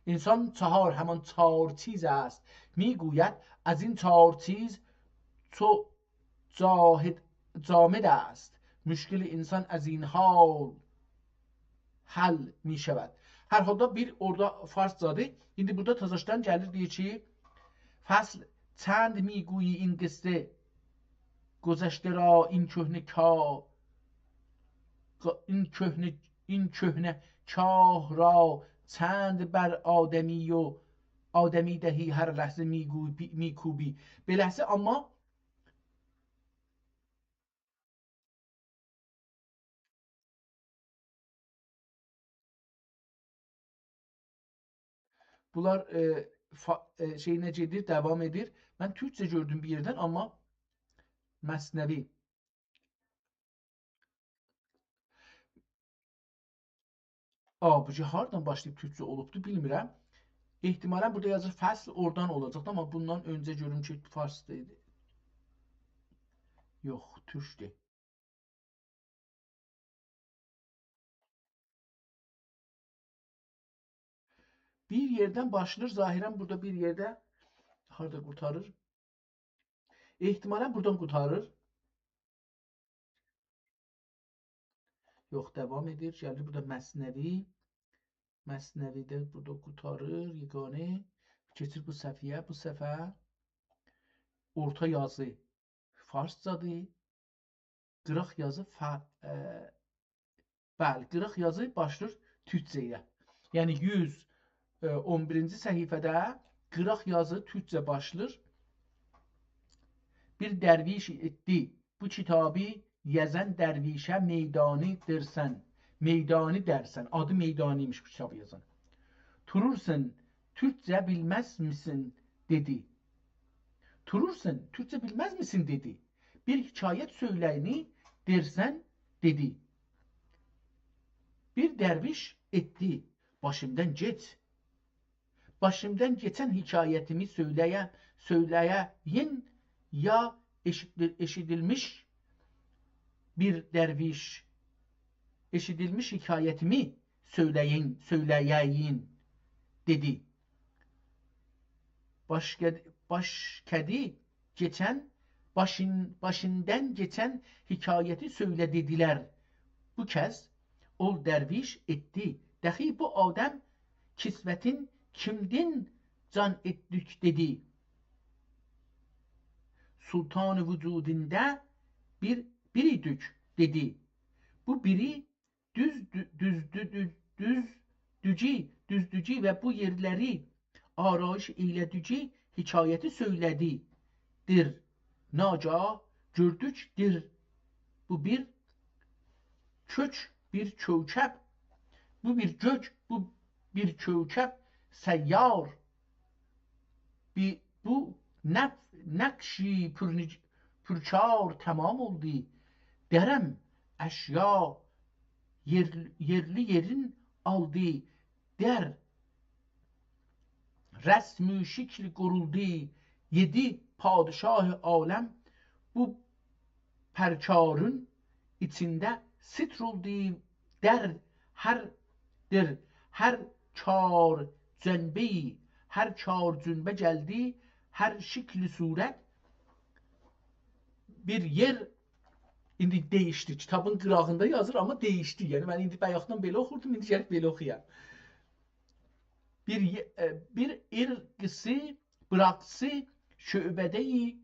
انسان چهار، همان چارچیز است، می‌گوید. از این چارچیز چو جاهد-، جامد است، مشکل انسان از این حال حل می‌شود. هر حالدا بیر اورادا فارسجادیر. ایندی بورادا تازاشدان گلیر، دئییر کی، فصل چند می‌گویی این قصه، گذشته را این کهنه کا-، این کهنه، این کهنه کاه را چند بر آدمی و آدمی دهی هر لحظه می‌گو-، می‌کوبی. بئله‌سی، آمما بونلار، ائ، فا-، ائ، شئیینه گئدیر، داوام ائدیر. من تورکجه گؤردوم بیر یئردن، آمما مثنوی. آ، بو کی، هاردان باشلاییب تورکجه اولوبدو، بیلمیرم. احتمالا بورادا یازیر، فصل اورادان اولاجاقدی، آمما بوندان اؤنجه گؤروم کی، فارسدا ایدی. یوخ، تورکدور. بیر یئردن باشلاییر، ظاهرا بورادا بیر یئرده، هاردا قورتاریر؟ احتمالا بورادان قورتاریر. یوخ، داوام ائدیر. گلیر بورادا مثنوی. مثنوی‌ده بورادا قورتاریر، یگانه. کئچیر بو صفحه‌یه، بو صفحه اورتا یازی فارسجادیر. قیراق یازی فا-، ائ، بلی، قیراق یازی باشلاییر تورکجه‌یه. یعنی یوز اون بیرینجی صفحه‌ده قیراق یازی تورکجه باشلاییر. بیر درویش ائتدی بو کیتابی یزن، درویشه میدانی درسن. میدانی درسن. آدی میدانی‌یمیش بو کیتابی یازان. تورورسون، تورکجه بیلمز میسین؟ دئدی. تورورسون، تورکجه بیلمز میسین؟ دئدی. بیر حکایت سؤیله‌یینی درسن؟ دئدی. بیر درویش ائتدی باشیمدان گئچ. باشیمدان گئچن حکایتیمی سؤیله‌یه-، سؤیله‌یه‌یین یا ائشیدیل-، ائشیدیلمیش بیر درویش، ائشیدیلمیش حکایتیمی سؤیله‌یین، سؤیله‌یه‌یین، دئدی. باشکد-، باشکدی گئچن، باشین-، باشیندان گئچن حکایتی سؤیله دئدیلر. بو کز اول درویش ائتدی. دخی بو آدم کسوتین کیمدین جان ائتدیک؟ دئدی. سلطان وجودینده بیر، بیریدیک، دئدی. بو بیری دوز، دو-، دوز، دو-، دوز، دوز، دوزدوگی، دوزدوگی و بو یئرلری آرایش ائیله‌دیگی حکایتی سؤیله‌دی. دیر. ناگاه گؤردوک دیر. بو بیر کؤک، بیر کوکب. بو بیر گؤک، بو بیر کوکب سیار. بی-، بو نف-، نقشی پورنی-، پورکار تمام اولدو. درم اشیا یئر-، یئرلی یئرین آلدی. در رسم و شکل قورولدو. یئدی پادشاه عالم بو پرکارین ایچینده ستر اولدو. در هر، دیر، هر چار جنبه‌یی، هر چار جنبه گلدی، هر شکل صورت بیر یئر. ایندی دییشدی. کیتابین قیراغیندا یازیر، آمما دییشدی. یعنی، من ایندی بایاقدان بئله اوخوردوم، ایندی گلیب بئله اوخویام. بیر یئ-، ائ، بیر ارقسی براقسی شعبده‌یی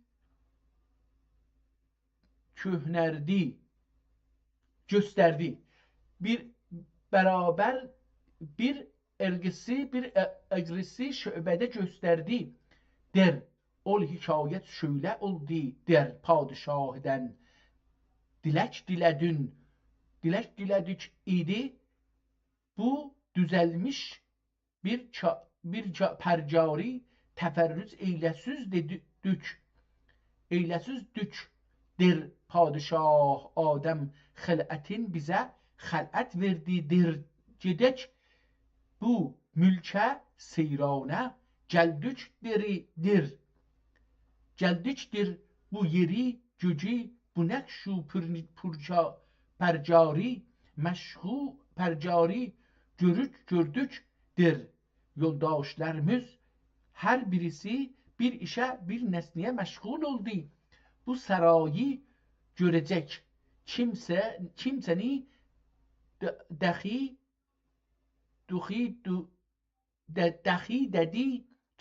کؤهنردی، گؤستردی. بیر برابر، بیر اغریسی، بیر ا-، اغریسی شعبه‌ده گؤستردی، دئر. اول حکایت شؤیله اولدو، دئر، پادشاهدان دیلک دیله‌دین، دیلک دیله‌دیک ایدی. بو دوزلمیش بیر کا-، بیر کا-، پرگاری، تفرج ائیله‌سیز دئدی-، دوک. ائیله‌سیز دوک، دئر، پادشاه آدم خلعتین بیزه خلعت وئردی، دئر. گئدک بو ملکه سیرانه، گلدیک دئری، دئر. گلدیک دئر بو یئری، گؤیو، بو نقش و پر-، پرجا-، پرجاری، مشغو-، پرجاری گؤروک، گؤردوک، دئر. یولداشلاریمیز هر بیریسی بیر ایشه، بیر نسنه‌یه مشغول اولدو. بو سرایی گؤره‌جک کیمسه، کیمسه‌نی د-، دخی، دوخی، دو-، د-، دخی دئدی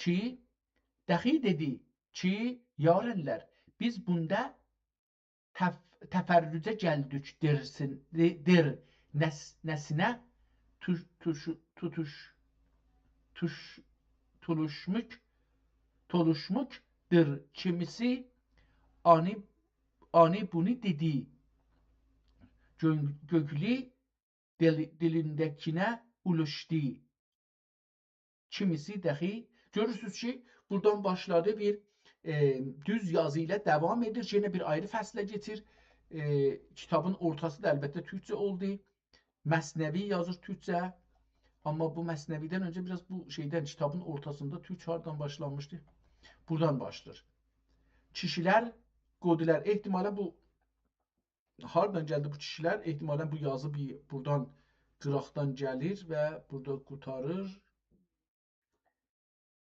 کی، دخی دئدی کی، یارانلار، بیز بوندا تف-، تفرجه گلدیک دئرسین، دئ-، دئر نس-، نسنه توش-، توش-، توتوش-، توش-، تولوشموک، تولوشموکدور کیمیسی آنی، آنی بونو دئدی. گؤ-، گؤگلی دیلی-، دیلینده‌کینه اولوشدو. کیمیسی دخی. گؤرورسونوز کی، بورادان باشلادی بیر، ائ، دوز یازی ایله داوام ائدیر. یئنه بیر آیری فصله کئچیر. ائ، کیتابین اورتاسی دا البته تورکجه اولدو. مثنوی یازیر تورکجه. آمما بو مثنوی‌دن اؤنجه بیر آز بو شئیدن، کیتابین اورتاسیندا تورک هاردان باشلانمیشدی؟ بورادان باشلاییر. کیشیلر، قودیلر، احتمالاً بو هاردان گلدی بو کیشیلر؟ احتمالاً بو یازی بیر بورادان، قیراقدان گلیر و بورادا قوتاریر.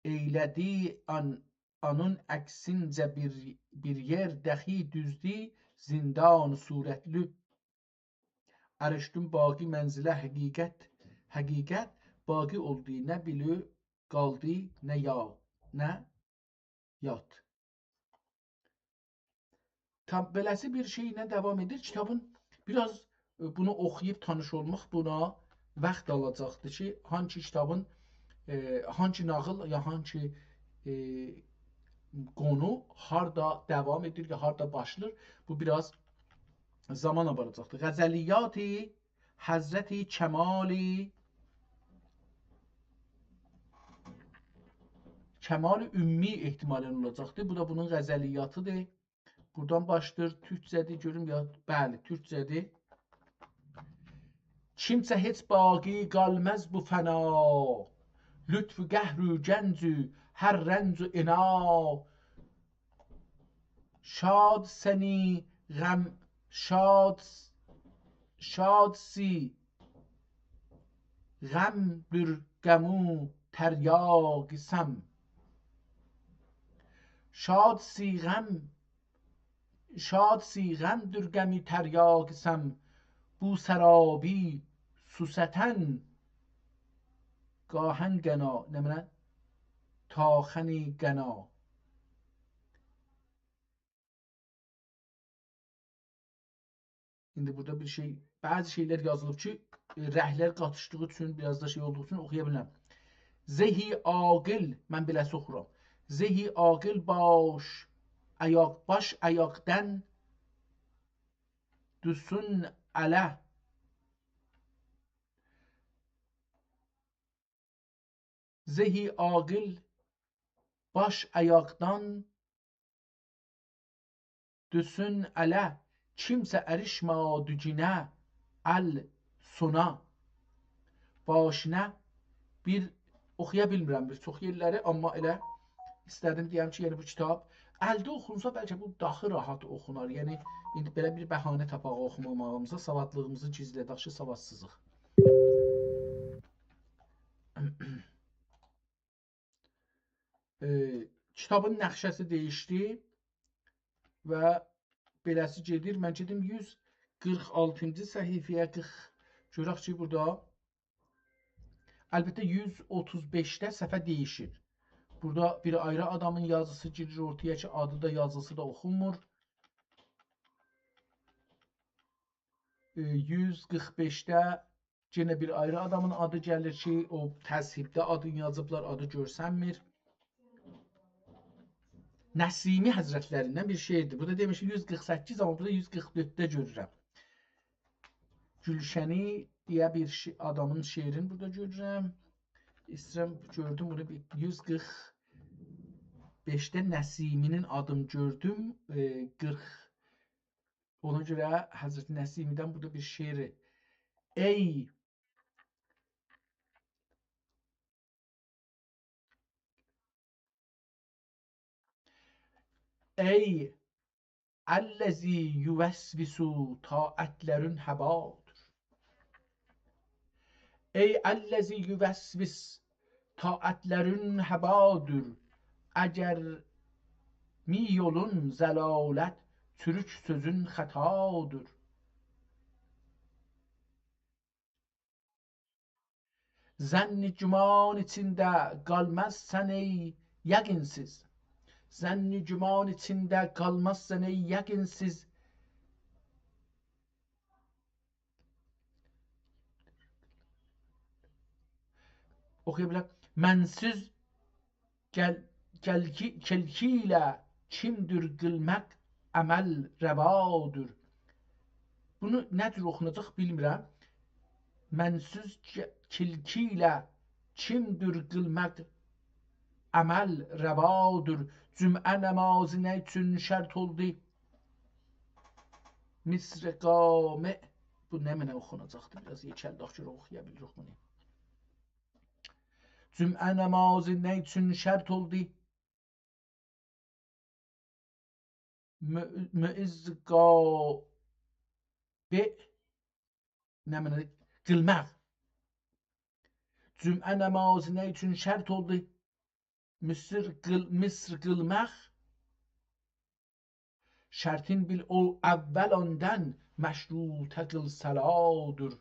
ائیله‌دی آن-، آنین عکسینجه بیر، بیر یئر، دخی دوزدو زندان صورتلی. ارشدین باقی منزله حقیقت، حقیقت باقی اولدو، نه بیلو قالدی، نه یا-، نه یاد. تا بئله‌سی بیر شئیله داوام ائدیر. کیتابین بیر آز، ائ، بونو اوخویوب تانیش اولماق بونا واخت آلاجاقدیر کی، هانسی کیتابین، ائ، هانسی ناغیل یا هانسی، ائ، قونو هاردا داوام ائدیر یا هاردا باشلاییر. بو بیر آز زامان آپاراجاقدیر. غزلیات حضرت کمال، کمال امی احتمالاً اولاجاقدیر. بو دا بونون غزلیاتیدیر. بورادان باشلاییر. تورکجه‌دیر، گؤروم یا. بلی، تورکجه‌دیر. کیمسه هئچ باقی قالماز بو فنا، لطف و قهر و گنج و هر رنج و عنا. شاد سنی غم، شاد، شاد سی غمدور غم و تریاق سم. شاد سی غم، شاد سی غمدور غم و تریاق سم. بو سرابی سوستن گاهن غنا، نمنه؟ تاخنی غنا. ایندی بورادا بیر شئی، بعضی شئیلر یازیلیب کی، ائ، رنگلر قاتیشدیغی اوچون، بیر آز دا شئی اولدوغو اوچون اوخویا بیلمیرم. زهی عاقل، من بئله‌سی اوخورام. زهی عاقل باش، آیاق، باش آیاقدان دوسون اله. زهی عاقل باش آیاقدان دوسون اله، کیمسه اریشمادی گینه ال سونا. باشینا بیر، اوخویا بیلمیرم بیر چوخ یئرلری، آمما ائله ایسته‌دیم دئیم کی، یعنی بو کیتاب الده اوخونسا بلکه بو داها راحت اوخونار. یعنی ایندی بئله بیر بهانه تاپاق اوخوماماغیمیزا، سوادلیغیمیزی گیزله‌دک کی، سوادسیزیق. ائ، کیتابین نقشه‌سی دییشدی و بئله‌سی گئدیر. من گئدیم یوز قیرخ آلتینجی صفحه‌یه، قیرخ، گؤرک کی، بورادا، البته، یوز اوتوز بئشده صفحه دییشیر. بورادا بیر آیری آدامین یازیسی گیریر اورتایا کی، آدی دا، یازیسی دا اوخونمور. ائ، یوز قیرخ بئشده یئنه بیر آیری آدامین آدی گلیر کی، او تذهیبده آدینی یازیبلار، آدی گؤرسنمیر. نسیمی حضرتلریندن بیر شعردیر. بو دا دئمیشدی یوز قیرخ سککیز، آمما بورادا یوز قیرخ دؤردده گؤرورم. گلشنی دئیه بیر شی-، آدامین شعرینی بورادا گؤرورم. ایسته‌ییرم، گؤردوم بونو بیر یوز قیرخ بئشده نسیمی‌نین آدینی گؤردوم. ائ، قیرخ. اونا گؤره حضرت نسیمی‌دن بورادا بیر شعری. ای ای الذی یوسوس، طاعتلرین هبادیر. ای الذی یوسوس، طاعتلرین هبادیر. اگر می یولون ضلالت، چوروک سؤزون خطادیر. ظن و گمان ایچینده قالمازسان ای یقین‌سیز. ظن و گمان ایچینده قالمازسان ای یقین‌سیز. اوخویا بیلم. منسوز گل، گل کی، کلکی ایله کیمدیر قیلماق عمل روادیر. بونو نه جور اوخوناجاق بیلمیرم. منسوز ک-، کلکی ایله کیمدیر قیلماق عمل روادیر. جمعه نمازی نه اوچون شرط اولدو؟ مصر قامع. بو نمنه اوخوناجاقدی؟ بیر آز یئکلدک، گؤرک اوخویا بیلیریک بونو. جمعه نمازی نه اوچون شرط اولدو؟ مو-، معز قابع نمنه؟ قیلماق. جمعه نمازی نه اوچون شرط اولدو؟ مصر قیل-، مصر قیلماق. شرطین بیل او اول اوندان مشروطه قیل صلادیر.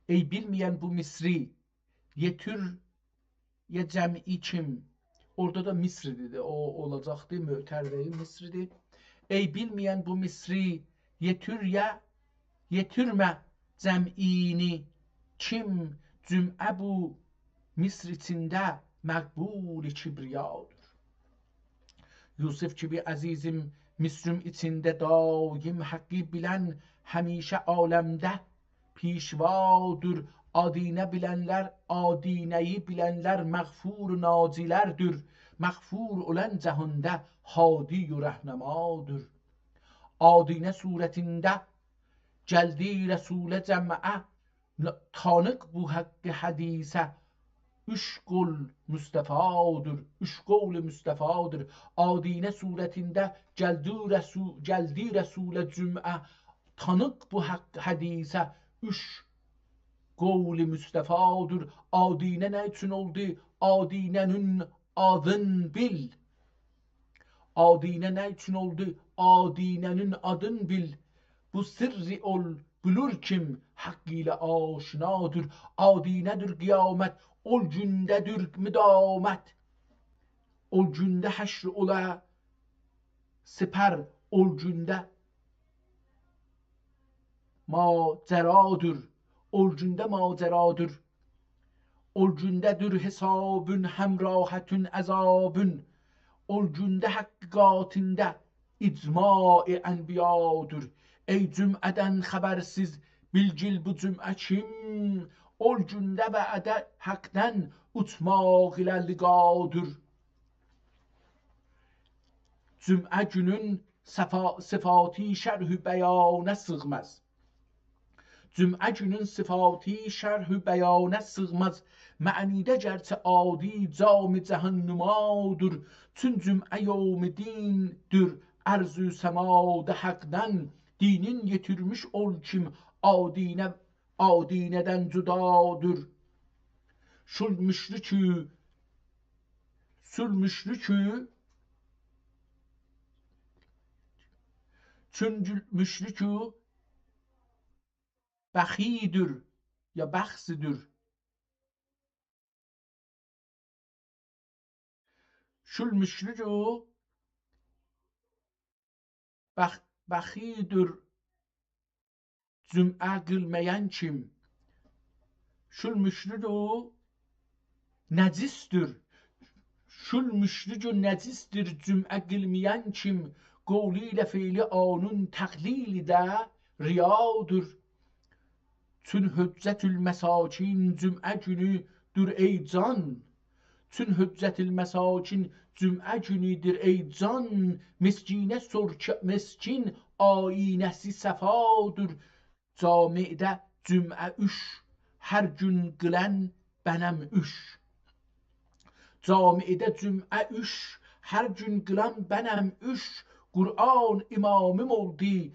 ای بیلمه‌ین بو مصری یئتیر یا جمعی کیم. اورادا دا مصر دئدی، او اولاجاقدی، معتر دئییل، مصر ایدی. ای بیلمه‌ین بو مصری یئتیر یا یئتیرمه جمعینی کیم، جمعه بو مصر ایچینده مقبول کبریادیر. یوسف کیمی عزیزیم مصریم ایچینده دایم حقی بیلن همیشه عالمده پیشوادیر. آدینه بیلنلر، آدینه‌یی بیلنلر مغفور و ناجی‌لردیر. مغفور اولان جهاندا هادی و رهنمادیر. آدینه صورتینده گلدی رسوله جمعه، ن-، تانیق بو حق حدیثه اوچ قول مصطفادیر، اوچ قول مصطفادیر. آدینه صورتینده گلدی رسو-، گلدی رسوله جمعه، تانیق بو حق حدیثه اوچ قول مصطفادیر. آدینه نه اوچون اولدو؟ آدینه‌نین آدین بیل. آدینه نه اوچون اولدو؟ آدینه‌نین آدین بیل. بو سرّی اول بیلیر کیم حق ایله آشنادیر. آدینه‌دیر قیامت، اول گونده‌دیر مدامت. اول گونده حشر اولا سپر، اول گونده ماجرادیر. اول گونده ماجرادیر. اول گونده‌دیر حسابون هم راحتون عذابون. اول گونده حق قاطیندا اجماع انبیادیر. ای جمعه‌دن خبرسیز، بیلگیل بو جمعه کیم؟ اول گونده وعده حقدن اوچماق ایله لقادیر. جمعه گونون صفا-، صفاتی شرح و بیانه سیغماز. جمعه گونون صفاتی شرح و بیانه سیغماز. معنیده گرچه عادی، جام جهان‌نمادیر. چون جمعه یوم دین‌دیر، ارض و سمادا حقدن دینین یئتیرمیش اول کیم آدینه، آدینه‌دن جدادیر. شول مشرکو، شول مشرکو، چون مشرکو بخی‌دیر یا بخسی‌دیر. شول مشرکو بخ-، بخی‌دیر جمعه قیلمایان کیم. شول مشرک و نجسدیر. شول مشرک و نجسدیر، جمعه قیلمایان کیم، قولو ایله فعلی اونون تقلیدی ده ریادیر. چون حجة المساکین جمعه گونودور ای جان. چون حجة المساکین جمعه گونودور ای جان. مسکینه سور کی، مسکین آیینه‌سی صفادیر. جامعده جمعه اوچ، هر گون قیلان بنم اوچ. جامعده جمعه اوچ، هر گون قیلان بنم اوچ. قرآن امامیم اولدو،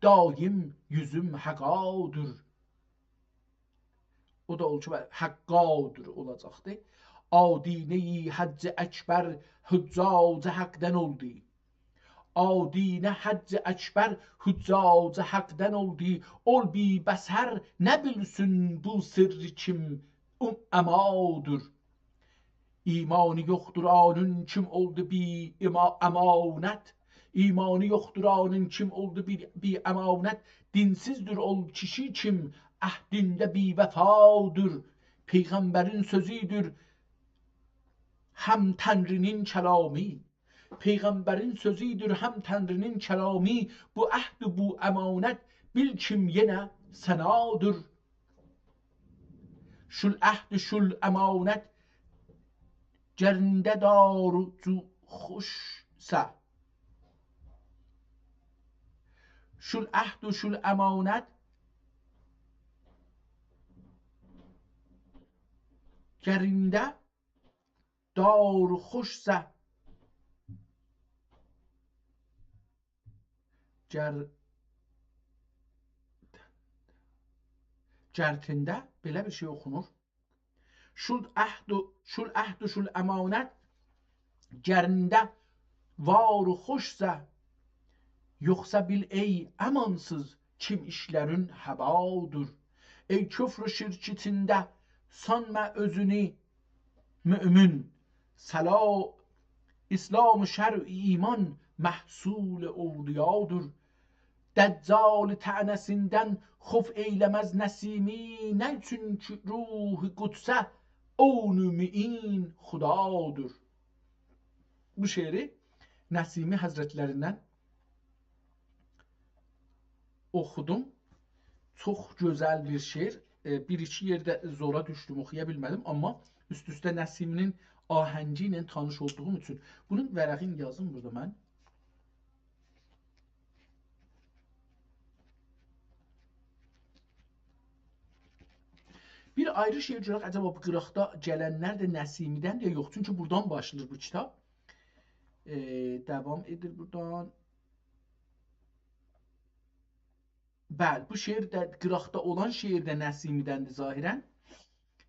دایم یوزوم حقادیر. او دا اولدو کی، حقادیر اولاجاقدی. آدینه‌ی حج اکبر حجاج حقدن اولدو. آدینه حج اکبر حجاج حقدن اولدو. اول بی‌بصر نه بیلسین بو سرّی کیم ام-، عمادیر. ایمانی یوخدور اونون کیم اولدو بی اما-، امانت. ایمانی یوخدور اونون کیم اولدو بی، بی امانت. دینسیزدیر اول کیشی کیم عهدینده بی‌وفادیر. پیغمبرین سؤزودور هم تنری‌نین کلامی. پیغمبرین سؤزودور هم تنری‌نین کلامی. بو عهد و بو امانت بیل کیم یئنه ثنادیر. شول عهد و شول امانت گرینده دار و جو خوشسه. شول عهد و شول امانت گرینده دار خوشسه. گر-، گرتینده بئله بیر شئی اوخونور. شول عهد و، شول عهد و شول امانت گرینده وار و خوشسه، یوخسا بیل ای امانسیز، کیم ایشلرین هبادیر. ای کفر و شرک ایچینده سانما اؤزونو مؤمن. صلا-، اسلام و شرع و ایمان محصول اولیادیر. دجال طعنه‌سیندن خوف ائیله‌مز نسیمی، نه اوچون کی روح قدسه عون و معین خدادیر. بو شعری نسیمی حضرتلریندن اوخودوم. چوخ گؤزل بیر شعر. ائ، بیر ایکی یئرده زورا دوشدوم، اوخویا بیلمه‌دیم، آمما اوست-اوسته نسیمی‌نین آهنگی ایله تانیش اولدوغوم اوچون. بونون ورقینی یازیم بورادا من. بیر آیری شعر گؤرک، عجبا بو قیراقدا گلنلر ده نسیمی‌دندیر یا یوخ؟ چونکی بورادان باشلاییر بو کیتاب. ائ، داوام ائدیر بورادان. بلی، بو شعر ده، قیراقدا اولان شعر ده نسیمی‌دندیر ظاهراً.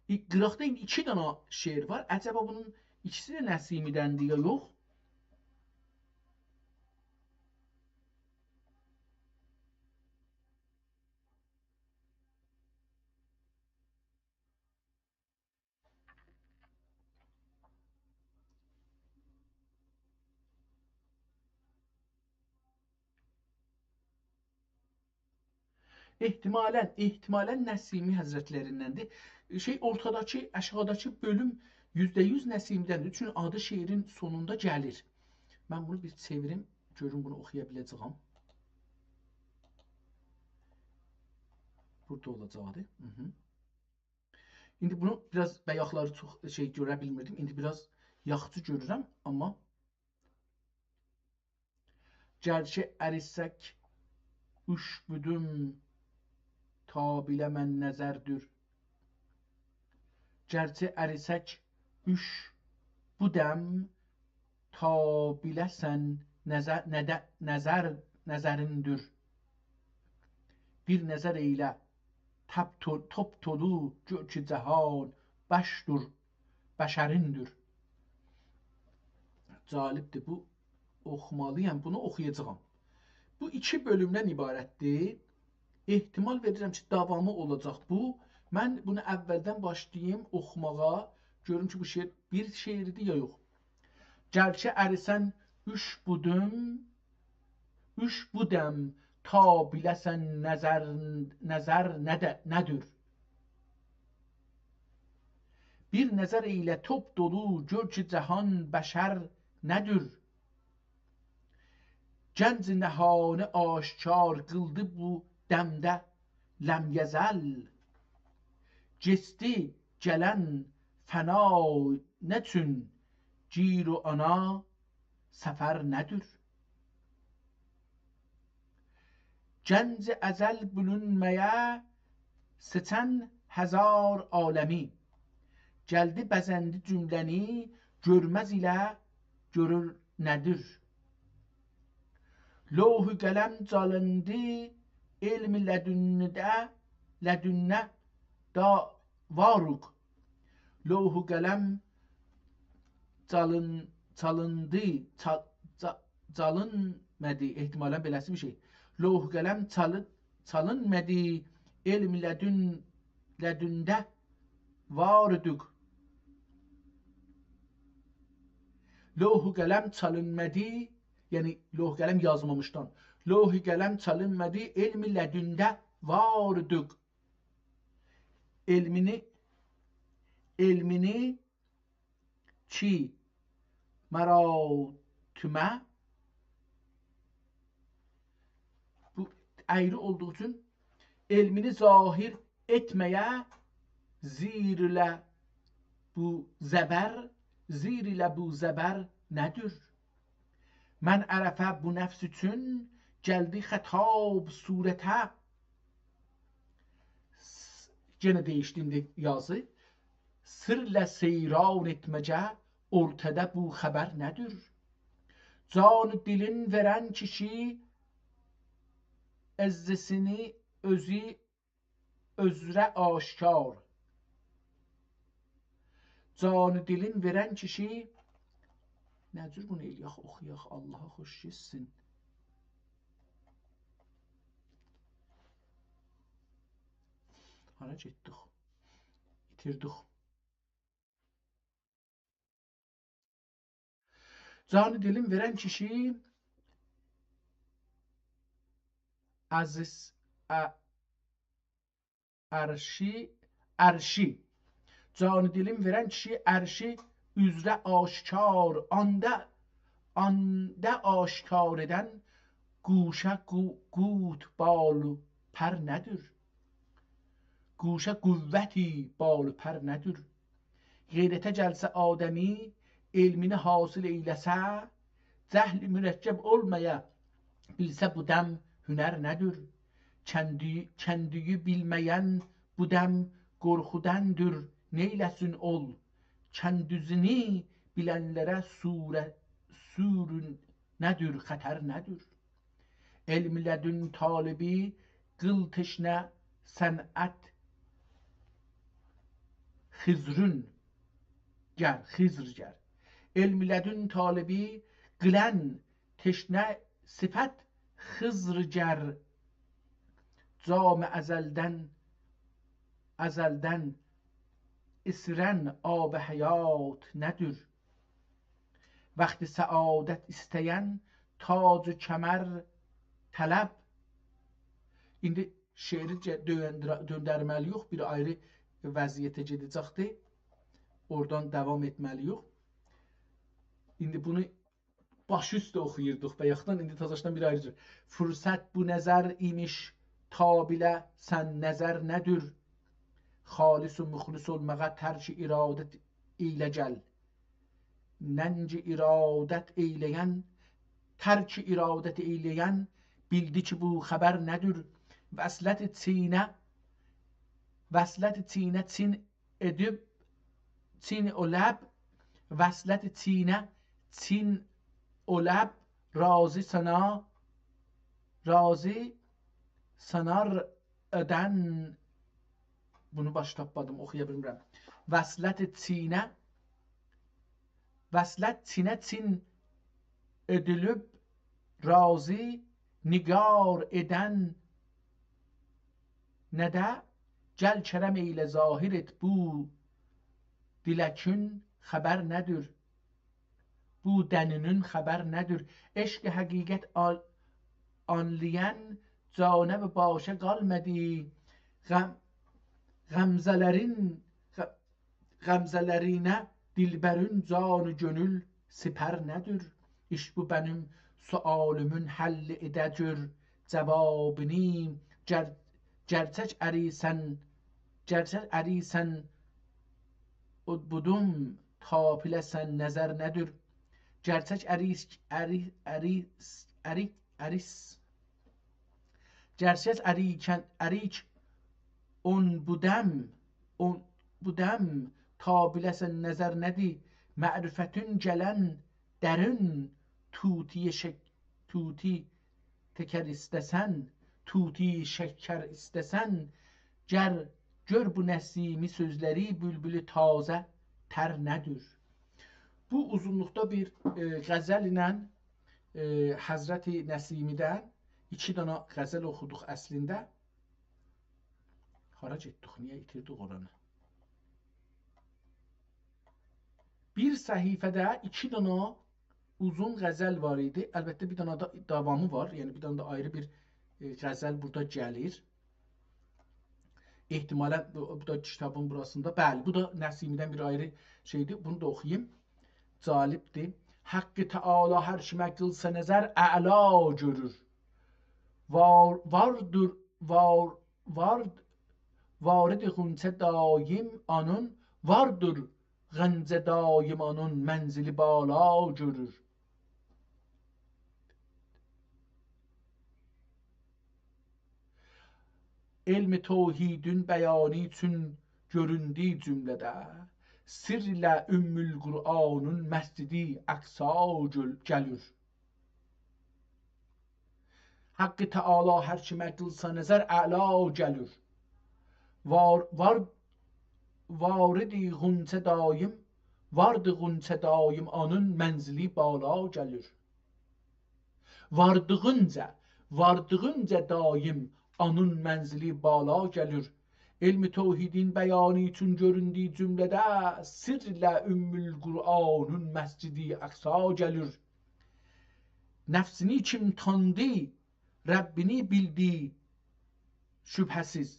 ای-، قیراقدا ایندی ایکی دنه شعر وار. عجبا بونون ایکیسی ده نسیمی‌دندیر یا یوخ؟ احتمالاً، احتمالاً نسیمی حضرتلریندندیر. شئی، اورتاداکی، آشاغیداکی بؤلوم یوزده یوز نسیمی‌دندیر. چونکی آدی شعرین سونوندا گلیر. من بونو بیر چئویریم، گؤروم بونو اوخویا بیله‌جه‌یم. بورادا اولاجاقدی. هی هی. ایندی بونو بیر آز بایاقلاری چوخ شئی گؤره بیلمیردیم. ایندی بیر آز یاخشی گؤرورم، آمما گرچه اریسک اوش بودوم تا بیله‌سن نظردیر. گرچه اریسک اوش بودم تا بیله‌سن نظر، نده-، نظر، نظریندیر. بیر نظر ائیله تاپ تو-، توپ‌تولو، گؤر کی جهان باشدور، بشریندیر. جالبدیر بو، اوخومالی‌یام، بونو اوخویاجاغام. بو ایکی بؤلومدن عبارتدیر. احتمال وئریرم کی، داوامی اولاجاق بو. من بونو اولدن باشلاییم اوخوماغا. گؤروم کی، بو شعر بیر شعردیر یا یوخ. گرچه اریسن اوش بودوم، اوش بودم تا بیله‌سن نظر، نظر نده-، ندیر. بیر نظر ائیله توپ دولو، گؤر کی جهان بشر نه‌دیر. گنج نهانی آشکار قیلدی بو دمده لم یزل. کئچدی گلن فنا نه‌چون، گیر و آنا سفر نه‌دیر. گنج ازل بولونمایا سئچن هزار عالمی، گلدی بزندی جمله‌نی، گؤرمز ایله گؤرور نه‌دیر. لوح و قلم چالیندی علم لدنده، لدنده دا واروق. لوح و قلم چالین-، چالیندی، چا-، چا-، چالینمادی، احتمالاً بئله‌سی بیر شئی. لوح و قلم چالی-، چالینمادی، علم لدن-، لدنده واردوق. لوح و قلم چالینمادی، یعنی لوح قلم یازمامیشدان. لوح قلم چالینمادی، علم لدنده واردوق. علمینی، علمینی کی مراتمه، بو آیری اولدوغو اوچون، علمینی ظاهر ائتمه‌یه، زیر ایله بو زبر، زیر ایله بو زبر نه‌دیر؟ من عرفه بو نفس اوچون، گلدی خطاب صورته. س-، یئنه دییشدی ایندی یازی. سرله سیران ائتمه‌جه، اورتادا بو خبر نه‌دیر؟ جان و دیلین وئرن کیشی، عزّینی اؤزو اؤزره آشکار. جان و دیلین وئرن کیشی، نه جور بونو ائله‌یک، اوخویاق، آللاها خوش گئتسین. هارا گئتدیک؟ ایتیردیک. جان و دیلین وئرن کیشی عزیز ع-، عرشی، عرشی. جان و دیلین وئرن کیشی عرشی اوزره آشکار، آندا، آندا آشکار ائدن گوشه قو-، قوت بال و پر نه‌دیر؟ گوشه قوت بال و پر نه‌دیر؟ غیرته گلسه آدمی، علمینی حاصل ائیله‌سه، جهل مرکب اولمایا، بیلسه بو دم هنر نه‌دیر؟ کندی-، کندیوی بیلمه‌ین بو دم قورخوداندیر، نئیله‌سین اول؟ کندیزینی بیلنلره سوره-، سورون نه‌دیر، خطر نه‌دیر؟ علم لدن طالبی، قیل تشنه صنعت خضرون گر، خضر گر. علم لدن طالبی، قیلن تشنه صفت خضر گر. جام ازلدن، ازلدن اسرن آب حیات نه‌دیر؟ وقت سعادت ایسته‌ین تاج و کمر طلب. ایندی شعری جه-، دؤندره-، دؤندرمه‌لی‌یوخ، بیر آیری وضعیته گئده‌جکدی. اورادان داوام ائتمه‌لی‌یوخ. ایندی بونو باش اوسته اوخویوردوق بایاقدان، ایندی تازاشدان بیر آیری جور. فرصت بو نظر ایمیش تا بیله‌سن نظر نه‌دیر؟ خالص و مخلص اولماغا ترک ارادت ائیله گل. ننگ ارادت ائیله‌ین، ترک ارادت ائیله‌ین، بیلدی کی بو خبر نه‌دیر؟ وصلت چینه، وصلت چینه چین ائدیب، چین او لب، وصلت چینه چین او لب، راضی سانا، راضی سانار ادن، بونو باش تاپمادیم، اوخویا بیلمیرم. وصلت چینه، وصلت چینه چین ائدیلیب، راضی نگار ادن نه‌ده، گل کرم ائیله ظاهر ائت بو دیلکون خبر نه‌دیر؟ بو دنی‌نین خبر نه‌دیر؟ عشق حقیقت آل-، آنلایان جانب باشه قالمادی. غم-، غمزه‌لرین، غ-، غمزه‌لرینه دلبرین جان و گؤنول سپر نه‌دیر؟ ایشت بو منیم سؤالیمین حل ائده گؤر جاوابینی. گر-، گرچک اریسن، گرچک اریسن، او بودوم تا بیله‌سن نظر نه‌دیر؟ گرچک اریس، اری-، اریس، اری-، اریس. گرچک اریکن، اریک اون بودم، اون بودم تا بیله‌سن نظر نه‌دیر؟ معرفتین گلن درین طوطی شک-، طوطی تکر ایسته‌سن، طوطی شکر ایسته‌سن، گر گؤر بو نسیمی سؤزلری بولبول تازه تر نه‌دیر؟ بو اوزونلوقدا بیر، ائ، غزل ایله، ائ، حضرت نسیمی‌دن ایکی دانا غزل اوخودوق اصلینده. هارا گئتدیک، نییه ایتیردیک اورانی؟ بیر صفحه‌ده ایکی دانا اوزون غزل وار ایدی. البته، بیر دانا دا داوامی وار. یعنی، بیر دانا دا آیری بیر، ائ، غزل بورادا گلیر. احتمالاً بو، بو دا کیتابین بوراسیندا. بلی، بو دا نسیمی‌دن بیر آیری شئیدیر. بونو دا اوخویوم. جالبدیر. حق تعالی هر کیمه قیلسا نظر، اعلا گؤرور. وار-، واردیر، وار-، وارد-، وارد غنچه دایم آنین، واردیر غنچه دایم آنین، منزلی بالا گؤرور. علم توحیدین بیانی اوچون گؤروندو جمله‌ده، سر ایله ام‌القرآنین مسجدی اقصا گؤل-، گلیر. حق تعالی هر کیمه قیلسا نظر، اعلا گلیر. وار-، وار-، وارد غنچه دایم، وارد غنچه دایم آنین، منزلی بالا گلیر. واردیغینجا، واردیغینجا دایم آنین منزلی بالا گلیر. علم توحیدین بیانی اوچون گؤروندو جمله‌ده، سر ایله ام‌القرآنین مسجدی اقصا گلیر. نفسینی کیم تاندی، ربّینی بیلدی شبهه‌سیز.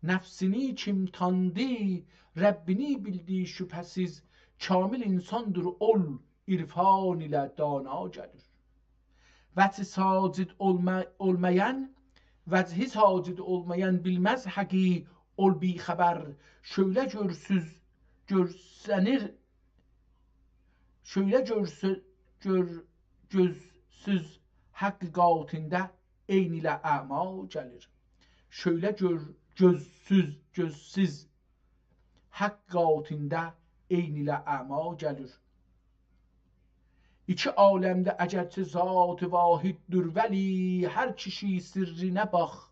نفسینی کیم تاندی، ربّینی بیلدی شبهه‌سیز. کامل انساندیر اول، عرفان ایله دانا گلیر. وجهی ساجد اولما-، اولمایان، وجهی ساجد اولمایان بیلمز حقی، اول بی‌خبر. شؤیله گؤرسوز، گؤرسنیر، شؤیله گؤرسو-، گؤر-، گؤزسوز حق قاتیندا عین ایله اعما گلیر. شؤیله گؤر-، گؤزسوز، گؤزسوز حق قاتیندا عین ایله اعما گلیر. ایکی عالمده اگرچه ذات واحددیر، ولی هر کیشی سرّینه باخ،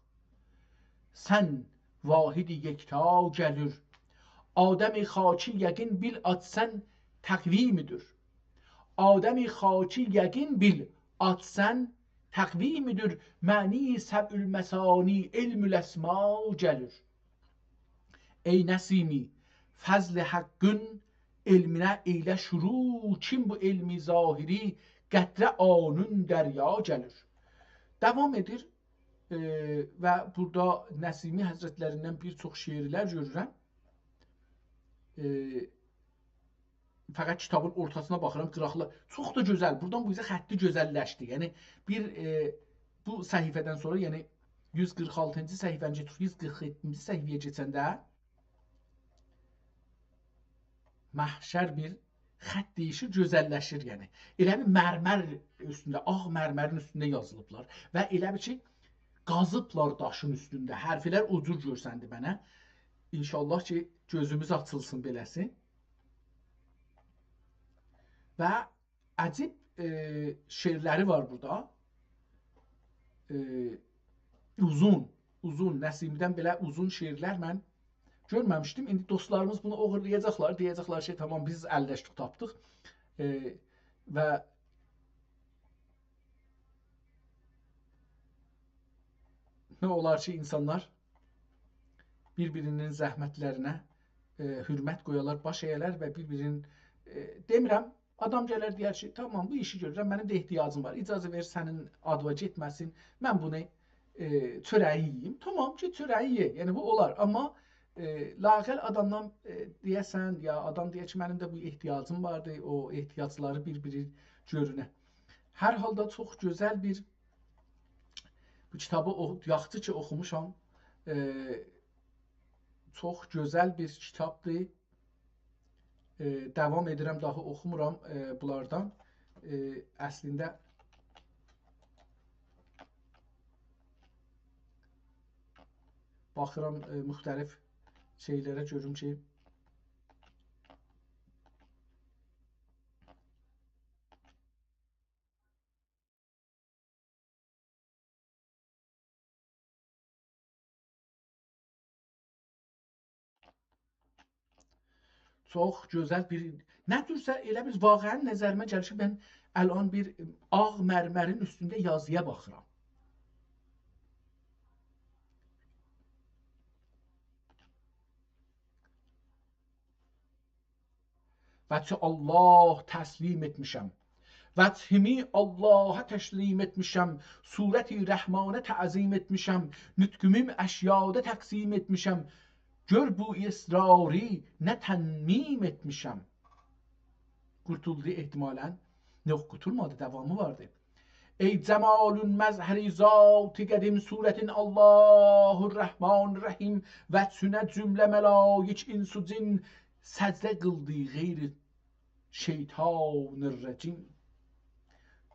سن واحد یکتا گلیر. آدم خاکی یقین بیل آچسان تقویمدیر. آدم خاکی یقین بیل آچسان تقویمدیر. معنی سبع المثانی علم الاسما گلیر. ای نسیمی، فضل حقین علمینه ائیله شروع، کیم بو علم ظاهری قدره آنین دریا گلیر. داوام ائدیر، ائ، و بورادا نسیمی حضرتلریندن بیر چوخ شعرلر گؤرورم. ائ، فقط کیتابین اورتاسینا باخیرام، قیراقلا-، چوخ دا گؤزل. بورادان بو اوزه خطی گؤزللشدی. یعنی، بیر، ائ، بو صفحه‌دن سونرا، یعنی یوز قیرخ آلتینجی صفحه‌نی گئتیریب یوز قیرخ یئددینجی صفحه‌یه کئچنده محشر بیر خط دییشیر، گؤزللشیر، یعنی. ائله بیل مرمر اوستونده، آغ مرمرین اوستونده یازیلیبلار و ائله بیل کی، قازیبلار داشین اوستونده. حرفلر او جور گؤرسندی منه. انشاءالله کی، گؤزوموز آچیلسین بئله‌سی. و عجیب، ائ، شعرلری وار بورادا. ائ، اوزون، اوزون، نسیمی‌دن بئله اوزون شعرلر من گؤرمه‌میشدیم. ایندی دوستلاریمیز بونو اوغورلایاجاقلار، دئیه‌جکلر کی، تامام، بیز اللشدیک، تاپدیق. ائ، و نه اولار کی، اینسانلار بیر-بیرینین زحمتلرینه، ائ، حؤرمت قویالار، باش اَیه‌لر و بیر-بیرینین، ائ، دئمیرم، آدام گلر، دئیر کی، «تامام، بو ایشی گؤرورم، منیم ده احتیاجیم وار. اجازه وئر سنین آدیوا گئتمه‌سین، من بونو، ائ، چؤره‌یی یئییم.» تامام کی، چؤره‌یی یئ، یعنی بو اولار. آمما ائ، لااقل آدامدان، ائ، دئیه‌سن، یا آدام دئیه کی، منیم ده بو احتیاجیم واردی، او احتیاجلاری بیر-بیری گؤرونه. هر حالدا چوخ گؤزل بیر بو کیتابی او-، یاخشی کی اوخوموشام. ائ، چوخ گؤزل بیر کیتابدیر. ائ، داوام ائدیرم، داها اوخومورام، ائ، بونلاردان. ائ، اصلینده باخیرام، ائ، مختلف شئیلره، گؤروم کی، چوخ گؤزل بیر، نه جورسه ائله بیر واقعاً نظریمه گلیر کی، من الان بیر آغ مرمرین اوستونده یازییا باخیرام. وجه الله تسلیم ائتمیشم. وجهیمی اللها تسلیم ائتمیشم. صورت رحمانه تعظیم ائتمیشم. نطقیمی اشیادا تقسیم ائتمیشم. گؤر بو اسراری نه تمیم ائتمیشم. قورتولدو احتمالاً. یوخ، قورتولمادی، داوامی واردی. ای جمال مظهری ذات قدیم، صورت الله الرحمن الرحیم، وجهینه جمله ملائک، انس و جن سجده قیلدی غیر شیطان الرجیم.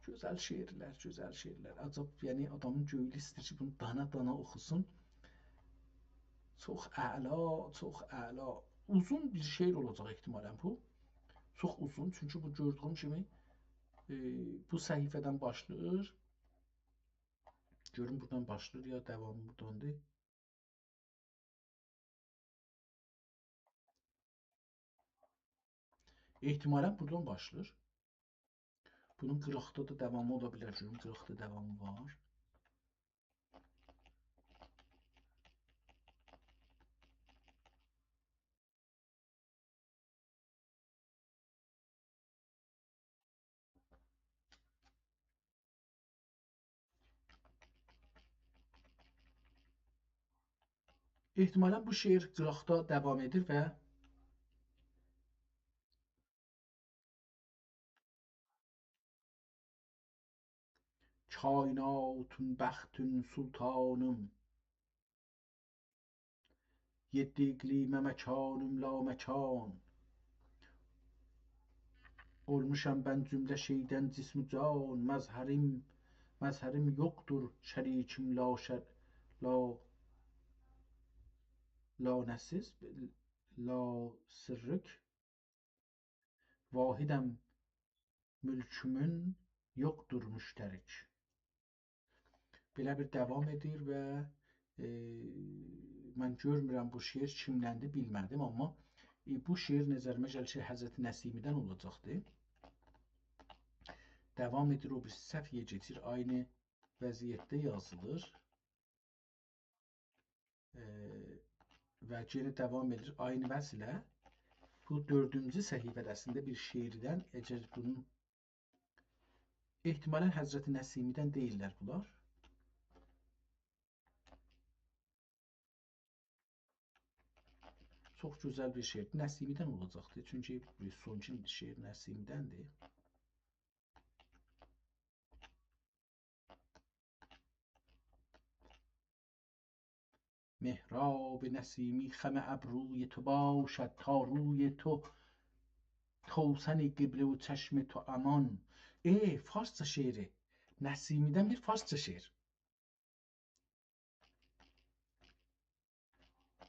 گؤزل شعرلر، گؤزل شعرلر. عجب، یعنی آدامین گؤیلو ایسته‌ییر کی، بونو دانا-دانا اوخوسون. چوخ اعلا، چوخ اعلا. اوزون بیر شعر اولاجاق احتمالاً بو. چوخ اوزون، چونکی بو گؤردویوم کیمی، ائ، بو صفحه‌دن باشلاییر. گؤروم بورادان باشلاییر یا داوامی بوراداندیر. احتمالاً بورادان باشلاییر. بونون قیراقدا دا داوامی اولا بیلر، گؤروم قیراقدا داوامی وار. احتمالاً بو شعر قیراقدا داوام ائدیر و کایناتین بختین سلطانیم، یئددی اقلیمه مکانیم لامکان. اولموشام من جمله شئیدن جسم و جان، مظهریم، مظهریم یوخدور شریکیم لا شر-، لا، لا نسیز، لا سرک. واحدم ملکیمون یوخدور مشترک. بئله بیر داوام ائدیر و، ائ، من گؤرمورم بو شعر کیمدندیر، بیلمه‌دیم، آمما، ائ، بو شعر نظریمه گلیر کی، حضرت نسیمی‌دن اولاجاقدیر. داوام ائدیر، او بیریسی صفحه‌یه کئچیر، عینی وضعیتده یازیلیر. ائ، و یئنه داوام ائدیر عینی وضع ایله. بو دؤردونجو صفحه‌ده اصلینده بیر شعردن، اگر بونون، احتمالاً حضرت نسیمی‌دن دئییللر بونلار. چوخ گؤزل بیر شعر. نسیمی‌دن اولاجاقدیر. چونکی سونکی شعر نسیمی‌دندیر. محراب نسیمی خم ابروی تو باشد، تا روی تو توسن قبله و چشم تو امان. ائ، فارسجا شعری. نسیمی‌دن بیر فارسجا شعر.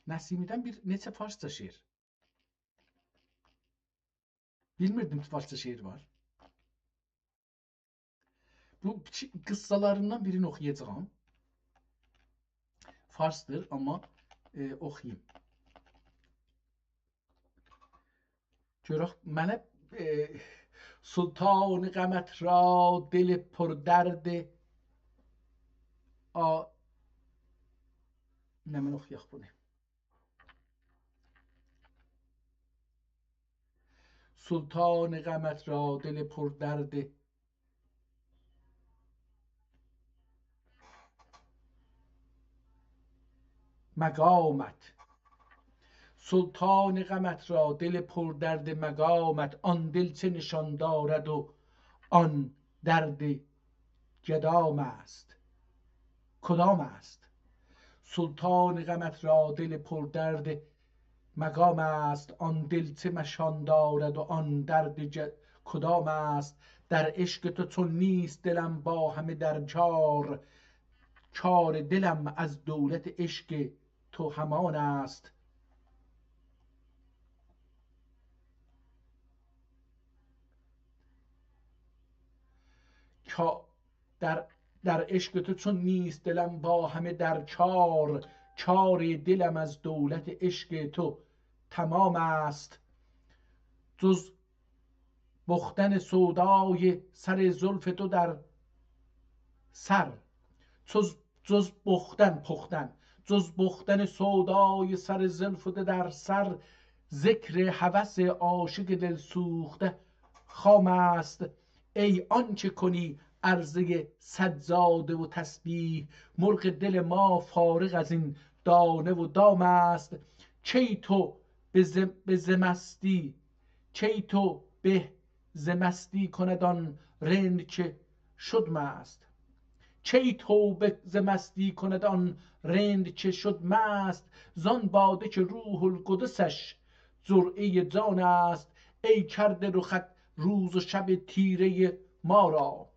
نسیمی‌دن بیر نئچه فارسجا شعر. بیلمیردیم کی، فارسجا شعر وار. بو کی-، قیسسالاریندان بیرینی اوخویاجاغام. فارسدیر، آمما، ائ، اوخویوم. گؤرک، منه، ائ، سلطان غمت را دل پردرد، آ، نمنه اوخویاق بونو. سلطان غمت را دل پردرد مقامت. سلطان غمت را دل پردرد مقامت، آن دل چه نشان دارد و آن درد گدام است، کدام است؟ سلطان غمت را دل پردرد مقام است، آن دل چه نشان دارد و آن درد ج-، کدام است؟ در عشق تو چون نیست دلم با همه در کار، کار دلم از دولت عشق تو همان است. کا-، در، در عشق تو چون نیست دلم با همه در کار، کار دلم از دولت عشق تو تمام است. جز پختن سودای سر زلف تو در سر، جز، جز پختن، پختن، جز پختن سودای سر زلف تو در سر، ذکر هوس عاشق دلسوخته خام است. ای آنچه کنی عرضهٔ سجاده و تسبیح، مرغ دل ما فارغ از این دانه و دام است. کی تو به ز-، به ز مستی، کی تو به ز مستی کند آن رند که شد مست؟ کی توبه ز مستی کند آن رند که شد مست؟ زان باده که روح القدسش جرعهٔ جان است. ای کرده رخت روز و شب تیرهٔ ما را،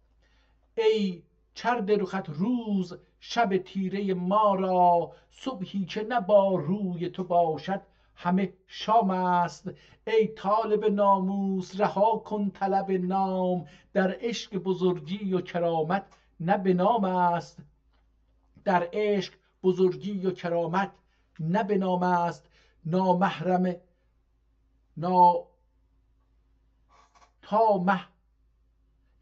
ای کرده رخت روز شب تیرهٔ ما را، صبحی که نه با روی تو باشد همه شام است. ای طالب ناموس، رها کن طلب نام، در عشق بزرگی و کرامت نه به نام است. در عشق بزرگی و کرامت نه به نام است. نامحرم، نا-، تا مح-،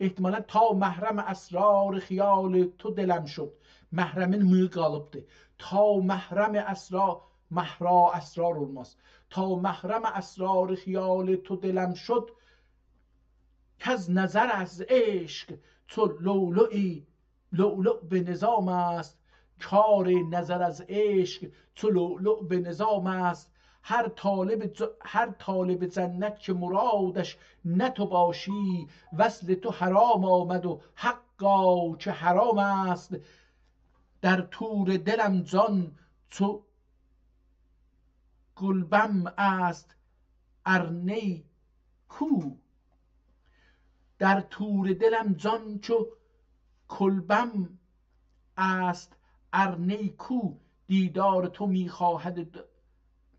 احتمالاً تا محرم اسرار خیال تو دلم شد. محرمین م قالیبدی. تا محرم اسرار، محرا اسرار اولماز. تا محرم اسرار خیال تو دلم شد، کز نظر از عشق چو لؤلؤی لؤلؤ به نظام است. کار نظر از عشق چو لؤلؤ به نظام است. هر طالب ج-، هر طالب جنت که مرادش نه تو باشی، وصل تو حرام آمد و حقا که حرام است. در تور دلم جان چو گلبم است، ار نی کو؟ در تور دلم جان چو گلبم است، ار نی کو؟ دیدار تو می‌خواهد،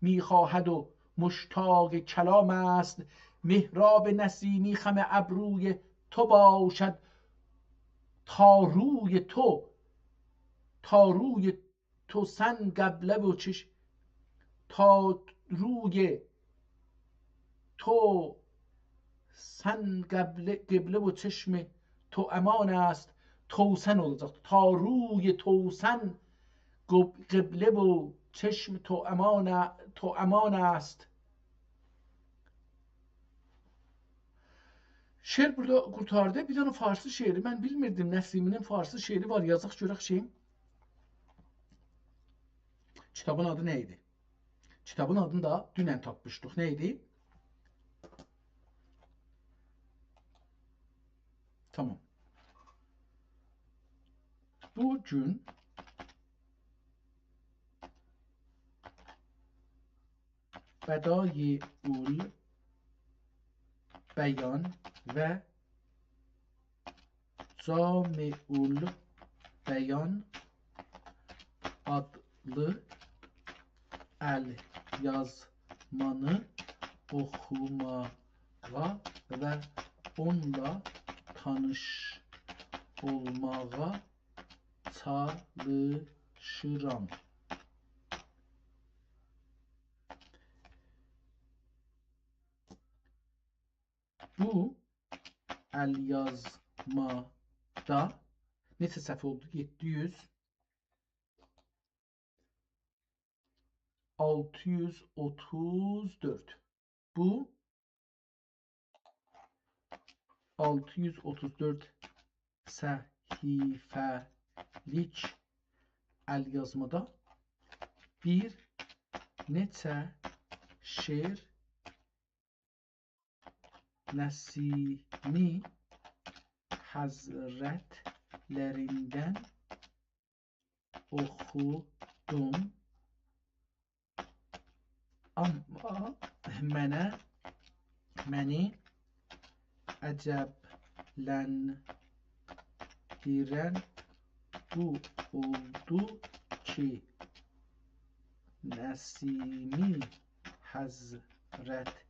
می‌خواهد و مشتاق کلام است. محراب نسیمی خم ابروی تو باشد، تا روی تو، تا روی توسن قبله و چش-، تا روی توسن قبله، قبله و چشم تو امان است. توسن اولاجاقدی. تا روی توسن قب-، قبله و چشم تو امان، تو امان است. شعر بورادا قورتاردی. بیر دنه فارسی شعری، من بیلمیردیم نسیمی‌نین فارسی شعری وار. یازاق گؤرک شئیین. کیتابین آدی نه ایدی؟ کیتابین آدینی دا دونن تاپمیشدیق. نه ایدی؟ تامام. بو گون بدایع البیان و جامع البیان آدلی ال‌یازمانی اوخوماغا و اونونلا تانیش اولماغا چالیشیرام. بو ال‌یازمادا نئچه صفحه اولدو؟ یئددی یوز، آلتی یوز اوتوز دؤرد. بو آلتی یوز اوتوز دؤرد صفحه‌لیک ال‌یازمادا بیر نئچه شعر نسیمی حضرتلریندن اوخودوم. آمما منه، منی عجبلندیرن بو اولدو کی، نسیمی حضرتلری‌نین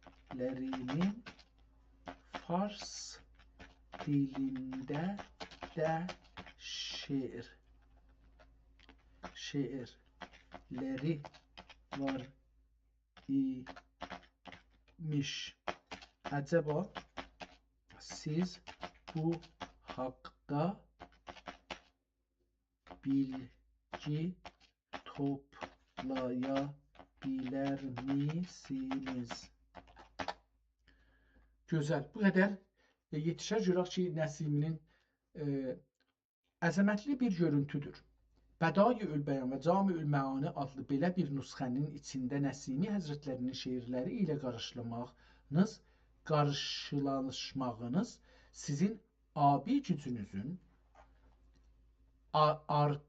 فارس دیلینده ده شعر، شعرلری وار ایمیش. عجبا سیز بو حاقدا بیلگی توپلایا بیلرمیسینیز؟ گؤزل. بو قدر، ائ، یئتیشر. گؤرک کی، نسیمی‌نین، ائ، عظمتلی بیر گؤرونتودور. بدایع‌البیان و جامع‌المعانی آدلی بئله بیر نسخه‌نین ایچینده نسیمی حضرتلری‌نین شعرلری ایله قاریشلاماغینیز، قاریشلاشماغینیز سیزین آبی گوجونوزون آ-، آر-،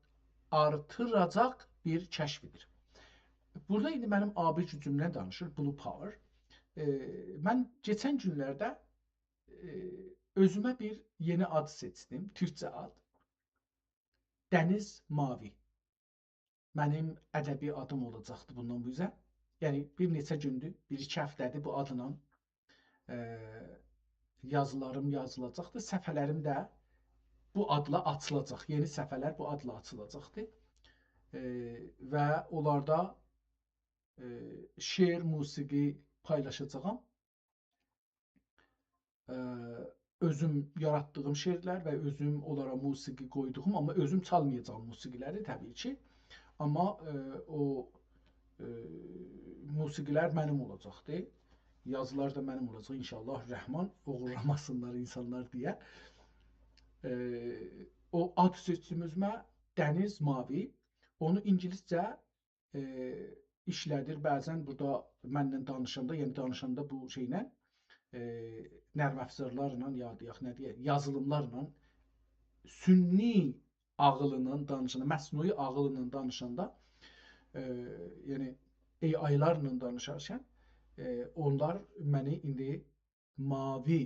آرتیراجاق بیر کشفیدیر. بورادا ایندی منیم آبی گوجومدن دانیشیر، Blue Power. ائ، من کئچن گونلرده، ائ، اؤزومه بیر یئنی آد سئچدیم، تورکجه آد. دنیز ماوی. منیم ادبی آدیم اولاجاقدی بوندان بو اوزه. یعنی، بیر نئچه گوندور، بیر-ایکی هفته‌دیر بو آدلا، ائ، یازیلاریم یازیلاجاقدی. صفحه‌لریم ده بو آدلا آچیلاجاق. یئنی صفحه‌لر بو آدلا آچیلاجاقدی. ائ، و اونلاردا، ائ، شعر، موسیقی پایلاشاجاغام. ائ، اؤزوم یاراتدیغیم شعرلر و اؤزوم اونلارا موسیقی قویدوغوم، آمما اؤزوم چالمایاجاغام موسیقی‌لری، طبیعی کی. آمما، ائ، او، ائ، موسیقی‌لر منیم اولاجاقدی. یازیلار دا منیم اولاجاق، انشاءالله الرحمن، اوغورلاماسینلار اینسانلار دئیه. ائ، او آد سئچدیم اؤزومه، دنیز ماوی. اونو اینگیلیسجه ائ، ایشله‌دیر. بعضا بورادا منن دانیشاندا، یعنی دانیشاندا بو شئیله، ائ، نرم‌افزارلارلا، یا دئیک، نه دئیک، یازیلیملارلا، سنی عاغیلینان دانیشاندا، مصنوعی عاغیلینان دانیشاندا، ائ، یعنی A I-لارلا دانیشارکن، ائ، اونلار منی ایندی ماوی،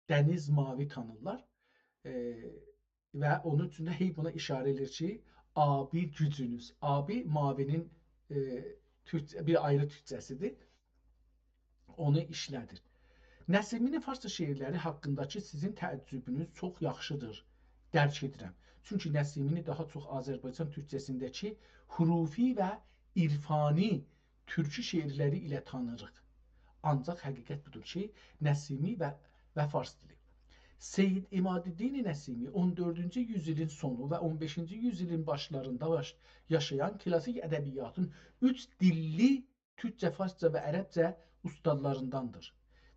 دنیز ماوی تانیرلار. ائ، و اونون اوچون ده هئی بونا ایشاره ائله‌ییر کی، آبی گوجونوز. آبی ماوی‌نین، ائ، تورک-، بیر آیری تورکجه‌سیدیر. اونو ایشله‌دیر. نسیمی‌نین فارسجا شعرلری حاقینداکی سیزین تعجبونوز چوخ یاخشیدیر، درک ائدیرم. چونکی نسیمی‌نی داها چوخ آذربایجان تورکجه‌سینده‌کی حروفی و عرفانی تورکی شعرلری ایله تانیریق. آنجاق حقیقت بودور کی، نسیمی و، و فارس دیلی. سید عمادالدین نسیمی اون دؤردونجو یوزایلین سونو و اون بئشینجی یوزایلین باشلاریندا باش-، یاشایان کلاسیک ادبیاتین اوچ دیللی، تورکجه، فارسجا و عربجه، اوستادلارینداندیر.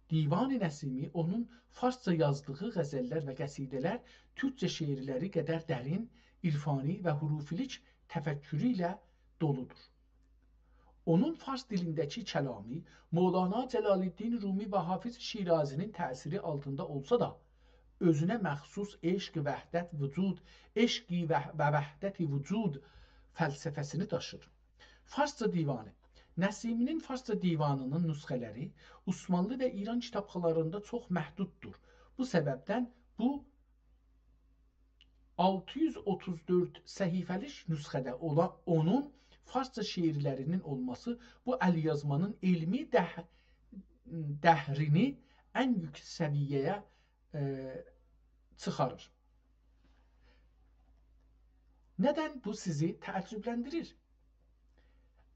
دیوان نسیمی اونون فارسجا یازدیغی غزللر و قصیده‌لر تورکجه شعرلری قدر درین، عرفانی و حروفی‌لیک تفکرو ایله دولودور. اونون فارس دیلینده‌کی کلامی مولانا جلال‌الدین رومی و حافظ شیرازی‌نین تأثیری آلتیندا اولسا دا، اؤزونه مخصوص عشق، وحدت، وجود، عشق و، و وحدت وجود فلسفه‌سینی داشیر. فارسجا دیوانی. نسیمی‌نین فارسجا دیوانی‌نین نسخه‌لری عثمانلی و ایران کیتابخانالاریندا چوخ محدوددور. بو سببدن بو آلتی یوز اوتوز دؤرد صفحه‌لیک نسخه‌ده اولا-، اونون فارسجا شعرلری‌نین اولماسی بو ال‌یازمانین علمی ده-، دهرینی ان یوکسک سویه‌یه، ائ، چیخاریر. ندن بو سیزی تعجبلندیریر؟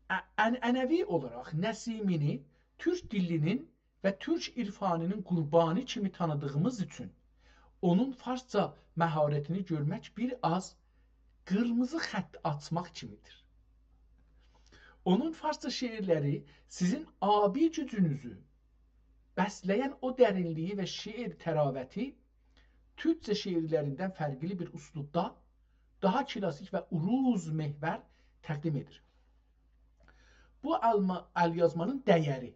ع-، عنعنوی اولاراق نسیمی‌نی تورک دیلی‌نین و تورک عرفانی‌نین قوربانی کیمی تانیدیغیمیز اوچون اونون فارسجا مهارتینی گؤرمک بیر آز قیرمیزی خط آچماق کیمیدیر. اونون فارسجا شعرلری سیزین آبی گوجونوزو بسله‌ین او درینلیگی و شعر طراوتی تورکجه شعرلریندن فرقلی بیر اسلوبدا، داها کلاسیک و عروض‌محور تقدیم ائدیر. بو الما-، ال‌یازمانین دَیَری.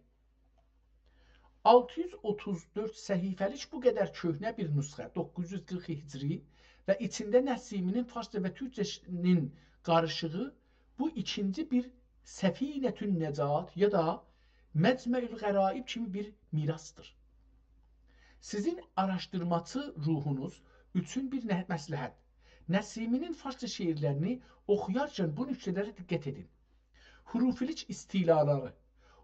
آلتی یوز اوتوز دؤرد صفحه‌لیک بو قدر کؤهنه بیر نسخه، دوققوز یوز قیرخ هجری، و ایچینده نسیمی‌نین فارسجا و تورکجه‌نین قاریشیغی، بو ایکینجی بیر سفینة النجات یا دا مجمع الغرایب کیمی بیر میراثدیر. سیزین آراشدیرماچی روحونوز اوچون بیر نه-، مصلحت. نسیمی‌نین فارسجا شعرلرینی اوخویارکن بو نکته‌لره دقت ائدین. حروفی‌لیک استیلالاری.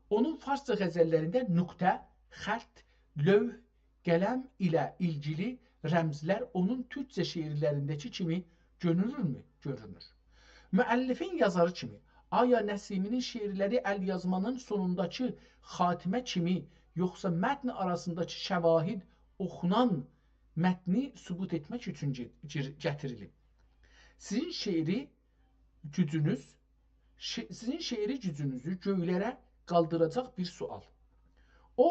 اونون فارسجا غزللرینده نقطه، خط، لوح، قلم ایله ایلگیلی رمزلر اونون تورکجه شعرلرینده‌کی کیمی گؤرونورمو؟ گؤرونور. مؤلفین یازاری کیمی. آیا نسیمی‌نین شعرلری ال‌یازمانین سونونداکی خاتمه کیمی، یوخسا متن آراسینداکی شواهد اوخونان متنی ثبوت ائتمک اوچون گئ-، گیر-، گتیریلیب؟ سیزین شعری گوجونوز، شع-، سیزین شعری گوجونوزو گؤیلره قالدیراجاق بیر سؤال. او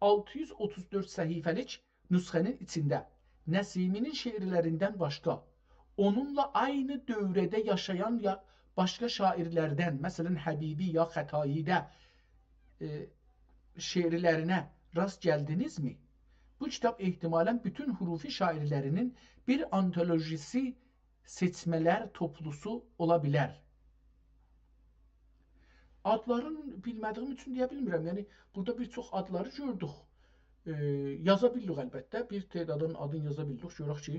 آلتی یوز اوتوز دؤرد صفحه‌لیک نسخه‌نین ایچینده نسیمی‌نین شعرلریندن باشقا، اونونلا عینی دؤوره‌ده یاشایان یا باشقا شاعرلردن، مثلا، حبیبی یا خطایی‌ده، ائ، شعرلرینه راست گلدینیزمی؟ بو کیتاب احتمالا بوتون حروفی شاعرلری‌نین بیر آنتولوژی‌سی، سئچمه‌لر توپلوسو اولا بیلر. آدلارین بیلمه‌دیییم اوچون دئیه بیلمیرم. یعنی، بورادا بیر چوخ آدلاری گؤردوک. ائ، یازا بیلدیک البته. بیر تعدادین آدینی یازا بیلدیک. گؤرک کی،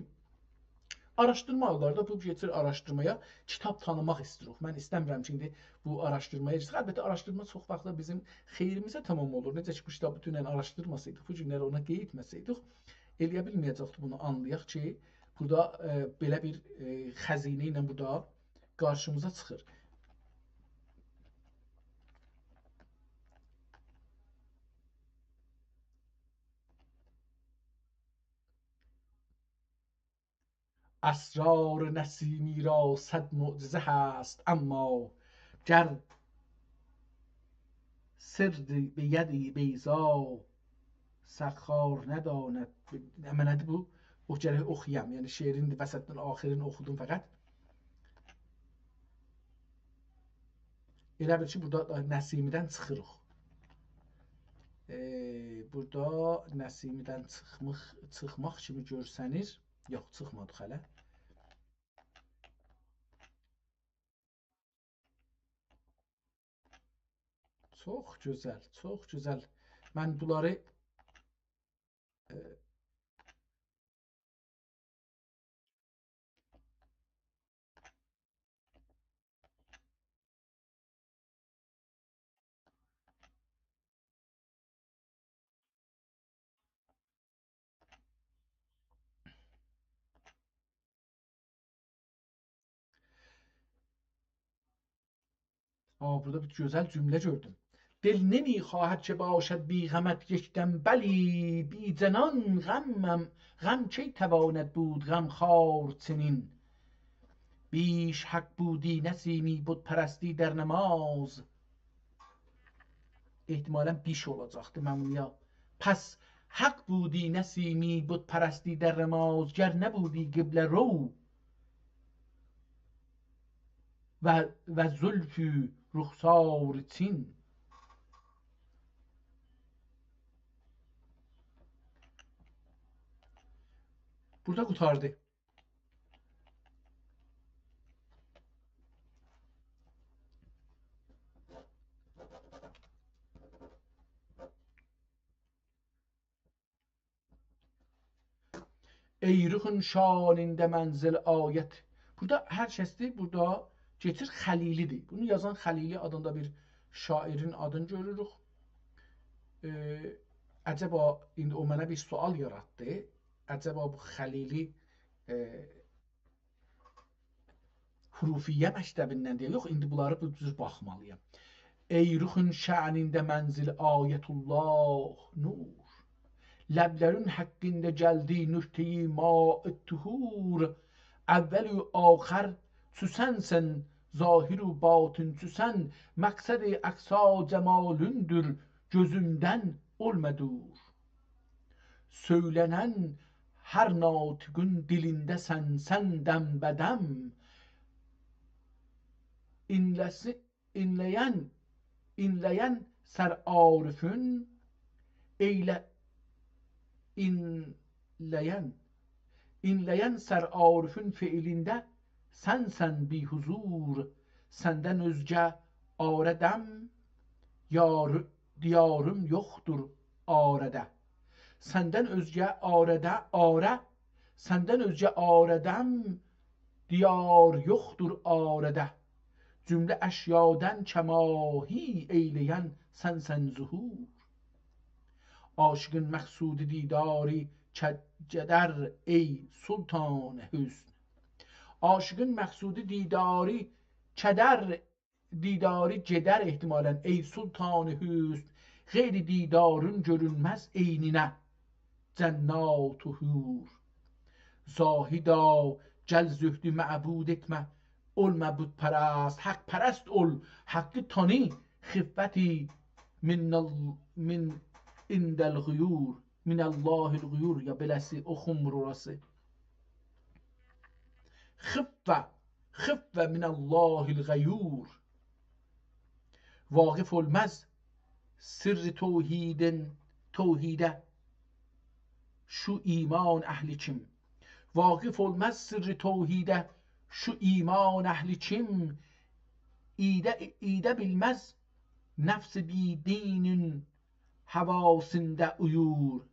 آراشدیرما آدلاری دا، بو کئچیر آراشدیرمایا، کیتاب تانیماق ایسته‌ییریک. من ایسته‌میرم کی، ایندی بو آراشدیرمایا گیرسک. البته، آراشدیرما چوخ واختدا بیزیم خئیریمیزه تمام اولور. نئجه کی، بو کیتابی دونن آراشدیرماسایدیق، بو گونلری اونا قید ائتمه‌سه‌یدیک، ائلیه بیلمه‌یه‌جکدیک بونو آنلایاق کی، بورادا، ائ، بئله بیر، ائ، خزینه ایله بورادا قارشیمیزا چیخیر. اسرار نسیمی را صد معجزه هست، اما گر سر به ید بیضا سخار نداند. نه معنادیر بو؟ او گرک اوخویام. یعنی شعرین وسطدن آخیرینی اوخودوم فقط. ائله بیل کی، بورادا نسیمی‌دن چیخیریق. ائ، بورادا نسیمی‌دن چیخماق، چیخماق کیمی گؤرسنیر. یوخ، چیخمادیق هله. چوخ گؤزل، چوخ گؤزل. من بونلاری، ائ، آ، بورادا بیر گؤزل جمله گؤردوم. دل نمی‌خواهد که باشد بی غمت یک دم، بلی، بی جنان غمم، غم کی تواند بود غمخوار چنین. بیش حق بودی نسیمی بت‌پرستی در نماز. احتمالا بیش اولاجاقدی، من بونو یا-، پس حق بودی نسیمی بت‌پرستی در نماز، گر نبودی قبله‌رو و، و زلف و رخسار چین. بورادا قوتاردی. ای رخون شانینده منزل آید. بورادا هر کسدیر، بورادا کئچیر خلیلی‌دیر. بونو یازان خلیلی آدیندا بیر شاعرین آدینی گؤروروک. ائ، عجبا، ایندی او منه بیر سؤال یاراتدی. عجبا بو خلیلی، ائ، حروفیه مکتبیندن دئیه، یوخ، ایندی بونلاری بو جور باخمالی‌یام. ای رخون شانینده منزل آیت‌الله نور، لبلرین حقینده گلدی نکته‌ی ماء طهور. اول و آخر چو سنسن، ظاهر و باطن چو سن، مقصد اقصی جمالوندور، گؤزومدن اولما دور. سؤیله‌نن هر ناطقین دیلینده‌سن سن دم‌به‌دم. اینله‌سی-، اینله‌ین، اینله‌ین سر عارفین ائیله-، اینله‌ین، اینله‌ین سرعارفین فعلینده سنسن بی‌حضور. سندن اؤزگه آره‌دم، یار، دیاریم یوخدور آره‌ده. سندن اؤزگه آره‌ده، آره، سندن اؤزگه آره‌دم، دیار یوخدور آره‌ده. جمله اشیادن کماهی ائیله‌ین سنسن ظهور. عاشقین مقصودی دیداری کد-، گدر، ای سلطان حسن. عاشقین مقصودی دیداری کدر، دیداری گدر احتمالاً، ای سلطان حسن، غیر دیدارین گؤرونمز عینینه جنات و حور. زاهدا، گل زهدو معبود ائتمه، اولما بت‌پرست، حق‌پرست اول، حقی تانی، خفتی من ال-، من عند الغیور، من الله الغیور، یا بئله‌سی اوخونمور اوراسی. خف، خف من الله الغیور. واقف اولماز سرّ توحیدین، توحیده شو ایمان اهلی کیم. واقف اولماز سرّ توحیده شو ایمان اهلی کیم. ایده، ایده بیلمز نفس بی‌دینین هواسیندا عیور.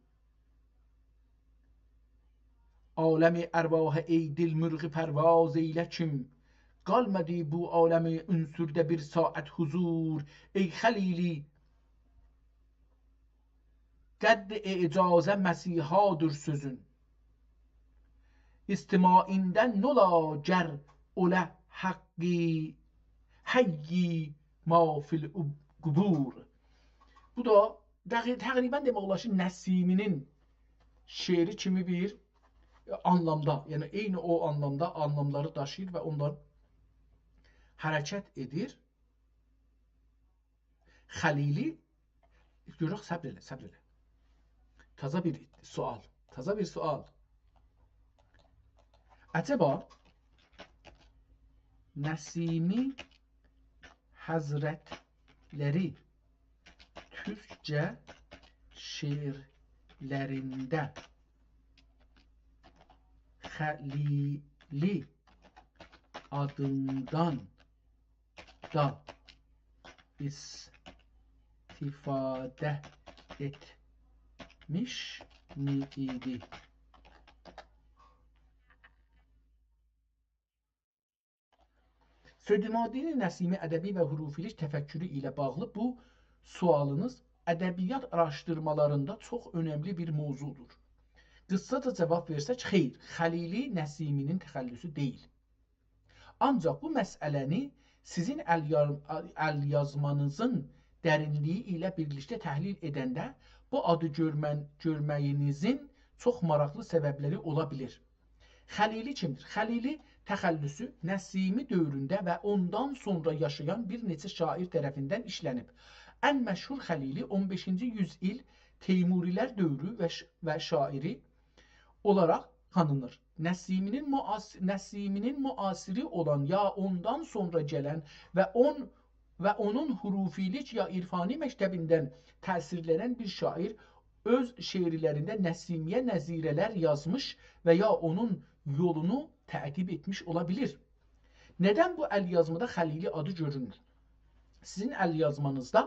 عالم ارواحه ای دل مرغ پرواز ائیله کیم. قالمادی بو عالم عنصرده بیر ساعت حضور. ای خلیلی، قدّ اعجازه مسیحادیر سؤزون. استماعینده نولا گر اوله حقی، حیّ ما فی القبور. بو دا دقی-، تقریباً دئمک اولار کی، نسیمی‌نین شعری کیمی بیر، ائ، آنلامدا، یعنی عینی او آنلامدا، آنلاملاری داشیییر و اوندان حرکت ائدیر. خلیلی، یوخ، صبر ائله، صبر ائله. تازا بیر سؤال، تازا بیر سؤال. عجبا نسیمی حضرتلری تورکجه شعرلرینده خلیلی آدیندان دا استفاده ائتمیش‌می ایدی؟ سؤیدمادین نسیمی ادبی و حروفی‌لیک تفکرو ایله باغلی بو سؤالینیز ادبیات آراشدیرمالاریندا چوخ اؤنملی بیر موضوعدور. قیساجا جاواب وئرسک، خیر، خلیلی نسیمی‌نین تخلصو دئییل. آنجاق بو مسئله‌نی سیزین ال یار-، ال یازمانیزین درینلیگی ایله بیرلیکده تحلیل ائدنده بو آدی گؤرمن-، گؤرمه‌یینیزین چوخ ماراقلی سببلری اولا بیلیر. خلیلی کیمدیر؟ خلیلی تخلصو نسیمی دؤورونده و اوندان سونرا یاشایان بیر نئچه شاعر طرفیندن ایشله‌نیب. ان مشهور خلیلی اون بئشینجی یوزایل تیموری‌لر دؤورو و ش-، و شاعری اولاراق تانینیر. نسیمی‌نین معاص-، نسیمی‌نین معاصری اولان یا اوندان سونرا گلن و اون-، و اونون حروفی‌لیک یا عرفانی مکتبیندن تأثیرلنن بیر شاعر اؤز شعرلرینده نسیمی‌یه نظیره‌لر یازمیش و یا اونون یولونو تعقیب ائتمیش اولا بیلیر. ندن بو ال یازمادا خلیلی آدی گؤرونمور؟ سیزین ال یازمانیزدا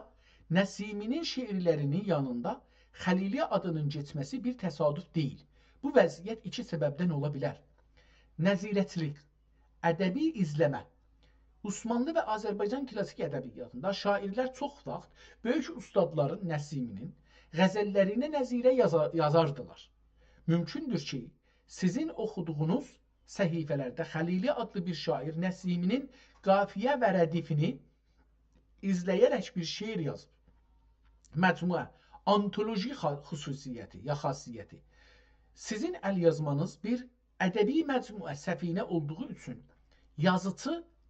نسیمی‌نین شعرلری‌نین یانیندا خلیلی آدی‌نین کئچمه‌سی بیر تصادف دئییل. بو وضعیت ایکی سببدن اولا بیلر. نظیره‌چیلیک، ادبی ایزله‌مه. عثمانلی و آذربایجان کلاسیک ادبیاتیندا شاعرلر چوخ واخت بؤیوک اوستادلارین، نسیمی‌نین غزللرینه نظیره یازا-، یازاردیلار. مومکوندور کی، سیزین اوخودوغونوز صفحه‌لرده خلیلی آدلی بیر شاعر نسیمی‌نین قافیه و ردیفینی ایزله‌یه‌رک بیر شعر یازیب. مجموعه، آنتولوژی خا-، خصوصیتی یا خاصیتی. سیزین ال یازمانیز بیر ادبی مجموعه، سفینه اولدوغو اوچون یازیچی،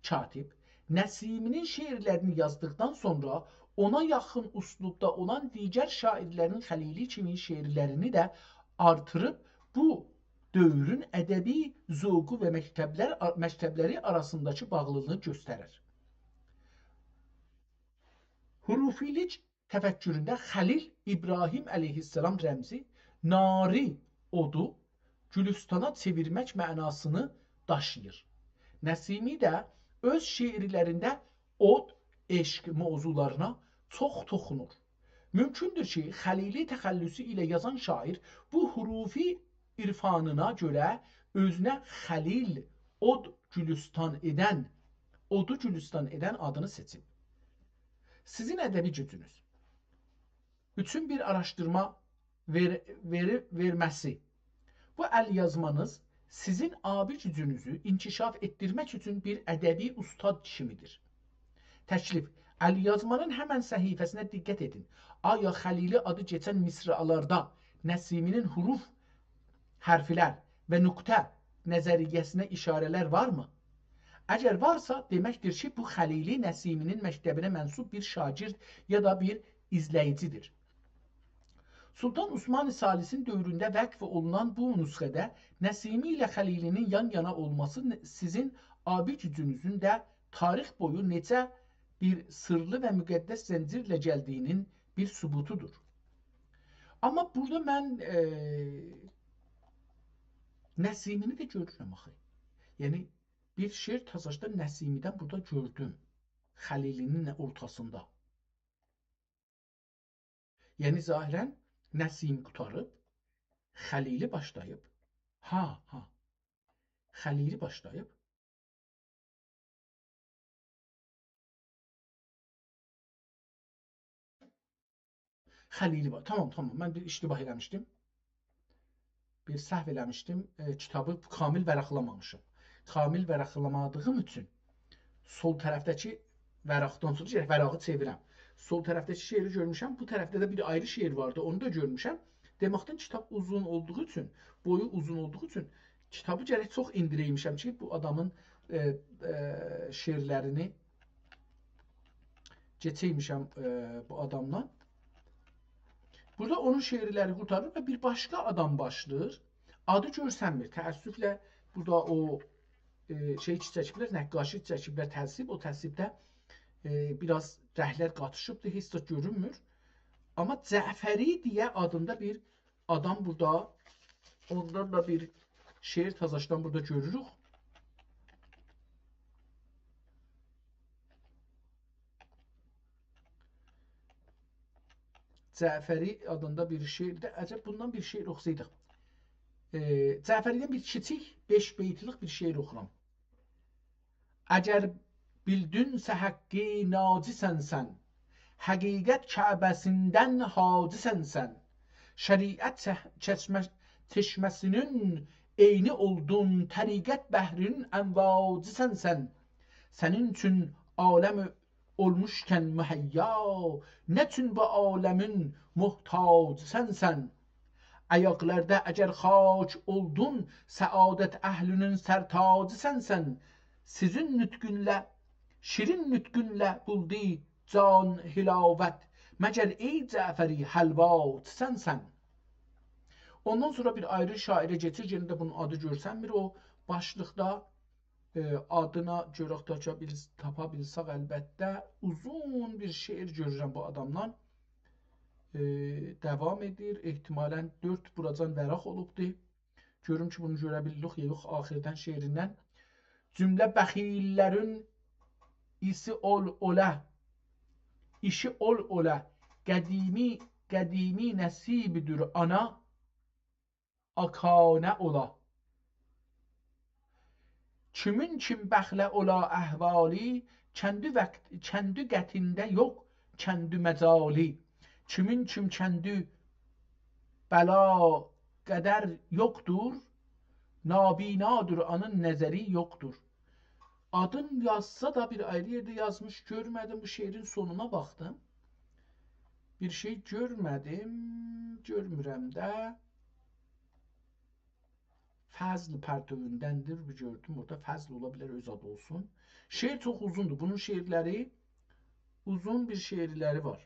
کاتب، نسیمی‌نین شعرلرینی یازدیقدان سونرا اونا یاخین اسلوبدا اولان دیگر شاعرلرین خلیلی کیمی شعرلرینی ده آرتیریب بو دؤورون ادبی ذوقو و مکتبلر، مکتبلری آراسینداکی باغلیلیغی گؤستریر. حروفی‌لیک تفکرونده خلیل ابراهیم علیه‌السلام رمزی ناری اودو گلستانا چئویرمک معناسینی داشیییر. نسیمی ده اؤز شعرلرینده اود، عشق موضوعلارینا چوخ توخونور. مومکوندور کی، خلیلی تخلصو ایله یازان شاعیر بو حروفی عرفانینا گؤره اؤزونه خلیل، اود گلستان ائدن، اودو گلستان ائدن آدینی سئچیب. سیزین ادبی گوجونوز اوچون بیر آراشدیرما وئر-، وئری-، وئرمه‌سی. بو ال‌یازمانیز سیزین آبی گوجونوزو انکشاف ائتدیرمک اوچون بیر ادبی اوستاد کیمیدیر. تکلیف: ال‌یازمانین همن صفحه‌سینه دقت ائدین. آیا خلیلی آدی کئچن مصرع‌لرده نسیمی‌نین حروف، حرفلر و نقطه نظریه‌سینه اشاره‌لر وارمی؟ اگر وارسا، دئمکدیر کی، بو خلیلی نسیمی‌نین مکتبینه منسوب بیر شاگرد یا دا بیر ایزله‌ییجی‌دیر. سلطان عثمان ثالثین دؤورونده وقف اولونان بو نسخه‌ده نسیمی ایله خلیلی‌نین یان-یانا اولماسی ن-، سیزین آبی گوجونوزون ده تاریخ بویو نئجه بیر سیرلی و مقدس زنجیرله گلدیگینین بیر ثبوتودور. آمما بورادا من، ائ، نسیمی‌نی ده گؤرورم آخی. یعنی، بیر شعر تازاشدا نسیمی‌دن بورادا گؤردوم. خلیلی‌نین اورتاسیندا. یعنی، ظاهراً نسیمی قوتاریب، خلیلی باشلاییب. ها، ها. خلیلی باشلاییب. خلیلی با-، تامام، تامام. من بیر اشتباه ائله‌میشدیم. بیر سهو ائله‌میشدیم. ائ، کیتابی کامل ورقلامامیشام. کامل ورقلامادیغیم اوچون سول طرفده‌کی ورقدن سونرا گرک ورقی چئویرم. سول طرفده‌کی شعری گؤرموشم، بو طرفده ده بیر آیری شعر واردی، اونو دا گؤرموشم. دئمکدن کیتاب اوزون اولدوغو اوچون، بویو اوزون اولدوغو اوچون کیتابی گرک چوخ ایندیره‌یمیشم کی، بو آدامین، ائ، ائ، شعرلرینی کئچه‌یمیشم، ائ، بو آدامدان. بورادا اونون شعرلری قورتاریر و بیر باشقا آدام باشلاییر. آدی گؤرسنمیر. تأسفله بورادا او، ائ، شئی چکیبلر، نقاشی چکیبلر، تصویب. او تصویبده، ائ، بیر آز رنگلر قاتیشیبدیر، هئچ زاد گؤرونمور. آمما جعفری دئیه آدیندا بیر آدام بورادا، اوندان دا بیر شعر تازاشدان بورادا گؤروروک. جعفری آدیندا بیر شعر ده، عجب، بوندان بیر شعر اوخوسایدیق. ائ، جعفری‌دن بیر کیچیک، بئش بیتلیک بیر شعر اوخورام. اگر بیلدینسه حقی ناجی‌سن سن، حقیقت کعبه‌سیندن حاجی‌سن سن. شریعت چه-، چشمه-، چشمه‌سینین عینی اولدون، طریقت بحرینین امواجی‌سن سن. سنین اوچون عالم اولموشکن مهیا، نه اوچون بو عالمین محتاجی‌سن سن؟ آیاقلاردا اگر خاک اولدون، سعادت اهلینین سرتاجی‌سن سن. سیزین نطقونلا، شیرین نطقونلا بولدو جان حلاوت، مگر ای جعفری حلواجی‌سن سن؟ اوندان سونرا بیر آیری شاعره کئچیر، یئنه ده بونون آدی گؤرسنمیر او باشلیقدا. ائ، آدینا گؤره تاپا بیل-، تاپا بیلسک البته. اوزون بیر شعر گؤرورم بو آدامدان. ائ، داوام ائدیر. احتمالاً دؤرد بوراجان ورق اولوبدور. گؤروم کی، بونو گؤره بیلیریک یا یوخ آخیردن شعریندن. جمله بخیللرین ایشی اول اولا، ایشی اول اولا، قدیمی، قدیمی نصیبی‌دیر آنا، آکانه اولا. کیمین کیم بخله اولا احوالی، کندی وقت، کندی قطعینده یوخ، کندی مجالی. کیمین کیم کندی بلا قدر یوخدور، نابینادیر، اونون نظری یوخدور. آدین یازسا دا بیر آیری یئرده یازمیش، گؤرمه‌دیم، بو شعرین سونونا باخدیم. بیر شئی گؤرمه‌دیم، گؤرمورم ده. فضل پرتووندندیر، بیر گؤردوم، اورادا فضل اولا بیلر اؤز آدی اولسون. شعر چوخ اوزوندور، بونون شعرلری، اوزون بیر شعرلری وار.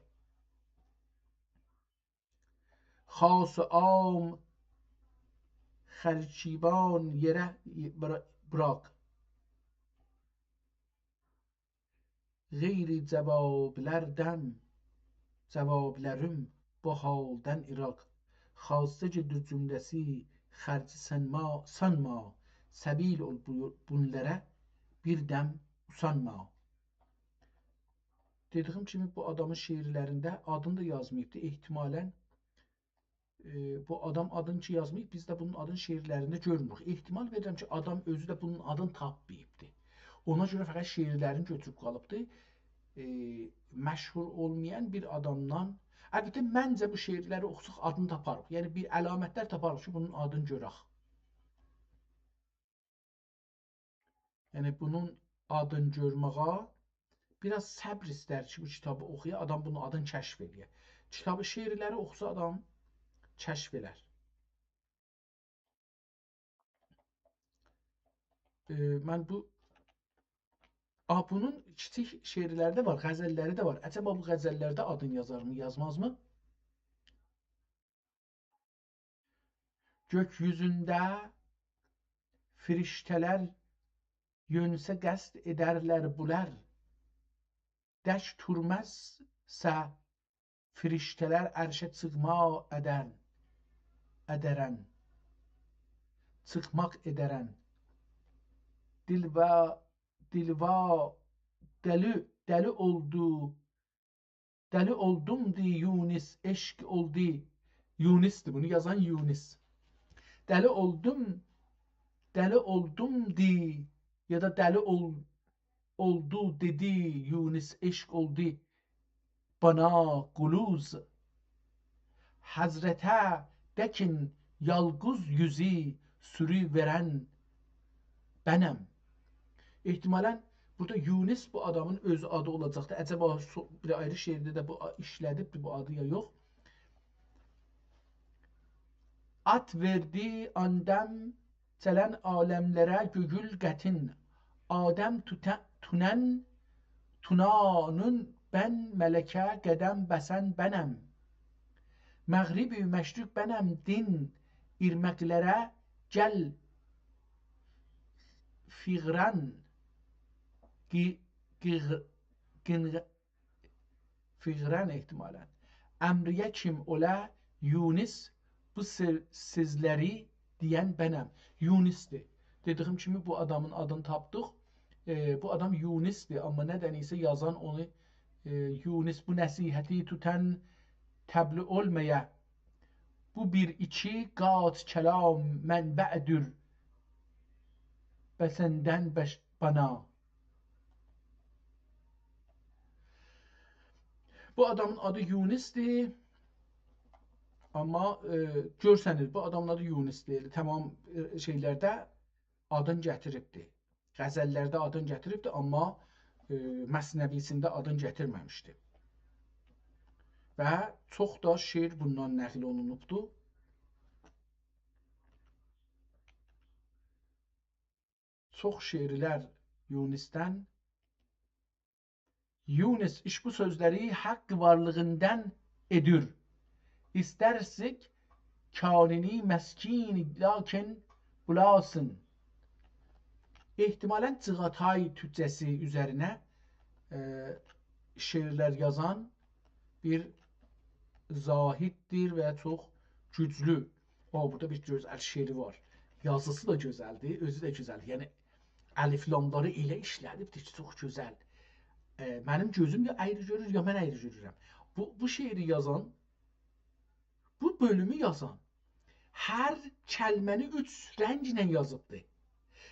خاص و عام خرکیبان یئره برا-، براق. غیر جوابلردن جوابلریم بو حالدان عراق. خاصه‌گیدیر جمله‌سی خرجی سنما، سانما، سبیل اول بو، بونلارا بیر دم اوسانما. دئدیگیم کیمی، بو آدامین شعرلرینده آدینی دا یازماییبدی. احتمالاً، ائ، بو آدام آدینی کی یازماییب، بیز ده بونون آدینی شعرلرینده گؤرموروک. احتمال وئریرم کی، آدام اؤزو ده بونون آدینی تاپماییبدی. اونا گؤره فقط شعرلرینی گؤتوروب قالیبدی. ائ، مشهور اولمایان بیر آدامدان، البته، منجه بو شعرلری اوخوساق آدینی تاپاریق. یعنی، بیر علامتلر تاپاریق کی، بونون آدینی گؤرک. یعنی، بونون آدینی گؤرمه‌یه بیر آز صبر ایستر کی، بو کیتابی اوخویا، آدام بونون آدینی کشف ائله‌یه. کیتابی، شعرلری اوخوسا، آدام کشف ائلر. ائ، من بو، آ، بونون کیچیک شعرلری ده وار، غزللری ده وار. عجبا بو غزللرده آدین یازارمی، یازمازمی؟ گؤک یوزونده فرشته‌لر یونسه قصد ائدرلر بولار. دک تورمزسه فرشته‌لر عرشه چیخماق ادرن، ادرن، چیخماق ادرن. دلوا، دلوا، دلی، دلی اولدو، دلی اولدوم دئدی یونس، عشق اولدو. یونس‌دیر، بونو یازان یونس. دلی اولدوم، دلی اولدوم دئدی، یا دا دلی اول-، اولدو دئدی یونس، عشق اولدو بانا قولوز. حضرته دکین یالقوز یوزو سورو وئرن بنم. احتمالاً بورادا یونس بو آدامین اؤز آدی اولاجاقدی. عجبا سو-، بیر آیری شعرده ده بو آ-، ایشله‌دیبدی بو آدی یا یوخ. آد وئردی آن دم چلن عالملره گؤیول قطین. آدم توته-، تونن، تونانین بن ملکه قدم بسن بنم. مغرب و مشرق بنم دین ایرماقلره گل فیغران، قی-، قیغ-، قینغ-، فیغران احتمالاً. امریه کیم اوله یونس، بو سؤ-، سؤزلری دئین بنم. یونس‌دیر. دئدیگیم کیمی، بو آدامین آدینی تاپدیق. ائ، بو آدام یونس‌دیر، آمما ندنسه یازان اونو، ائ، یونس بو نصیحتی توتان طبعی اولمایا. بو بیر ایکی قات کلام منبع‌دور بسندن بش-، بانا. بو آدامین آدی یونس‌دیر. آمما، ائ، گؤرسنیر، بو آدامین آدی یونس‌دیر. ائله تمام، ائ، شئیلرده آدین گتیریبدی. غزللرده آدین گتیریبدی، آمما، ائ، مثنوی‌سینده آدین گتیرمه‌میشدی. و چوخ دا شعر بوندان نقل اولونوبدو. چوخ شعرلر یونسدن. یونس، ایش بو سؤزلری حق وارلیغیندان ائدیر. ایسترسک کانینی مسکین لاکین بولاسین. احتمالاً چیغاتای تورکجه‌سی اوزرینه، ائ، شعرلر یازان بیر زاهددیر و چوخ گوجلو. او، بورادا بیر گؤزل شعری وار. یازیسی دا گؤزلدیر، اؤزو ده گؤزلدیر. یعنی، الف‌لاملاری ائله ایشله‌دیبدیر کی، چوخ گؤزل. ائ، منیم گؤزوم یا اَیری گؤرور، یا من اَیری گؤرورم. بو، بو شعری یازان، بو بؤلومو یازان هر کلمه‌نی اوچ رنگله یازیبدی.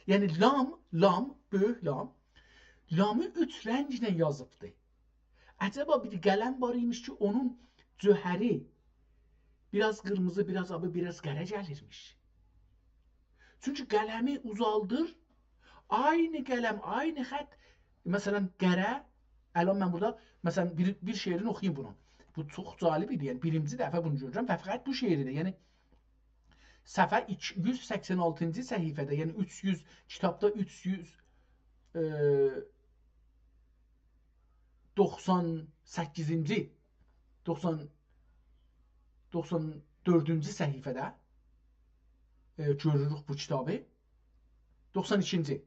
یعنی لام، لام، بؤیوک لام، لامی اوچ رنگله یازیبدی. عجبا بیر قلم وار ایمیش کی، اونون جوهری بیر آز قیرمیزی، بیر آز آبی، بیر آز قره گلیرمیش. چونکی قلمی اوزالدیر، عینی قلم، عینی خط، مثلاً، قره، الان من بورادا، مثلاً، بیر، بیر شعرینی اوخویوم بونون. بو چوخ جالب ایدی، یعنی بیرینجی دفعه بونو گؤرورم و فقط بو شعرده، یعنی صفحه ایکی، یوز سکسن آلتینجی صفحه‌ده، یعنی اوچ یوز، کیتابدا اوچ یوز، ائ، دوخسان سککیزینجی، دوخسان، دوخسان دؤردونجو صفحه‌ده، ائ، گؤروروک بو کیتابی. دوخسان ایکینجی.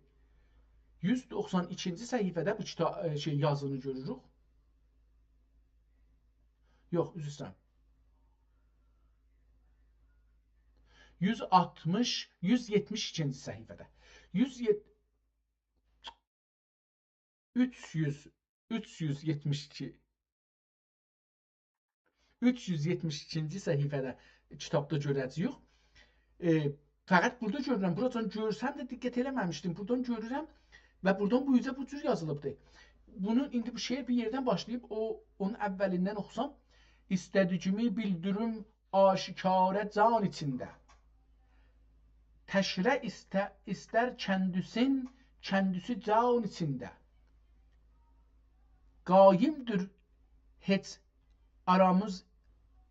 یوز دوخسان ایکینجی صفحه‌ده بو کیتا-، ائ، شئی، یازینی گؤروروک. یوخ، عذر ایسته‌ییرم. یوز آلتمیش، یوز یئتمیش ایکینجی صفحه‌ده. یوز یئت-، اوچ یوز، اوچ یوز یئتمیش ایکی، اوچ یوز یئتمیش ایکینجی صفحه‌ده کیتابدا گؤره‌جه‌ییک. ائ، فقط بورادا گؤرورم، بوراجان گؤرسم ده دقت ائله‌مه‌میشدیم. بورادان گؤرورم و بورادان بو اوزه بو جور یازیلیبدیر. بونو ایندی بو شعر بیر یئردن باشلاییب، او، اونون اولیندن اوخوسام، ایسته‌دیگیمی بیلدیریم آشکارا جان ایچینده. تشره ایسته-، ایستر کندیسین، کندیسی جان ایچینده. قایمدیر هئچ آرامیز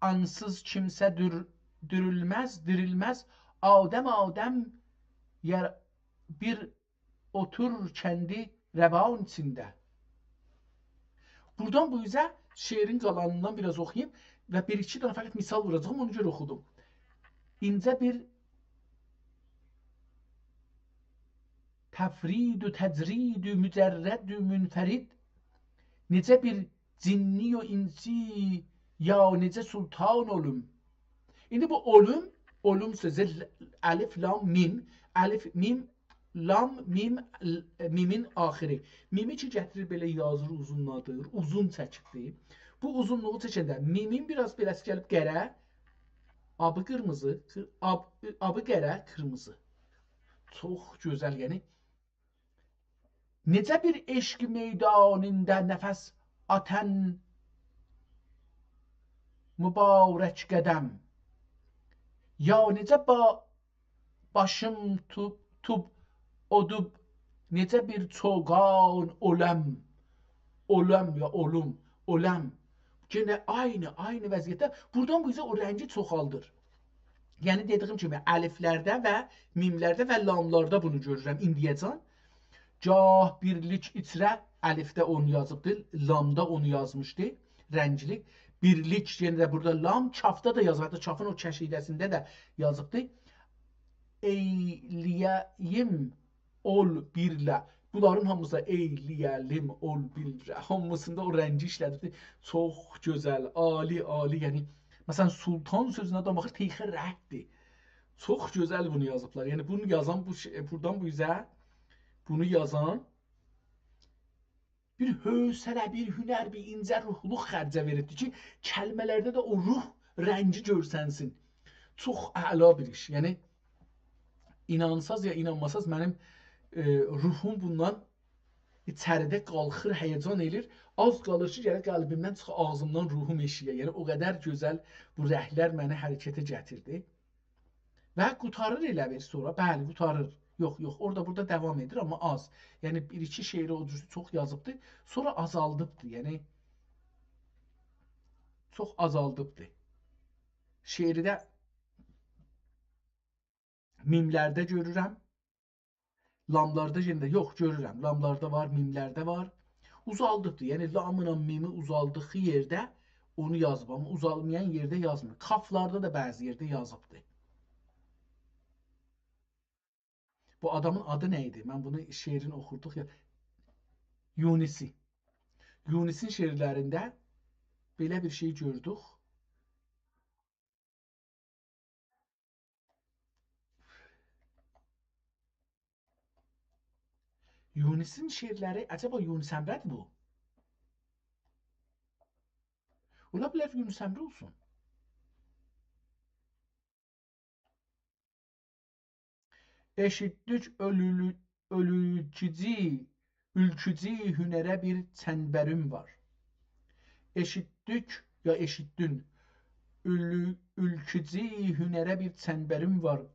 آنسیز کیمسه دور-، دورولمز، دیریلمز. آدم، آدم یار-، بیر اوتور کندی روان ایچینده. بورادان بو اوزه شعرین قالانیندان بیر آز اوخویوم و بیر ایکی دنه فقط مثال ووراجاغام، اونا گؤره اوخودوم. اینجه بیر تفرید و تجرید و مجرد و منفرد، نئجه بیر جنی و انسی، یا نئجه سلطان اولوم. ایندی بو اولوم، اولوم سؤزو ل-، الف، لام، میم، الف، میم، لام، میم، ل-، میمین آخیری. میمی کی گتیریر بئله یازیر، اوزونلادیر، اوزون چکیبدیر. بو اوزونلوغو چکنده میمین بیر آز بئله‌سی گلیب قره، آبی قیرمیزی، قیر-، آب-، آبی قره، قیرمیزی. چوخ گؤزل، یعنی نئجه بیر عشق میدانیندا نفس آتان مبارک قدم، یا نئجه با-، باشیم توب، توب، اودوب، نئجه بیر چوگان اولم، اولم یا اولوم، اولم. یئنه عینی، عینی وضعیتده. بورادان بو اوزه او رنگی چوخالدیر. یعنی دئدیگیم کیمی، الفلرده و میملرده و لاملاردا بونو گؤرورم ایندیه‌جن. گاه بیرلیک ایچره، الفده اونو یازیبدی، لامدا اونو یازمیشدی، رنگلی. بیرلیک، یئنه ده بورادا لام، کافدا دا یازیب، حتی کافین او کشیده‌سینده ده یازیبدی. ائیله‌ییم اول بیرله. بونلارین هامیسی، ائیله‌یه‌لیم اول بیرله، هامیسیندا او رنگی ایشله‌دیبدی. چوخ گؤزل، عالی، عالی. یعنی، مثلا، سلطان سؤزونه ده باخیر، تئیخه رددیر. چوخ گؤزل بونو یازیبلار. یعنی، بونو یازان، بو شئی، بورادان بو اوزه بونو یازان بیر حوصله، بیر هنر، بیر اینجه روحلوق خرجه وئریبدیر کی، کلمه‌لرده ده او روح رنگی گؤرسنسین. چوخ اعلا بیر ایش. یعنی، اینانساز یا اینانماساز، منیم، ائ، روحوم بوندان ایچریده قالخیر، هیجان ائله‌ییر. آز قالیر کی، گرک قلبیمدن چیخا، آغزیمدان روحوم ائشییه. یعنی، او قدر گؤزل بو رنگلر منی حرکته گتیردی. و قوتاریر ائله بیل سونرا. بلی، قوتاریر. یوخ، یوخ، اورادا بورادا داوام ائدیر، آمما آز. یعنی، بیر ایکی شعری او جور چوخ یازیبدی. سونرا آزالدیبدی. یعنی، چوخ آزالدیبدی. شعری ده میملرده گؤرورم. لاملاردا یئنه ده یوخ، گؤرورم. لاملاردا وار، میملرده وار. اوزالدیبدی. یعنی، لاملا میمی اوزالدیغی یئرده اونو یازیب، آمما اوزالمایان یئرده یازمیر. کافلاردا دا بعضی یئرده یازیبدی. بو آدامین آدی نه ایدی؟ من بونو شعرین اوخوردوق یا. یونسی. یونسین شعرلرینده بئله بیر شئی گؤردوک. یونسین شعرلری، عجبا یونس امره‌دیر بو؟ اولا بیلر یونس امره اولسون. ائشیتدیک اؤلولو-، اؤلوکوجو، اولکوجو هنره بیر چنبریم وار. ائشیتدیک، یا ائشیتدین. اؤلو-، اولکوجو هنره بیر چنبریم وار.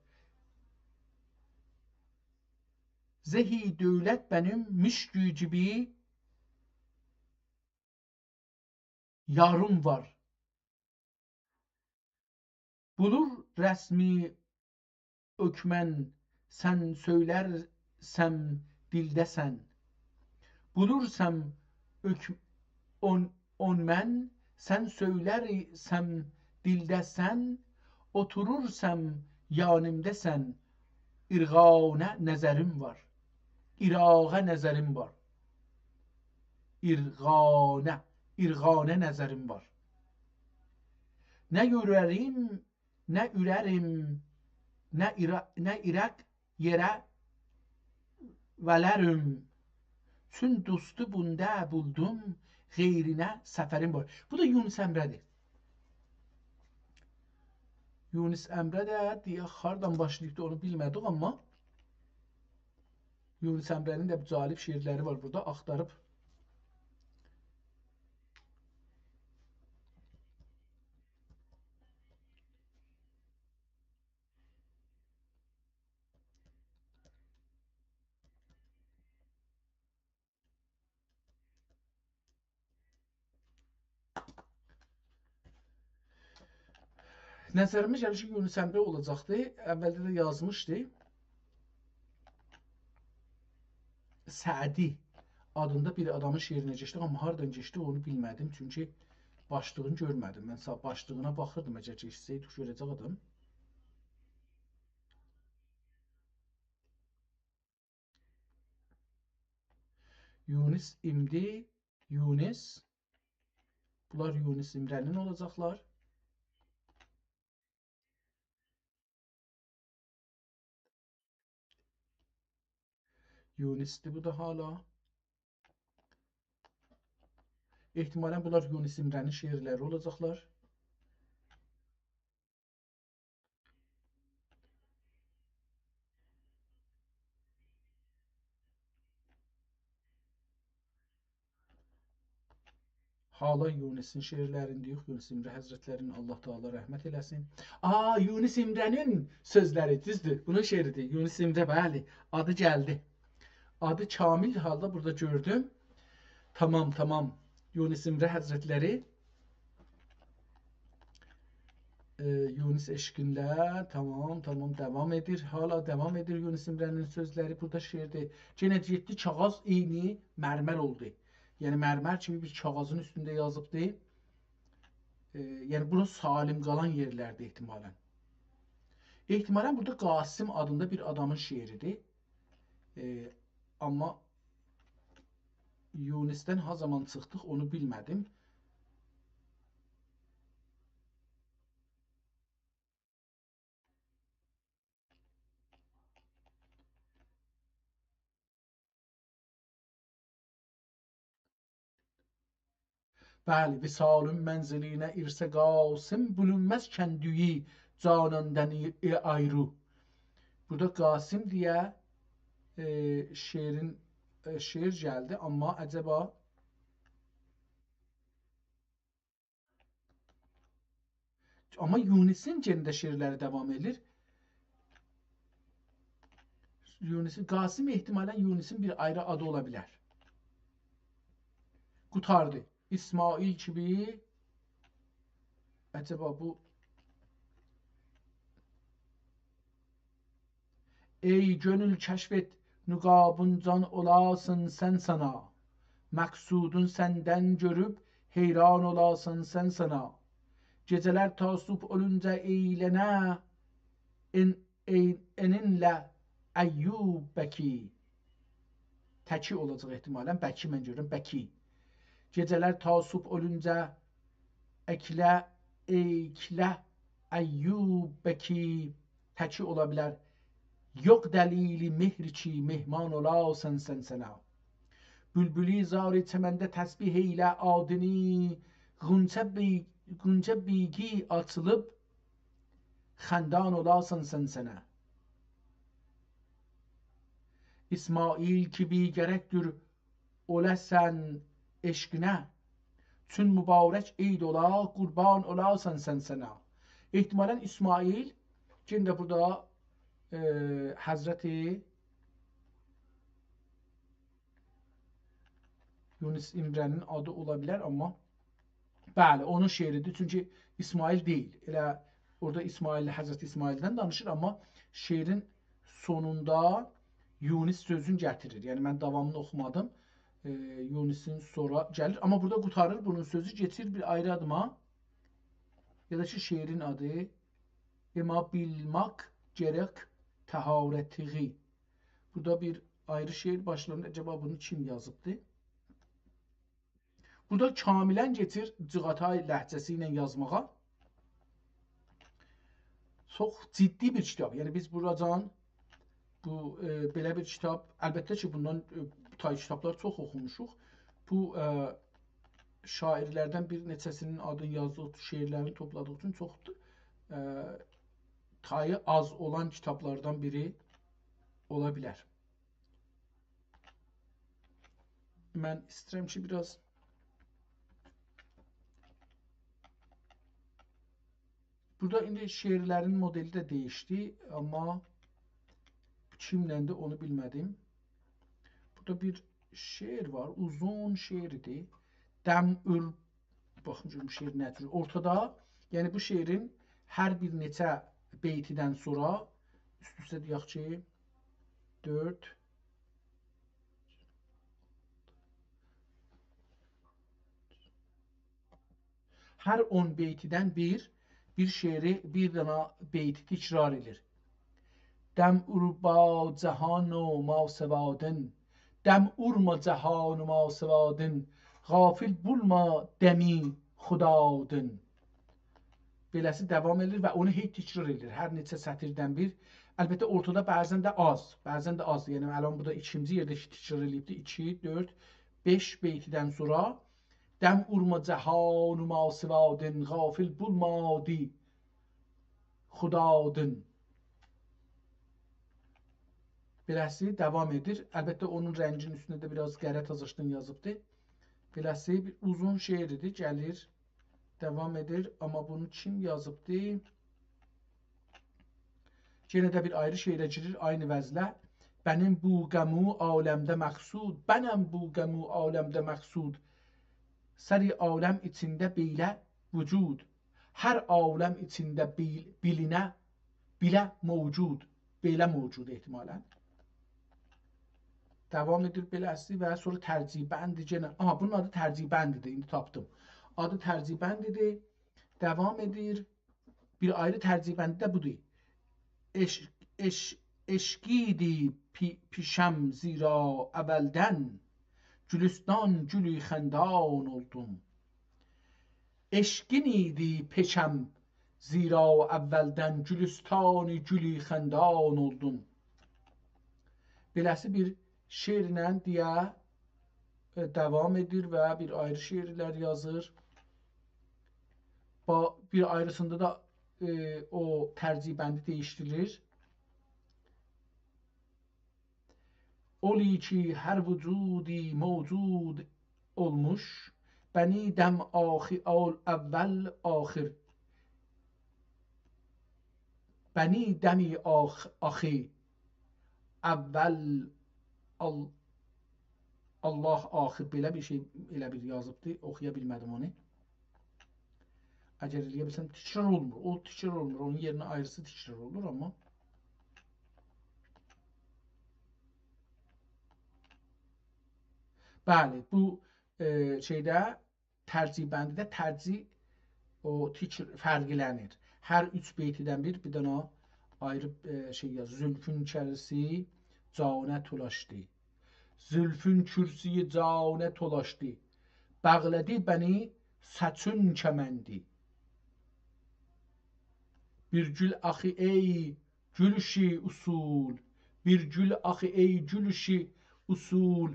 زهی دولت بنیم مشکو گیبی یاریم وار. بولور رسمی اؤکمن، سن سؤیلرسم دیلده‌سن. بولورسام اؤک-، اون-، اونمن، سن سؤیلرسم دیلده‌سن. اوتورورسام یانیمداسان، ایرغانه نظریم وار. ایراغا نظریم وار. ایرغانه، ایرغانه نظریم وار. نه یورریم، نه اورریم، نه ایرا-، نه ایرک یئره ولرم. چون دوستو بوندا بولدوم، غیرینه سفریم وار. بو دا یونس امره‌دیر. یونس امره ده دئیک، هاردان باشلاییبدی، اونو بیلمه‌دیک، آمما یونس امره‌نین ده جالب شعرلری وار بورادا، آختاریب. نظریمه گلیر کی، یونس امره اولاجاقدی. اولده ده یازمیشدی. سعدی آدیندا بیر آدامین شعرینه کئچدیک، آمما هاردان کئچدیک، اونو بیلمه‌دیم. چونکی باشلیغینی گؤرمه‌دیم. من سا-، باشلیغینا باخیردیم، اگر کئچسه‌یدی، گؤره‌جکدیم. یونس امره، یونس. بونلار یونس امره‌نین اولاجاقلار. یونسدیر بو دا حالا. احتمالاً بونلار یونس امره‌نین شعرلری اولاجاقلار. حالا یونسین شعرلرینی دئییریک، یونس امره حضرتلرینه الله تعالی رحمت ائله‌سین. آ، یونس امره‌نین سؤزلری، دوزدور، بونون شعریدیر، یونس امره، بلی، آدی گلدی. آدی کامل حالدا بورادا گؤردوم. تامام، تامام. یونس امره حضرتلری، ائ، یونس عشقینده، تامام، تامام، داوام ائدیر. حالا داوام ائدیر یونس امره‌نین سؤزلری. بورادا شعردیر. یئنه یئددی کاغاذ عینی مرمر اولدو. یعنی مرمر کیمی بیر کاغاذین اوستونده یازیبدی. ائ، یعنی بورا سالم قالان یئرلردیر احتمالاً. احتمالاً بورادا قاسم آدیندا بیر آدامین شعریدیر. ائ، آمما یونسدن ها زامان چیخدیق، اونو بیلمه‌دیم. بلی، وصالین منزلینه ارث قاسم، بولونمز کندویی جاناندن ای-، ای-، آیری. بورادا قاسم دئیه، ائ، شعرین، ائ، شعر گلدی، آمما عجبا آمما یونسین یئنه ده شعرلری داوام ائدیر. یونسین، قاسم احتمالاً یونسین بیر آیری آدی اولا بیلر. قوتاردی. اسماعیل کیمی، عجبا بو ای گؤنول کشف ائت، نقابون جان اولاسین سن سانا. مقصودون سندن گؤروب حیران اولاسین سن سانا. گئجه‌لر تا صبح اولونجا ائیلنه، ان-، ائ-، انینله ایوب بکی. تکی اولاجاق احتمالاً. بکی من گؤرورم، بکی. گئجه‌لر تا صبح اولونجا اکله، ائیکله، ایوب بکی تکی اولا بیلر. یوخ دلیلی مهر کی، مهمان اولاسان سن سنه. بولبولی زاری چمنده تسبیح ائیله آدینی، غنچه بی-، غنچه بیگی آچیلیب، خندان اولاسان سن سنه. اسماعیل کیمی گرکدیر اولاسان عشقینه، چون مبارک عید اولا، قوربان اولاسان سن سنه. احتمالاً اسماعیل، یئنه ده بورادا، ائ، حضرت یونس امره‌نین آدی اولا بیلر، آمما بلی، اونون شعریدیر، چونکی اسماعیل دئییل. ائله اورادا اسماعیل، حضرت اسماعیلدن دانیشیر، آمما شعرین سونوندا یونس سؤزون گتیریر. یعنی، من داوامینی اوخومادیم. ائ، یونسین سونرا گلیر. آمما بورادا قوتاریر بونون سؤزو، کئچیر بیر آیری آدیما. یا دا کی، شعرین آدی «اما بیلمک گرک طهارتیغی». بورادا بیر آیری شعر باشلانیر. عجبا بونو کیم یازیبدی؟ بورادا کاملاً کئچیر جیغاتای لهجه‌سی ایله یازماغا. چوخ جدی بیر کیتاب. یعنی بیز بوراجان بو، ائ، بئله بیر کیتاب، البته کی، بوندان، ائ، بو تای کیتابلار چوخ اوخوموشوق. بو، ائ، شاعرلردن بیر نئچه‌سینین آدینی یازدیق، شعرلرینی توپلادیق اوچون چوخ، ائ، تایی آز اولان کیتابلاردان بیری اولا بیلر. من ایسته‌ییرم کی، بیر آز بورادا ایندی شعرلرین مدلی ده دییشدی، آمما کیملندی، اونو بیلمه‌دیم. بورادا بیر شعر وار، اوزون شعر ایدی. دم اور، باخین گؤروم بو شعر نه جور. اورتادا، یعنی بو شعرین هر بیر نئچه بیتیدن سونرا، اوست-اوسته دئیک کی، دؤرد، هر اون بیتیدن بیر، بیر شعری، بیر دنه بیتی تکرار ائدیر. دم اورما جهان و ماسوادین، دم اورما جهان و ماسوادین، غافل بولما دمی خدادین. بئله‌سی داوام ائدیر و اونو هئی تکرار ائدیر. هر نئچه سطیردن بیر. البته، اورتادا بعضاً ده آز، بعضاً ده آز. یعنی، الان بورادا ایکینجی یئرده کی، تکرار ائله‌ییبدی. ایکی، دؤرد، بئش بیتیدن سونرا دم اورما جهان و ماسوادین، غافل بولما دمی خدادین. بئله‌سی داوام ائدیر. البته، اونون رنگینین اوستونده ده بیر آز قره تازاشدان یازیبدی. بئله‌سی بیر اوزون شعر ایدی، گلیر، داوام ائدیر. آمما بونو کیم یازیبدی؟ یئنه ده بیر آیری شعره گیریر، عینی وزله. بنم بو غم و عالمده مقصود، بنم بو غم و عالمده مقصود. سر عالم ایچینده بئله وجود، هر عالم ایچینده بیل-، بیلینه، بیله موجود، بئله موجود احتمالاً. داوام ائدیر بئله‌سی و سونرا ترجیع بندی یئنه. آها، بونون آدی ترجیع بندی‌دیر، ایندی تاپدیم. آدی ترجیع بندی‌دیر. داوام ائدیر. بیر آیری ترجیع بندی ده بودور. عش-، عش-، عشقیدی پی-، پیشم زیرا اولدن، گلستان گلی خندان اولدوم. عشقین ایدی پیشم زیرا اولدن، گلستان گلی خندان اولدوم. بئله‌سی بیر شعرله دئیه، ائ، داوام ائدیر و بیر آیری شعرلر یازیر. با-، بیر آیریسیندا دا، ائ، او ترجیع بندی دییشدیریر. اولی کی هر وجودی موجود اولموش، بنی دم آخی-، اول-، اول آخر. بنی دمی آخ-، آخی اول آل-، الله آخر، بئله بیر شئی، ائله بیر یازیبدی، اوخویا بیلمه‌دیم اونو. اگر ائلیه بیلسم، تکرار اولمور. او تکرار اولمور. اونون یئرینه آیریسی تکرار اولور، آمما. بلی، بو، ائ، شئیده، ترجیع بندی‌ده ترجیع او تکر-، فرقلنیر. هر اوچ بیتیدن بیر، بیر دنه آیری، ائ، شئی یاز. زولفون کرسی جانه تولاشدی. زولفون کرسی جانه تولاشدی. باغلادی بنی ساچین کمندی. بیر گول آخی ای گولشی اصول، بیر گول آخی ای گولشی اصول،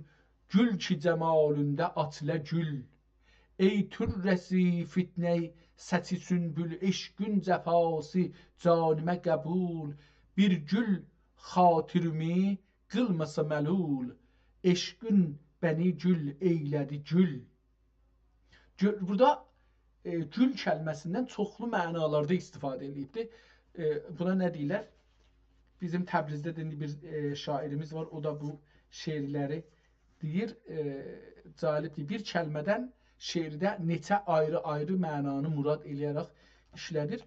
گول کی جمالینده آچیلا گول. ای طره‌سی فتنه‌ی ساچی سونبول، عشقین جفاسی جانیمه قبول. بیر گول خاطیریمی قیلماسا ملول، عشقین بنی گول ائیله‌دی گول. گؤ-، بورادا، ائ، گول کلمه‌سیندن چوخلو معنالاردا استفاده ائله‌ییبدیر. ائ، بونا نه دئییرلر؟ بیزیم تبریزده ده ایندی بیر، ائ، شاعریمیز وار، او دا بو شعرلری دئییر. ائ، جالبدیر. بیر کلمه‌دن شعرده نئچه آیری-آیری معنانی مراد ائله‌یه‌رک ایشله‌دیر.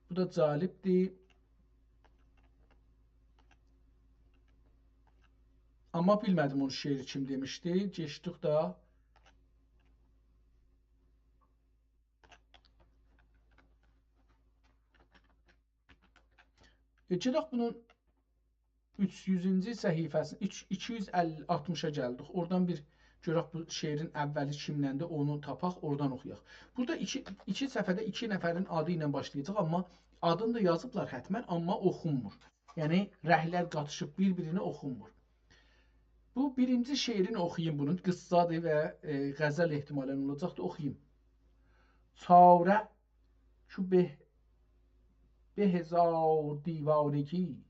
بو دا جالبدیر. آمما بیلمه‌دیم اونون شعری کیم دئمیشدی. کئچدیک دا. ائ، گئدک بونون اوچ یوزونجو صفحه‌سینه، اوچ، ایکی یوز اللی، آلتمیشا گلدیک. اورادان بیر گؤرک بو شعرین اولی کیملندی، اونو تاپاق، اورادان اوخویاق. بورادا ایکی، ایکی صفحه‌ده ایکی نفرین آدی ایله باشلایاجاق، آمما آدینی دا یازیبلار حتماً، آمما اوخونمور. یعنی رنگلر قاتیشیب بیر-بیرینه اوخونمور. بو بیرینجی شعرینی اوخویوم بونون. قیسسادیر و، ائ، غزل احتمالاً اولاجاقدیر، اوخویوم. چاره چو به، به هزار دیوانگی،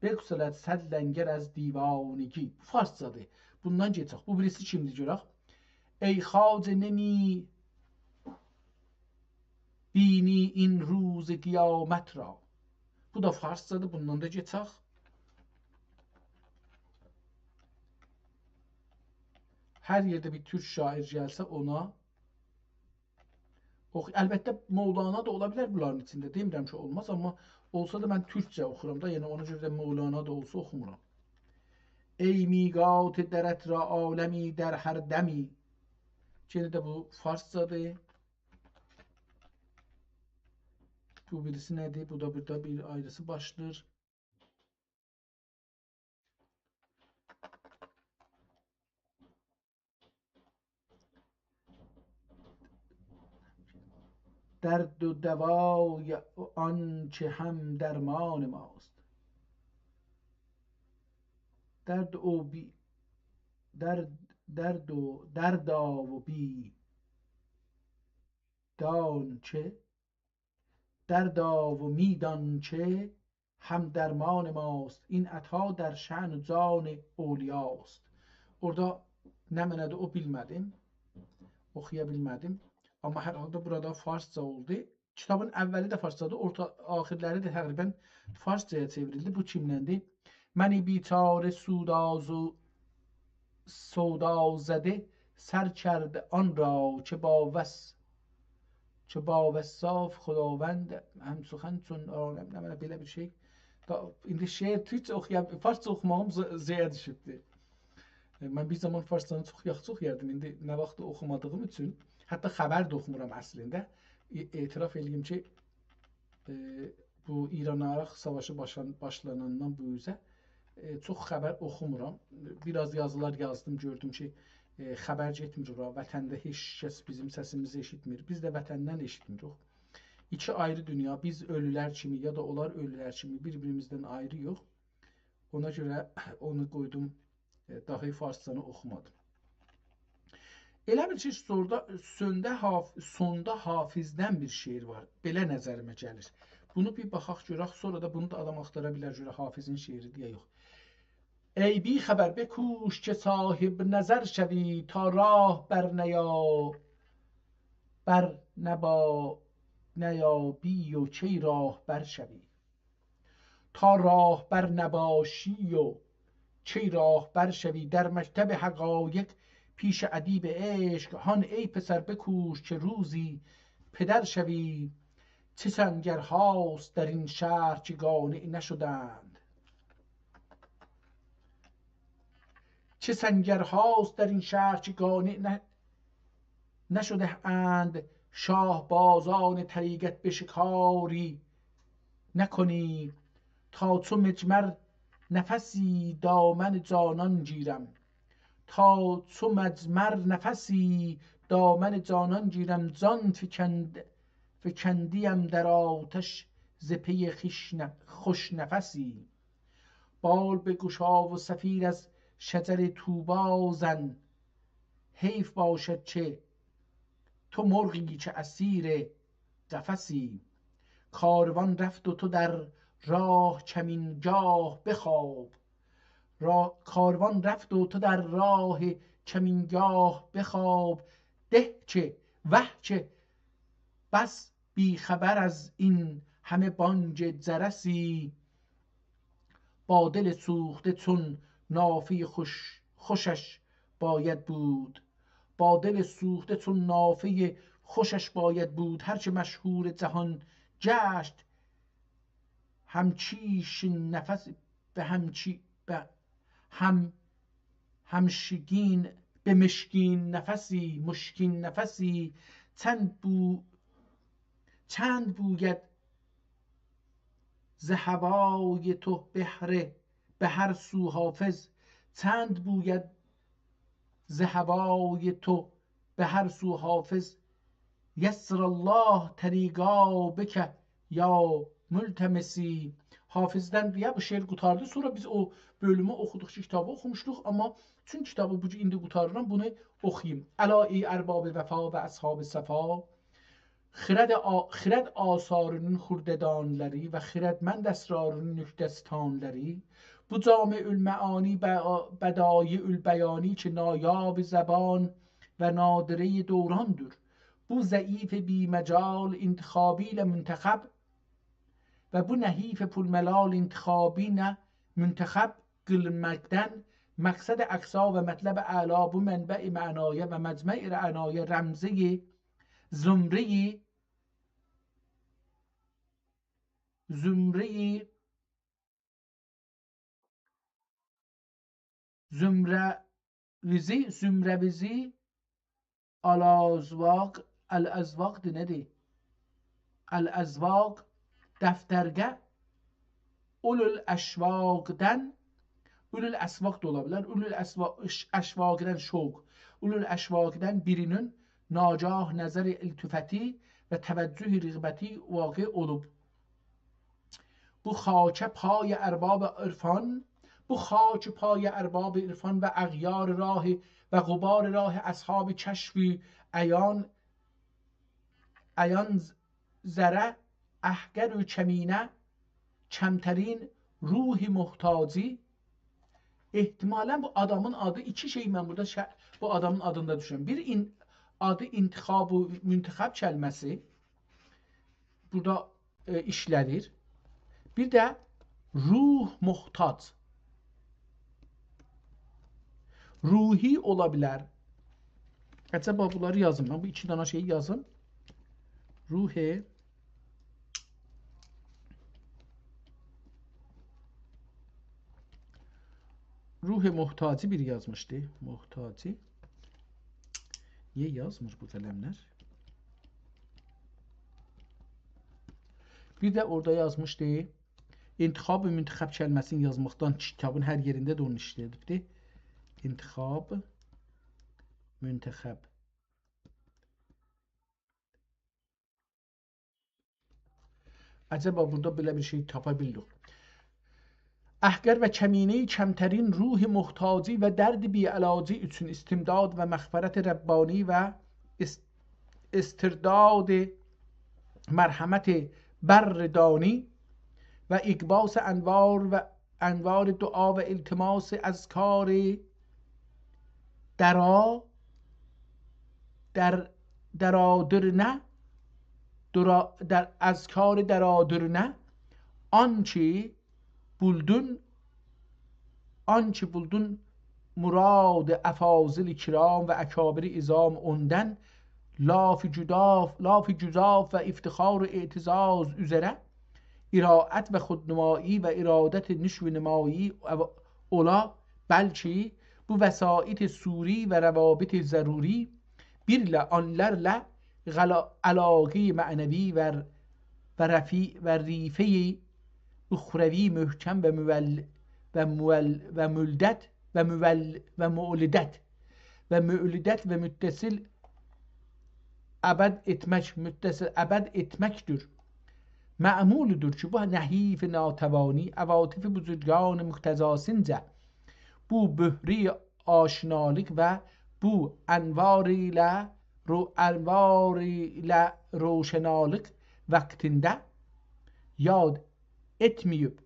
بگسلد صد لنگر از دیوانگی. بو فارسجادیر. بوندان گئچک. بو بیریسی کیمدیر گؤرک؟ ای خواجه نمی‌بینی این روز قیامت را. بو دا فارسجادیر، بوندان دا گئچک. هر یئرده بیر تورک شاعر گلسه اونا اوخو-، البته، مولانا دا اولا بیلر بونلارین ایچینده. دئمیرم کی، اولماز، آمما اولسا دا من تورکجه اوخورام دا، یعنی اونا گؤره ده مولانا دا اولسا اوخومورام. ای میقات درت را عالمی در هر دمی. یئنه ده بو فارسجادیر. بو بیریسی نه‌دیر؟ بو دا بورادا بیر آیریسی باشلاییر. درد و دوای آن چه هم‌درمان ماست. درد و بی، درد، درد و دردا و بی دان چه، دردا و می دان چه هم‌درمان ماست، این عطا در شأن و جان اولیاست. اورادا نمنه‌دیر، او بیلمه‌دیم. اوخویا بیلمه‌دیم. آمما هر حالدا بورادا فارسجا اولدو. کیتابین اوّلی ده فارسجادیر، اورتا، آخیرلری ده تقریباً فارسجایا چئوریلدی. بو کیمدندیر؟ من بیچاره سوداز و سودازده سر کرد آن را که با وص-، که با وصاف خداوند هم‌سخن چون عالم، نمنه، بئله بیر شئی. دا، ایندی شعر تورکجه اوخویا، فارسجا اوخوماغیم ز-، زئیه دوشوبدور. ائ، من بیر زامان فارسجانی چوخ یاخشی اوخویاردیم. ایندی نه واخت اوخومادیغیم اوچون، حتی خبر ده اوخومورام اصلینده. ائ، اعتراف ائله‌ییم کی، ائ، بو ایران-عراق ساواشی باشلان-، باشلاناندان بو اوزه، ائ، چوخ خبر اوخومورام. بیر آز یازیلار یازدیم، گؤردوم کی، ائ، خبر گئتمیر اورا، وطنده هئچ کس بیزیم سسیمیزی ائشیتمیر. بیز ده وطندن ائشیتمیریک. ایکی آیری دونیا، بیز اؤلولر کیمی، یا دا اونلار اؤلولر کیمی بیر-بیریمیزدن آیری‌یوخ. اونا گؤره اونو قویدوم، ائ، داهی فارسجانی اوخومادیم. ائله بیل کی، سوردا، سوندا حاف-، سوندا حافظدن بیر شعر وار. بئله نظریمه گلیر. بونو بیر باخاق گؤرک، سونرا دا بونو دا آدام آختارا بیلر گؤره حافظین شعری‌دیر یا یوخ. ای بی‌خبر، بکوش که صاحب‌نظر شوی، تا راه برنیا-، برنبا-، نیابی و کی راهبر شوی. تا راهبر نباشی و کی راهبر شوی، در مکتب حقایق پیش ادیب عشق، هان ای پسر بکوش که روزی پدر شوی. چه سنگرهاست در این شهر که قانع نشدند، چه سنگرهاست در این شهر که قانع ن-، نشده‌اند، شاهبازان طریقت به شکاری نکنی. تا چو مجمر نفسی دامن جانان گیرم، تا چو مجمر نفسی دامن جانان گیرم، جان فکند-، فکندیم در آتش ز پی خویش ن-، خوش‌نفسی. بال بگشا و صفیر از شجر طوبی زن، حیف باشد که تو مرغی که اسیر قفسی. کاروان رفت و تو در راه کمینگاه بخواب، را-، کاروان رفت و تو در راه کمینگاه بخواب، ده که، وه که بس بی‌خبر از این همه بانگ جرسی. با دل سوخته چون نافهٔ خوش، خوشش باید بود، با دل سوخته چون نافهٔ خوشش باید بود. هر چه مشهور جهان گشت، همچیش نفس، به همچی-، به هم-، همشگین، به مشکین نفسی، مشکین نفسی. چند بو-، چند بوید ز هوای تو بهره به هر سو حافظ، چند بوید ز هوای تو به هر سو حافظ. یسر الله طریقا بک یا ملتمسی. حافظدن دئیه بو شعر قوتاردی. سونرا بیز او بؤلومو اوخودوق کی، کیتابی اوخوموشدوق، آمما چون کیتابی بو گون ایندی قوتاریرام، بونو اوخویوم. «الا ای ارباب وفا و اصحاب صفا، خرد آ-، خرد آثارینین خرده دانلاری و خردمند اسرارینین نکته ستانلاری، بو جامع المعانی ب-، بدایع البیانی کی نایاب زبان و نادرهٔ دوراندیر، بو ضعیف بی‌مجال انتخابی ایله منتخب و بو نحیف پرملال انتخابی ایله منتخب قیلماقدان مقصد اقصی و مطلب اعلی، بو منبع معنایا و مجمع رعنایا رمزهٔ زمرهٔ، زمرهٔ، زمرویزی، زمرویزی، الاذواق، الاذواقدیر، نه‌دیر؟ الاذواق دفترگه اولوالاشواقدان، اولوالاسواق دا اولا بیلر، اولوالاسوا-، اش-، اشواقدان شوق، اولوالاشواقدان بیرینین ناگاه نظر التفاتی و توجه رغبتی واقع اولوب. بو خاک پای ارباب عرفان، بو خاک پای ارباب عرفان و اغیار راه و غبار راه اصحاب کشف عیان، عیان ذره، احقر کمینه، کمترین روح محتاجی. احتمالاً بو آدامین آدی، ایکی شئی من بورادا شه-، بو آدامین آدیندا دوشونورم. بیر، این-، آدی انتخاب و منتخب کلمه‌سی بورادا، ائ، ایشله‌نیر. بیر ده روح محتاج. روحی اولا بیلر. عجبا بونلاری یازیم. من بو ایکی دانا شئیی یازیم. روح، روح محتاجی بیری یازمیشدی. محتاجی. نییه یازمیر بو قلملر؟ بیر ده اورادا یازمیشدی. انتخاب و منتخب کلمه‌سینی یازماقدان کیتابین هر یئرینده ده اونو ایشله‌دیبدی. انتخاب، منتخب. عجبا بورادا بئله بیر شئی تاپا بیلدیک. احقر و کمینهٔ کمترین روح محتاجی و درد بی‌علاجی اوچون استمداد و مغفرت ربانی و اس-، استرداد مرحمت بر دانی و اقباس انوار و انوار دعا و التماس اذکار درا-، در-، درادرنه، درا-، در اذکار درادرنه، آنکی بولدون، آنکی بولدون مراد افاضل کرام و اکابر عظام اوندان، لاف گداف، لاف گزاف و افتخار و اعتزاز اوزره، ارائت و خودنمایی و ارادت نشو نمایی اولا، بلکی بو وسایط صوری و روابط ضروری بیرله آنلارلا غلا-، علاقهٔ معنوی و، و رفی-، و رفیع اخروی محکم و مول-، و مول-، و مولدت و مول-، و مولدت و مولدت و متصل ابد ائتمک، متصل ابد ائتمکدیر. معمولدور کی، بو نحیف ناتوانی عواطف بزرگان مقتضاسینجه بو بحرهٔ آشنالیق و بو انوار ایله رو-، انوار ایله روشنالیق واختیندا یاد ائتمه‌ییب،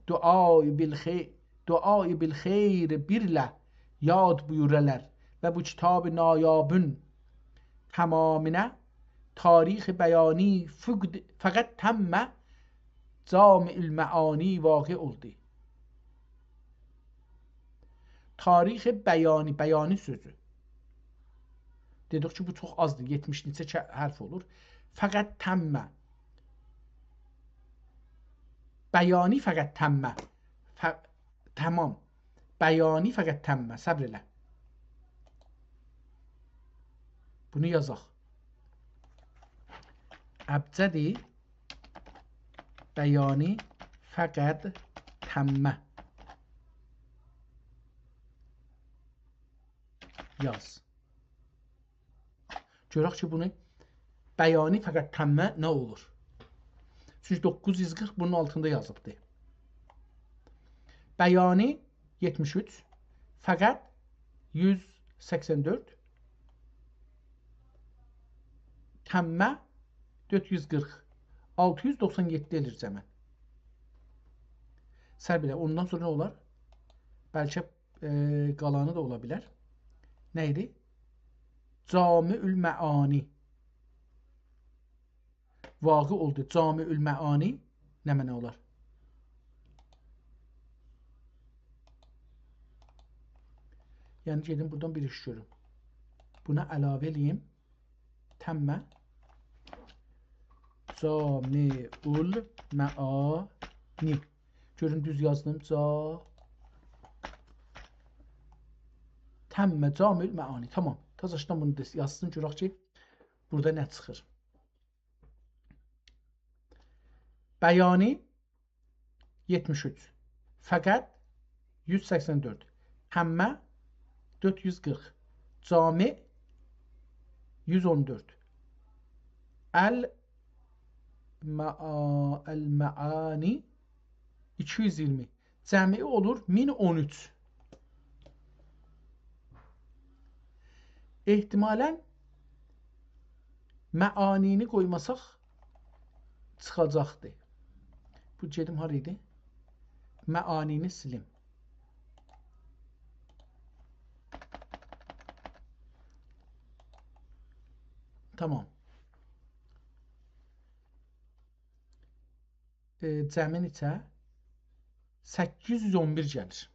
دعای بالخی-، دعای بالخیر بیرله یاد بویورالار و بو کیتاب نایابین تمامینه تاریخ بیانی فقد-، فقط تم جامع المعانی واقع اولدو. تاریخ بیانی، بیانی سؤزو. دئدیک کی، بو چوخ آزدیر، یئتمیش نئچه ک-، حرف اولور. فقط تم. بیانی فقط تم. ف-، تمام. بیانی فقط تم. صبر ائله. بونو یازاق. ابجدی بیانی فقط تم. یاز. گؤرک کی، بونو بیانی فقط تم نه اولور؟ چونکی دوققوز یوز قیرخ بونون آلتیندا یازیبدی. بیانی یئتمیش اوچ، فقط یوز سکسن دؤرد، تمّه دؤرد یوز قیرخ، آلتی یوز دوخسان یئددی ائله‌ییر جمعاً. سر بئله، اوندان سونرا نه اولار؟ بلکه، ائ، قالانی دا اولا بیلر. نه ایدی؟ جامع المعانی. واقع اولدو. جامع المعانی نمنه اولار؟ یعنی گئدیم بورادان بیر ایش گؤروم. بونا علاوه ائله‌ییم. تمّه جامع المعانی. گؤروم دوز یازدیم. جا-، تمّه جامع المعانی. تمام. تازاشدان بونو دا یازسین، گؤرک کی، بورادا نه چیخیر. بیانی یئتمیش اوچ، فقط یوز سکسن دؤرد، تمّه دؤرد یوز قیرخ، جامع یوز اون دؤرد، المعا-، المعانی ایکی یوز ایگیرمی. جمعی اولور مین اون اوچ. احتمالاً معانی‌نی قویماساق چیخاجاقدی. بو گئدیم هارا ایدی؟ معانی‌نی سیلیم. تمام. ائ، جمعی نئچه؟ سککیز یوز اون بیر گلیر.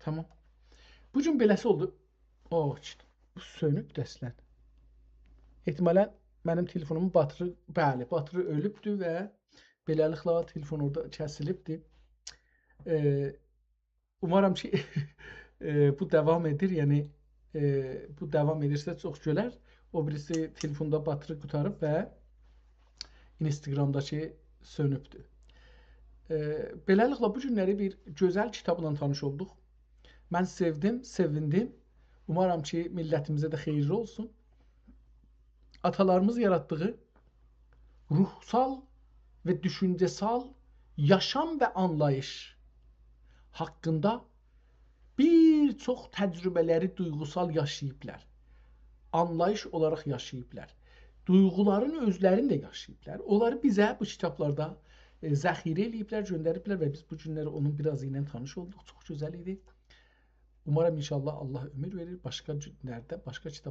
تمام. بو گون بئله‌سی اولدو. اوه، بو سؤنوبدو اصلاً. احتمالاً منیم تلفونومون باتری، بلی، باتری اؤلوبدو و بئله‌لیکله تلفون اورادا کسیلیبدی. ائ، اومارام کی، ائ، بو داوام ائدیر، یعنی، ائ، بو داوام ائدیرسه چوخ گؤلر. او بیریسی تلفوندا باتری قوتاریب و اینستاگرامداکی سؤنوبدور. ائ، بئله‌لیکله، بو گونلری بیر گؤزل کیتابلا تانیش اولدوق. من سئودیم، سئویندیم. اومارام کی، میللتیمیزه ده خئییرلی اولسون. آتالاریمیز یاراتدیغی روحسال و دوشونجه‌سال یاشام و آنلاییش حاقیندا بیر چوخ تجربه‌لری دویغوسال یاشاییبلار. آنلاییش اولاراق یاشاییبلار. دویغولارین اؤزلرینی ده یاشاییبلار. اونلاری بیزه بو کیتابلاردا، ائ، ذخیره ائله‌ییبلر، گؤندریبلر و بیز بو گونلری اونون بیر آزی ایله تانیش اولدوق. چوخ گؤزل ایدی. اومارام ان‌شاءالله، الله عؤمور وئریر، باشقا گونلرده، باشقا کیتاب